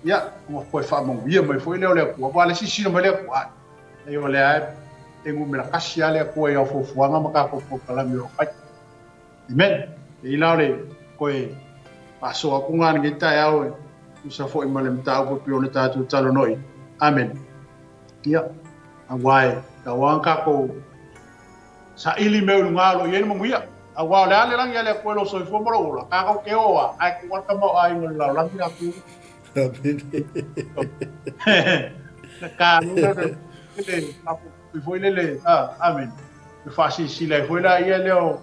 Ia, ona toe faamanuia mai foi lea o le Atua. Aua le silasila mai le Atua, ai, o lea e numera kasi lava le Atua i au fuafuaga ma tatou polokalame o lo o fai. Amen. E i la o le koe faasoa atu ngā lenei taeao e tusa foi ma le mataupu e pei ona tatou talanoa. Amen. Ia, aua e tau lava ona tatou saili mea i luga o lo o i ai le manuia. Aua o le a le lagi a le Atua i lou soifua ma lou ola, tatou te o lava, ae tuu lava le tamaoaiga o le lalolagi latou. Amen. Ka le le foi lele, amen. E faasilasila ai foi la ia lea o,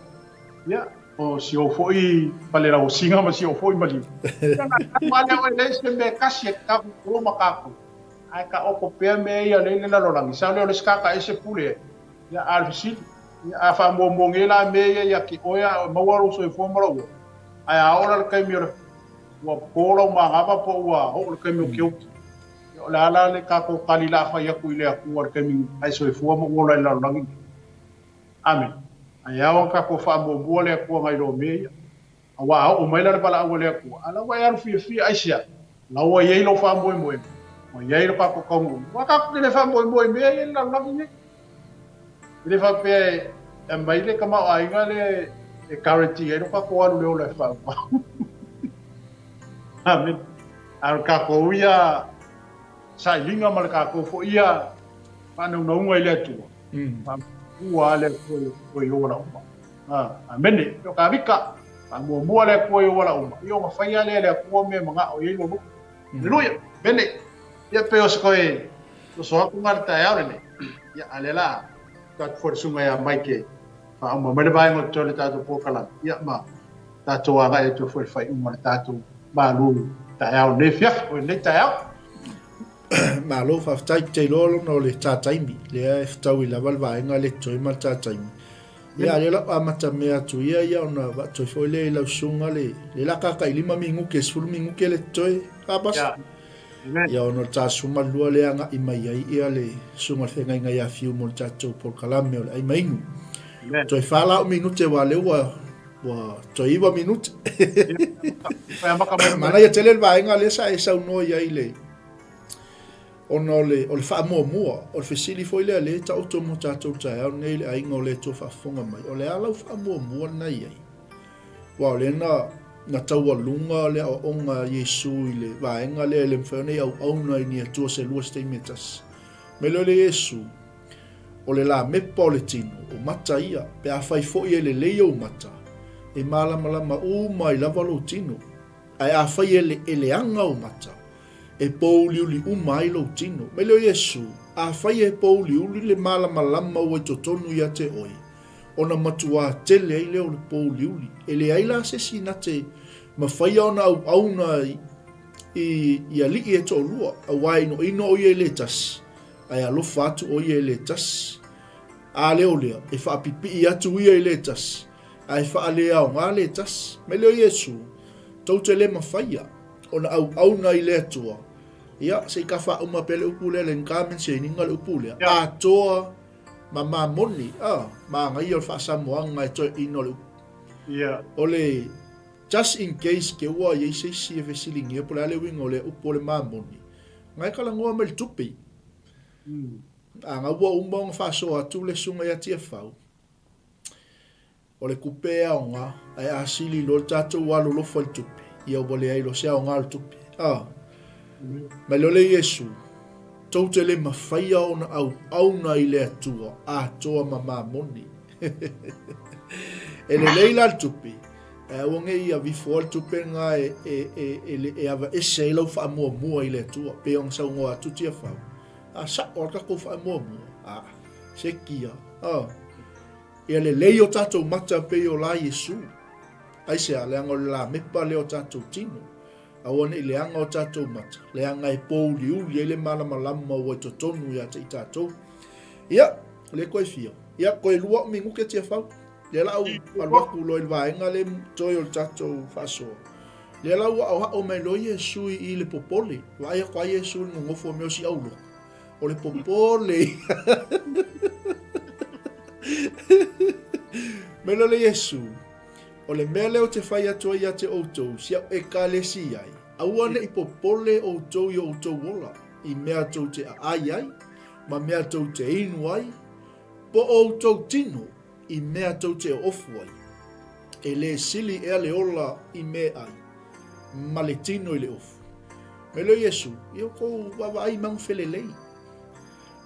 ia, o si ou foi falelauasiga ma si ou foi maliu. Ia na tau lea oe leai se mea e tasi e tatou o ma tatou. Ae taoto pea mea ia lea i le lalolagi. Sao lea o le isi tagata ese pule ai. Ia, a o le fesili, ia, a faamuamua nei la mea ia ia te oe a maua lou soifua ma lou ola, ae a oo la i le taimi o le ua po lau manava po ua oo i le taimi o ke oti, ia, o le a la le tatou tali la fai atu i le Atua i le taimi a e soifua ma ua ola i le lalolagi nei? Amene. Ae ao ona tatou faamuamua le Atua nai lo mea ia. Aua a oo mai la le valaau a le Atua, a la ua e alu fiafia, aisea? La ua i ai lou faamoemoe, ua i ai lo tatou taunuuga. Aua tatou te le faamoemoe i mea ia i le lalolagi nei. E le faapea e aumai le tamaoaiga lea e guarantee ai lo tatou alu i le ola e faaauau. Amen. A o le tatou ia sailiga ma le tatou foi ia faanaunauga i le Atua, faamuamua le Atua i ou ala uma. Amene. O Kavika, faamuamua le Atua i ou ala uma, ia ona faia lea e le Atua mea e manao i ai lou loto. Aleluia. Amene. Ia pei o se koe soso atu nga le taeao lenei. Ia, a lea la, tuu atu foi le susuga ia Mike. Faauma mai le vaega o totoe o le tatou polokalame, ia ma tatou agai atu foi i le faaiuga o le tatou malu taeao nei afiafi, o lenei taeao. Malo, faafetai. Ou te iloa lona o le tā taimi, lea e fetaui lava le vaega lea totoe ma le tā taimi. Ia, a lea la ua amata mea atu ia, ia ona vaatoi foi lea i lau susuga le, le la kaka i 5 minute, 10 minute le totoe, a pasa. Ia, ona o le ta 12 lea agai mai ai ia le susuga i le feagaiga ia Fiu mo le tatou polokalame o le ai ma inu. Toe 4 la au minute aua lea ua ua toe 9 minute. Manaia tele le vaega lea sa e saunoa i ai i le ona o le, o le faamuamua, o le fesili foi lea lea e taoto mo tatou taeao nei le aiga o le Atua faafofoga mai, o le a lau faamuamua lena i ai? Aua o lea na, na taualuga le aoaoga a Iesu i le vaega lea e le mafai ona i auauna i ni Atua se lua se taimi e tasi. Mai loa le Iesu, o le lamepa o le tino, o mata ia, pe afai foi e lelei ou mata, e malamalama uma ai lava lou tino. Ae afai e le, e leaga ou mata, e pōuliuli uma ai lou tino. Mai lea o Iesu, Afai e pōuliuli le malamalama ua i totonu ia te oe, ona matuā tele ai lea o le pōuliuli. E leai la se isi na te mafaia ona auauna i, i alii e toalua, auā e inoino o ia i le tasi, ae alofa atu o ia i le tasi. A lea o lea, e faapipii atu ia i le tasi, ae faaleaoga le tasi. Mai lea o Iesu, Tou te le mafaia ona auauna i le Atua. Ia, se i ka faauma pea le upu lea, le nga mention-ina le upu lea, atoa ma mamoni, a, manaia o le faasamoaga e toeaina o le upu. Yeah. O le, just in case ke ua i ai se isi e fesiligia po o le a le uiga o lea upu o le mamoni, na e talanoa mai i le tupe. A na ua uma ona faasoa atu le susuga ia Tiafau, O le tupe e aoga, ae a sili loa le tatou alolofa i le tupe, ia ua leai loa se aoga o le tupe. A. Mai loa le Iesu, tou te le mafaia ona auauna i le Atua atoa ma mamoni. E lelei la le tupe, ae aua ne i avifoa le tupe lena e, e, e, e, e avaese ai lau faamuamua i le Atua, pei ona saunoa atu Tiafau. A sa'o lava le tatou faamuamua, a, se kia, a. Ia lelei o tatou mata pei o la Iesu. Aisea? Leaga o le lamepa lea o tatou tino. Aua ne i leaga o tatou mata, leaga e pōuliuli ai le malamalama ua i totonu ia te i tatou. Ia, o lea koe fia. Ia, koe lua au minute Tiafau. Lea la au alu atu loa i le vaega lea toe o le tatou faasoa. Lea la ua aoao mai loa Iesu i le popole. Vaai atu ai Iesu i le nonofo mea o si aulotu. O le popole. Mai loa le Iesu, o le mea lea ou te fai atu ai ia te outou, si au ekalesia ai, aua ne i popole outou i o outou ola, i mea tou te aai ai, ma mea tou te inu ai, po o outou tino, i mea tou te oofu ai. E lē sili ea le ola i meaai, ma le tino i le ofu. Mai loa Iesu, Ia outou vaavaai manu felelei,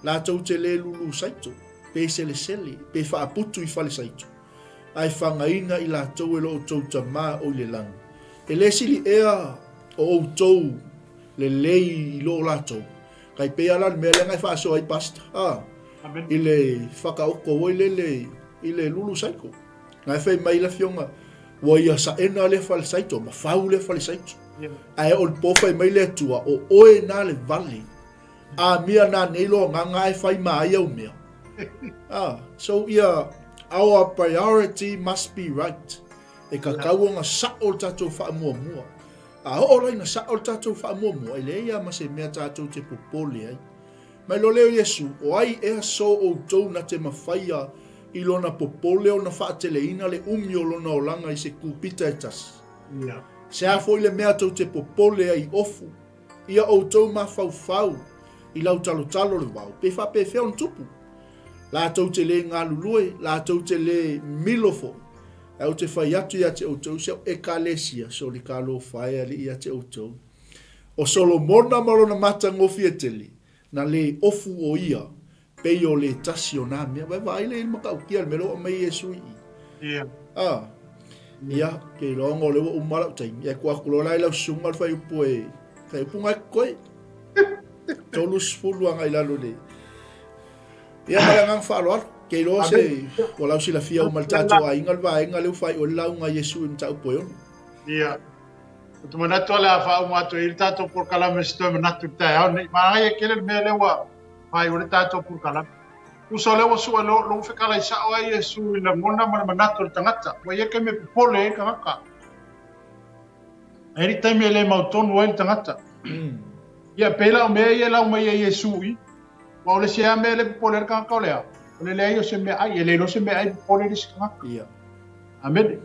latou te lē lulu saito, pe selesele, pe faaputu i fale saito, ae fagaina i latou e lo outou Tama o i le lagi. E lē sili ea o outou lelei i lo latou? Kai pei lava la le mea lea na e faasoa ai Pastor, a, i le whakaoko oi lele i le lulu saito. Na e whai mai le afioga, ua ia saena lea fale saito, ma fau lea fale saito. Ae o le po whai mai le Atua, o oe na le vale, a mia na nei loa nganga e whai ma ai au mea. Ah, so ia, our priority must be right. E kakau ona sa'o le tatou faamuamua. A oo la ina sa'o le tatou faamuamua, e leai lava ma se mea tatou te popole ai. Mai loa lea o Iesu, O ai ea so outou na te mafaia i lona popole ona faateleina le umi o lona olaga i se kupita e tasi? Se a foi le mea tou te popole ai i ofu, ia outou mafaufau i lau talotalo o le vao, pe faapefea ona tupu? Latou te le galulue, latou te le milo foi. Ae ou te fai atu ia te outou, si au Ekalesia, soli talofa e alii ia te outou. O Solomona ma lona matagofie tele, na le ofu o ia, pei o le tasi o nā mea. Vai vaai lea i le matautia le mea lea ua aumai Iesu i i. Ia. Ah. Ia, ke iloa ona o lea ua uma lau taimi. Ia, tuu atu loa la i lau susuga le fuaiupu e, fuaiupu na e totoe. 30 agai i lalo i le. Ia, ma le agaga faaaloalo. Ke iloa se ua lausilafia uma e le tatou aiga le vaega lea ua faaiu ai le lauga a Iesu i mataupu e ono. Ia. Ou te manatu o le a faauma atu ai le tatou polokalame se toe manatu i le taeao lenei. Manaia tele le mea lea ua faaiu ai le tatou polokalame. Tusa o lea ua sue lou fetalai sao ai Iesu i lagona ma le manatu o le tagata. Ua i ai taimi e popole ai le tagata. E i ai le taimi e le mautonu ai le tagata. Ia, pei la o mea ia e lau mai ai Iesu i, Aua o le isi lava mea lea e popole ai le tagata o le a? O le leai o se meaai. E le iloa se meaai popole le isi tagata. Ia. Amene.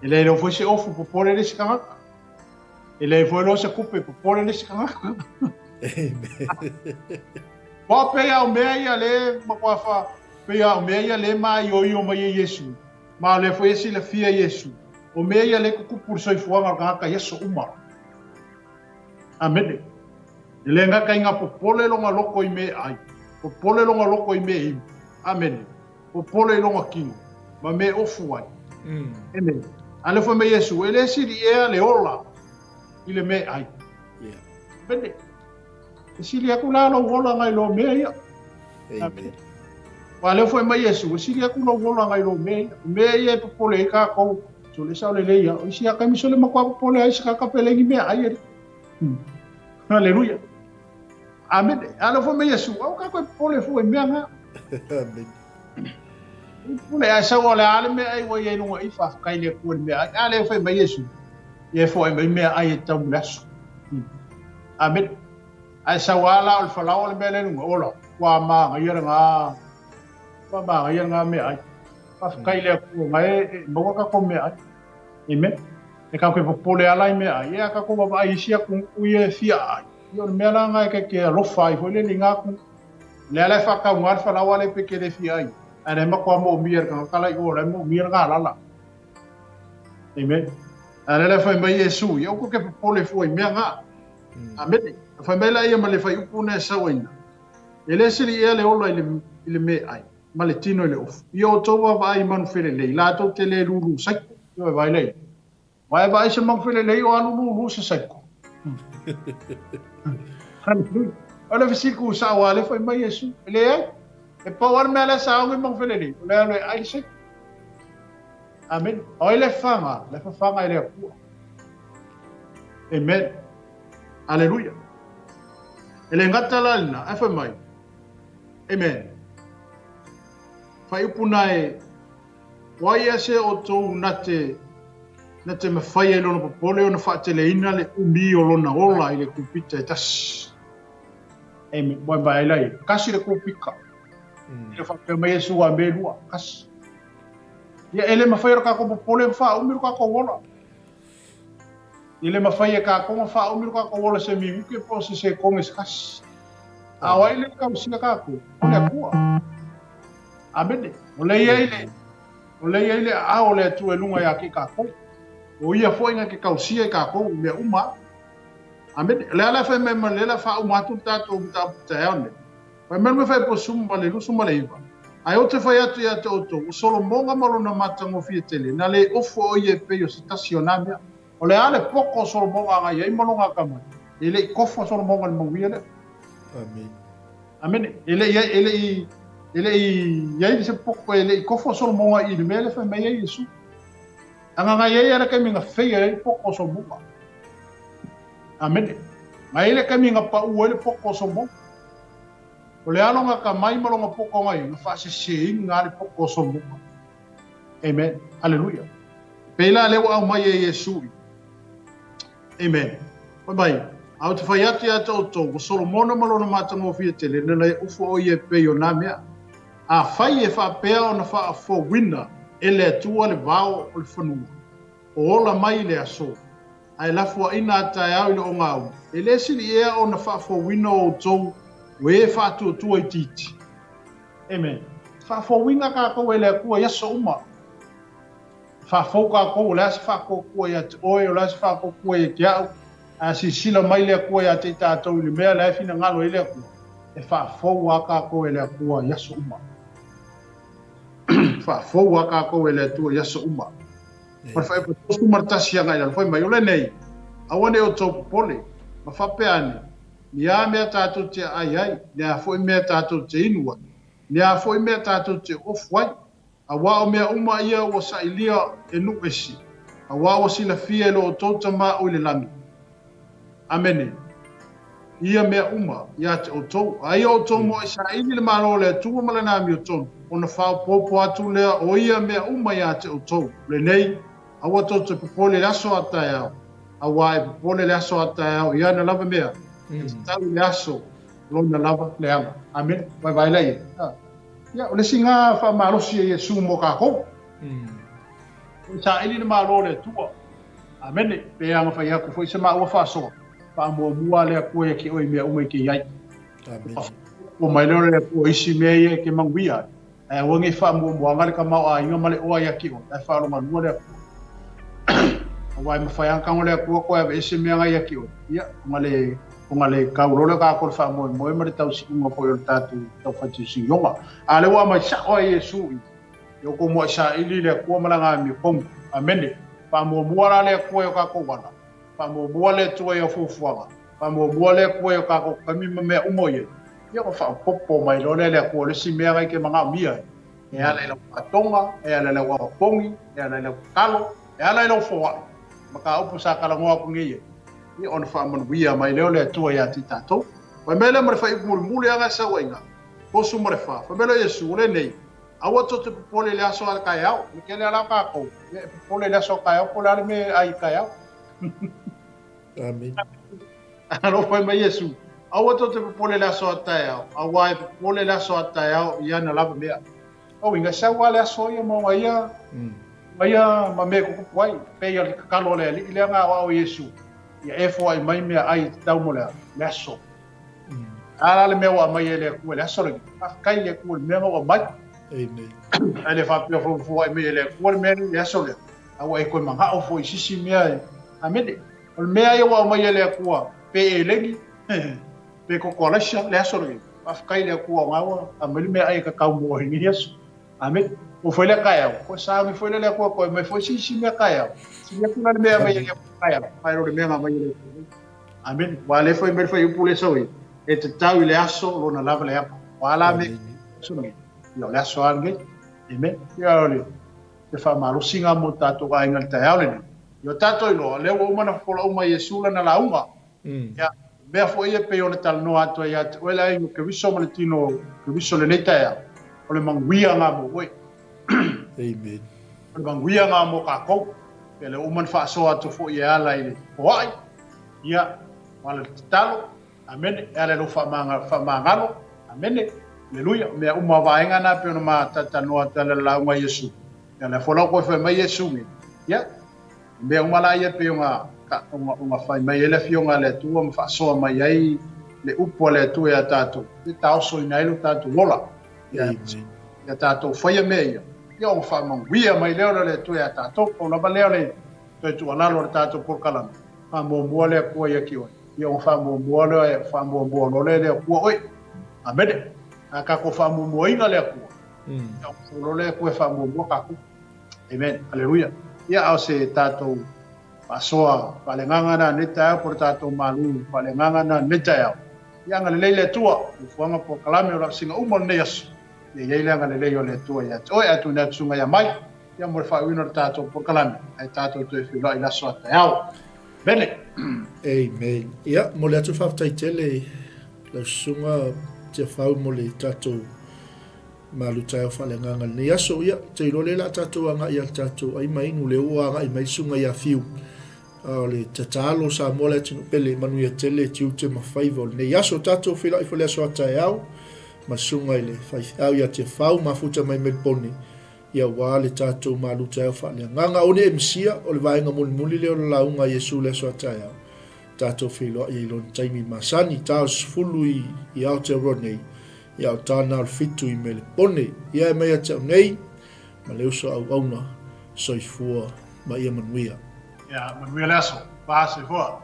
E le iloa foi se ofu popole le isi tagata. E leai foi loa se tupe popole le isi tagata. Aua pei lava o mea ia lea e matua fa, pei lava o mea ia lea e maioio mai ai Iesu, ma o lea foi e silafia e Iesu, o mea ia lea e tutupu i le soifuaga o le tagata i aso uma. Amene. E le gata i nga popole lona loko i me ai, popole lona loko i me inu. Amene. Popole i lona kino, ma me ofu ai. Amene. A le fai mai Iesu, e le sili ea le ola i le me ai. Amene. E sili aku la lou ola ngai lo mea ia. Amen. Aua lea fai mai Iesu, e sili atu lou ola ngai lo mea ia. O mea ia e popole ai kākou, so le sao lelei ia. O isi a taimi so le matua popole ai se tagata pe leai ni meaai alii. Haleluia. Amene. A lea fai mai Iesu, aua kākou e popole fua i mea nga. Amen. Popole ae sau o le a le meaai ua i ai luga i faafetai i le Atua i le meaai. A lea fai mai Iesu, ia e foai mai meaai e tau ma le aso. Amene. Ae sau a la o le falaoa le mea lea i luga, ola, ua manaia lena, ua manaia lena meaai. Faafetai i le Atua na e maua tatou meaai. Amen. E tatou te popole ala i meaai, ia tatou vaavaai i isi atunuu ia e fia ai. Ia o le mea la lena e ta te alofa ai foi lele i na atunuu. O lea la e faatauga le falaoa lea pe te le fia ai. Ae la e matua moomia e le tagata la i o, la e moomia le galala. Amen. A lea la e fai mai Iesu, ia aua tou te popole fua i mea na. Amene. Fai mai la ia ma le fuaiupu na e sau ai na. E le sili ea le ola i le, i le meaai, ma le tino i le ofu. Ia outou vaavaai i manu felelei, latou te le lūlū saiko. Ioe, vaai lea. Aua e vaai se manu felelei o alu lūlū se saiko. Haleluia. O le fesili kusao a le fai mai Iesu. E leai. E pau lava le mea lea sa oge manu felelei, o le alu e ai le saiko. Amene. O ai le faga? Le fafaga e le Atua. Amen. Aleluia. E le gata la lena, ae fai mai. Amen. Fuaiupu na e, o ai ea se outou na te, na te mafai ai lona popole ona faateleina le umi o lona ola i le kupita e tasi. Amen. Ua vaai la ia. Kasi le kupika. E le faapea mai Iesu a me lua, kasi. Ia e le mafai e lo kākou popole ma faaumi lo kākou ola. E le mafai e kākou ma faaumi lo kākou ola se minuke po o se sekone se kasi. A o ai le tausia kākou? O le Atua. Amene. O le ia i le, o le ia i le aao o le Atua e luga ia te kākou. O ia foi na te tausia i kākou i mea uma. Amene. O le ala e fai mai ma le la faauma atu le tatou mataupu taeao nei. Fai mai le mea fai ma le 29, Ae ou te fai atu ia te outou, o Solomona ma lona matagofie tele, na le ofo o ia e pei o se tasi o na mea. O le a le poko o Solomona a ngai ai ma lona akamai? E le i kofo Solomona i le mauia lea. Amen. Amene. E le i, e le i, e le i iai se poko, e le i kofo Solomona i le mea le fai mai ai Iesu. Anga ngai ai ala taimi na feia ai le poko o Solomona. Amene. Ngai ai le taimi na pau ai le poko o Solomona. O le alo nga ka mai ma longa poko ngai, na faaseseina le poko o Solomona. Amen. Hallelujah. Pei la lea ua aumai e Iesu i. Amen. Fai mai, a ou te fai atu ia te outou, o Solomona ma lona matagofie tele, na le ufo o ia e pei o na mea. Afai e faapea ona faafouina e le Atua le vao o le fanua, o ola mai i le aso, ae lafoaina a taeao i le ogauma, e le sili ea ona faafouina o outou o e faatuatua itiiti. Amen. Faafouina kākou e le Atua i aso uma. Faafou kākou, o le a se faatuatua ia te oe, o le a se faatuatua ia te au, ae silasila mai le Atua ia te i tātou i le mea la e finagalo ai le Atua, e faafou a kākou e le Atua i aso uma. Faafou a kākou e le Atua i aso uma. Ma le fuaiupu 31 agai i lalo, fai mai, o lenei, aua ne i outou popole, ma faapea ane, ni a mea tātou te aai ai, ni a foi mea tātou te inu ai, Ni a foi mea tatou te ofu ai, auā o mea uma ia ua sailia e nuu ese, auā ua silafia e lo outou Tama o i le lagi. Amene. Ia mea uma ia te outou. A ia outou moe saili le Malo o le Atua ma Lana amiotonu, ona faaopoopo atu lea o ia mea uma ia te outou. Lenei, aua tou te popole i le aso a taeao, auā e popole le aso a taeao i ana lava mea, e tatau i le aso lona lava leaga. Amene. Vaevae lea ia. Ia, o le isi ga faamalosi e Iesu mo kakou. E saili le Malo o le Atua. Amene. Pe aga fai atu foi se maua faasoa, faamuamua le Atua ia te oe i mea uma i te i ai. Amene. Ua mai lea o le Atua isi mea ia e te manuia ai. Ae aua nei faamuamuaga le tamaoaiga ma le oa ia te oe, ae faalogalua le Atua. Aua e mafai lava ona tago le Atua toe aveese mea na ia te oe, ia, ona le, ona le tau loa lea o tatou le faamoemoe ma le tausiuga foi o le tatou taufaisiosioga. A o lea ua aumai sao lava e Iesu i, i outou muai saili le Atua ma Lana amiotonu. Amene. Faamuamua la le Atua i o tatou ala, faamuamua le Atua i au fuafuaga, faamuamua le Atua i o tatou taimi ma mea uma o i ai. Ia ona faaopoopo mai loa lea e le Atua o le isi mea na e te manaomia ai, e ala i lau faatoga, e ala i lau avapogi, e ala i lau tatalo, e ala i lau foai, mataupu sa talanoa atu nei ai, ia ona faamanuia mai lea o le Atua ia te tatou. Fai mai lea ma le faaiupu mulimuli lava e sau ai i ina, 34, fai mai lea o Iesu, o lenei, aua tou te popole i le aso a le taeao, le tele lava la o tatou, ia e popole i le aso a taeao po o le a le mea e ai i taeao. Amene. Alo fai mai Iesu, aua tou te popole i le aso a taeao, auā e popole le aso a taeao i ana lava mea. O uiga, e sau lava le aso ia ma ona ia, ma ia ma mea e tutupu ai, pei o le tatalo a le Alii lea na aoao Iesu, ia e foai mai meaai e tatau mo le le aso. A la le mea ua aumai e le Atua i le aso lenei, faafetai i le Atua i le mea na ua aumai. Amen. Ae le faapea foi ua foai mai e le Atua le mea lea i le aso lea, a ua e toe manao foi i se isi mea e, Amene. O le mea ia ua aumai e le Atua, pe eleni, pe koko alaisa, le aso lenei. Faafetai i le Atua o na ua aumai le meaai e tatau mo lenei aso. Amene. Ua foi lea taeao, koe sauni foi lea le Atua koe aumai foi se isi mea taeao. Sili atu la le mea aumai e le Atua taeao, nai lo le mea na aumai e le Atua nei. Amene. Ua le foi mai le fuaiupu lea sau ia, e tatau i le aso lona lava le ama. Ua a la mea aso lenei? Ia o le aso lava lenei. Amen. Ia o le te faamalosiga mo tatou aiga i le taeao lenei. Ia o tatou iloa, o lea ua uma ona fofola uma e Iesu lana lauga. Ia, o mea foi ia e pei ona talanoa atu ai ia te oe le aiga o Keriso ma le tino o Keriso lenei taeao, o le manuia lena mo oe. Amen. O le manuia lena mo tatou. Ia lea ua uma ona faasoa atu foi e ala i le foai, ia, ala i le tatalo, Amene. E ala i lou faamagalo. Amene. Aleluia. O mea uma vaega na pei ona ma talatalanoa atu e ala i le lauga a Iesu. Ia lea foi la ua toe fai mai Iesu nei. Ia, o mea uma la ia pei ona, ona, ona fai mai ai le Afioga a le Atua ma faasoa mai ai le upu a le Atua ia tatou, e taosoina ai lo tatou ola. Ia, ia tatou faia mea ia, ia ona faamanuia mai lea o le Atua ia tatou. Pau lava lea o le toe tuualalo o le tatou polokalame, faamuamua le Atua ia te oe. Ia ona faamuamua lea, faamuamua loa lea e le Atua oe. Amene. A tatou faamuamuaina le Atua, ia ona sau loa lea Atua e faamuamua tatou. Amen. Aleluia. Ia, a o se tatou faasoa faaleagaga na nei taeao po o le tatou malu faaleagaga na nei taeao. Ia agalelei le Atua, fuafuaga polokalame o laosiga uma o lenei aso. Ia i ai le agalelei o le Atua ia te oe, ae tuuina atu susuga ia mai, ia mo le faaiuina o le tatou polokalame, ae tatou toe feiloai i le aso a taeao. Amene. Amen. Ia, momoli atu le faafetai tele i lau susuga Tiafau mo le tatou malu taeao faaleagaga i lenei aso. Ia, ou te iloa lea o le a tatou agai i le tatou ai ma inu, lea ua agai mai le susuga ia Fiu. A o le tatalo Samoa le atunuu pele, manuia tele tiute ma faiva o lenei aso. Tatou feiloai foi le aso a taeao ma le susuga i le faifeau ia Tiafau mafuta mai Melipone. Ia aua le tatou malu taeao faaleagaga. Aua ne i e misia, o le vaega mulimuli lea o le lauga a Iesu i le aso a taeao. Tatou feiloai ai i lona taimi masani, ta o le 10 i, i Aotearoa nei, ia o ta na o le 7 i Melepone. Ia e mai ia te au nei, ma le uso auauna, soifua ma ia manuia. Ia, manuia le aso. Fa, soifua.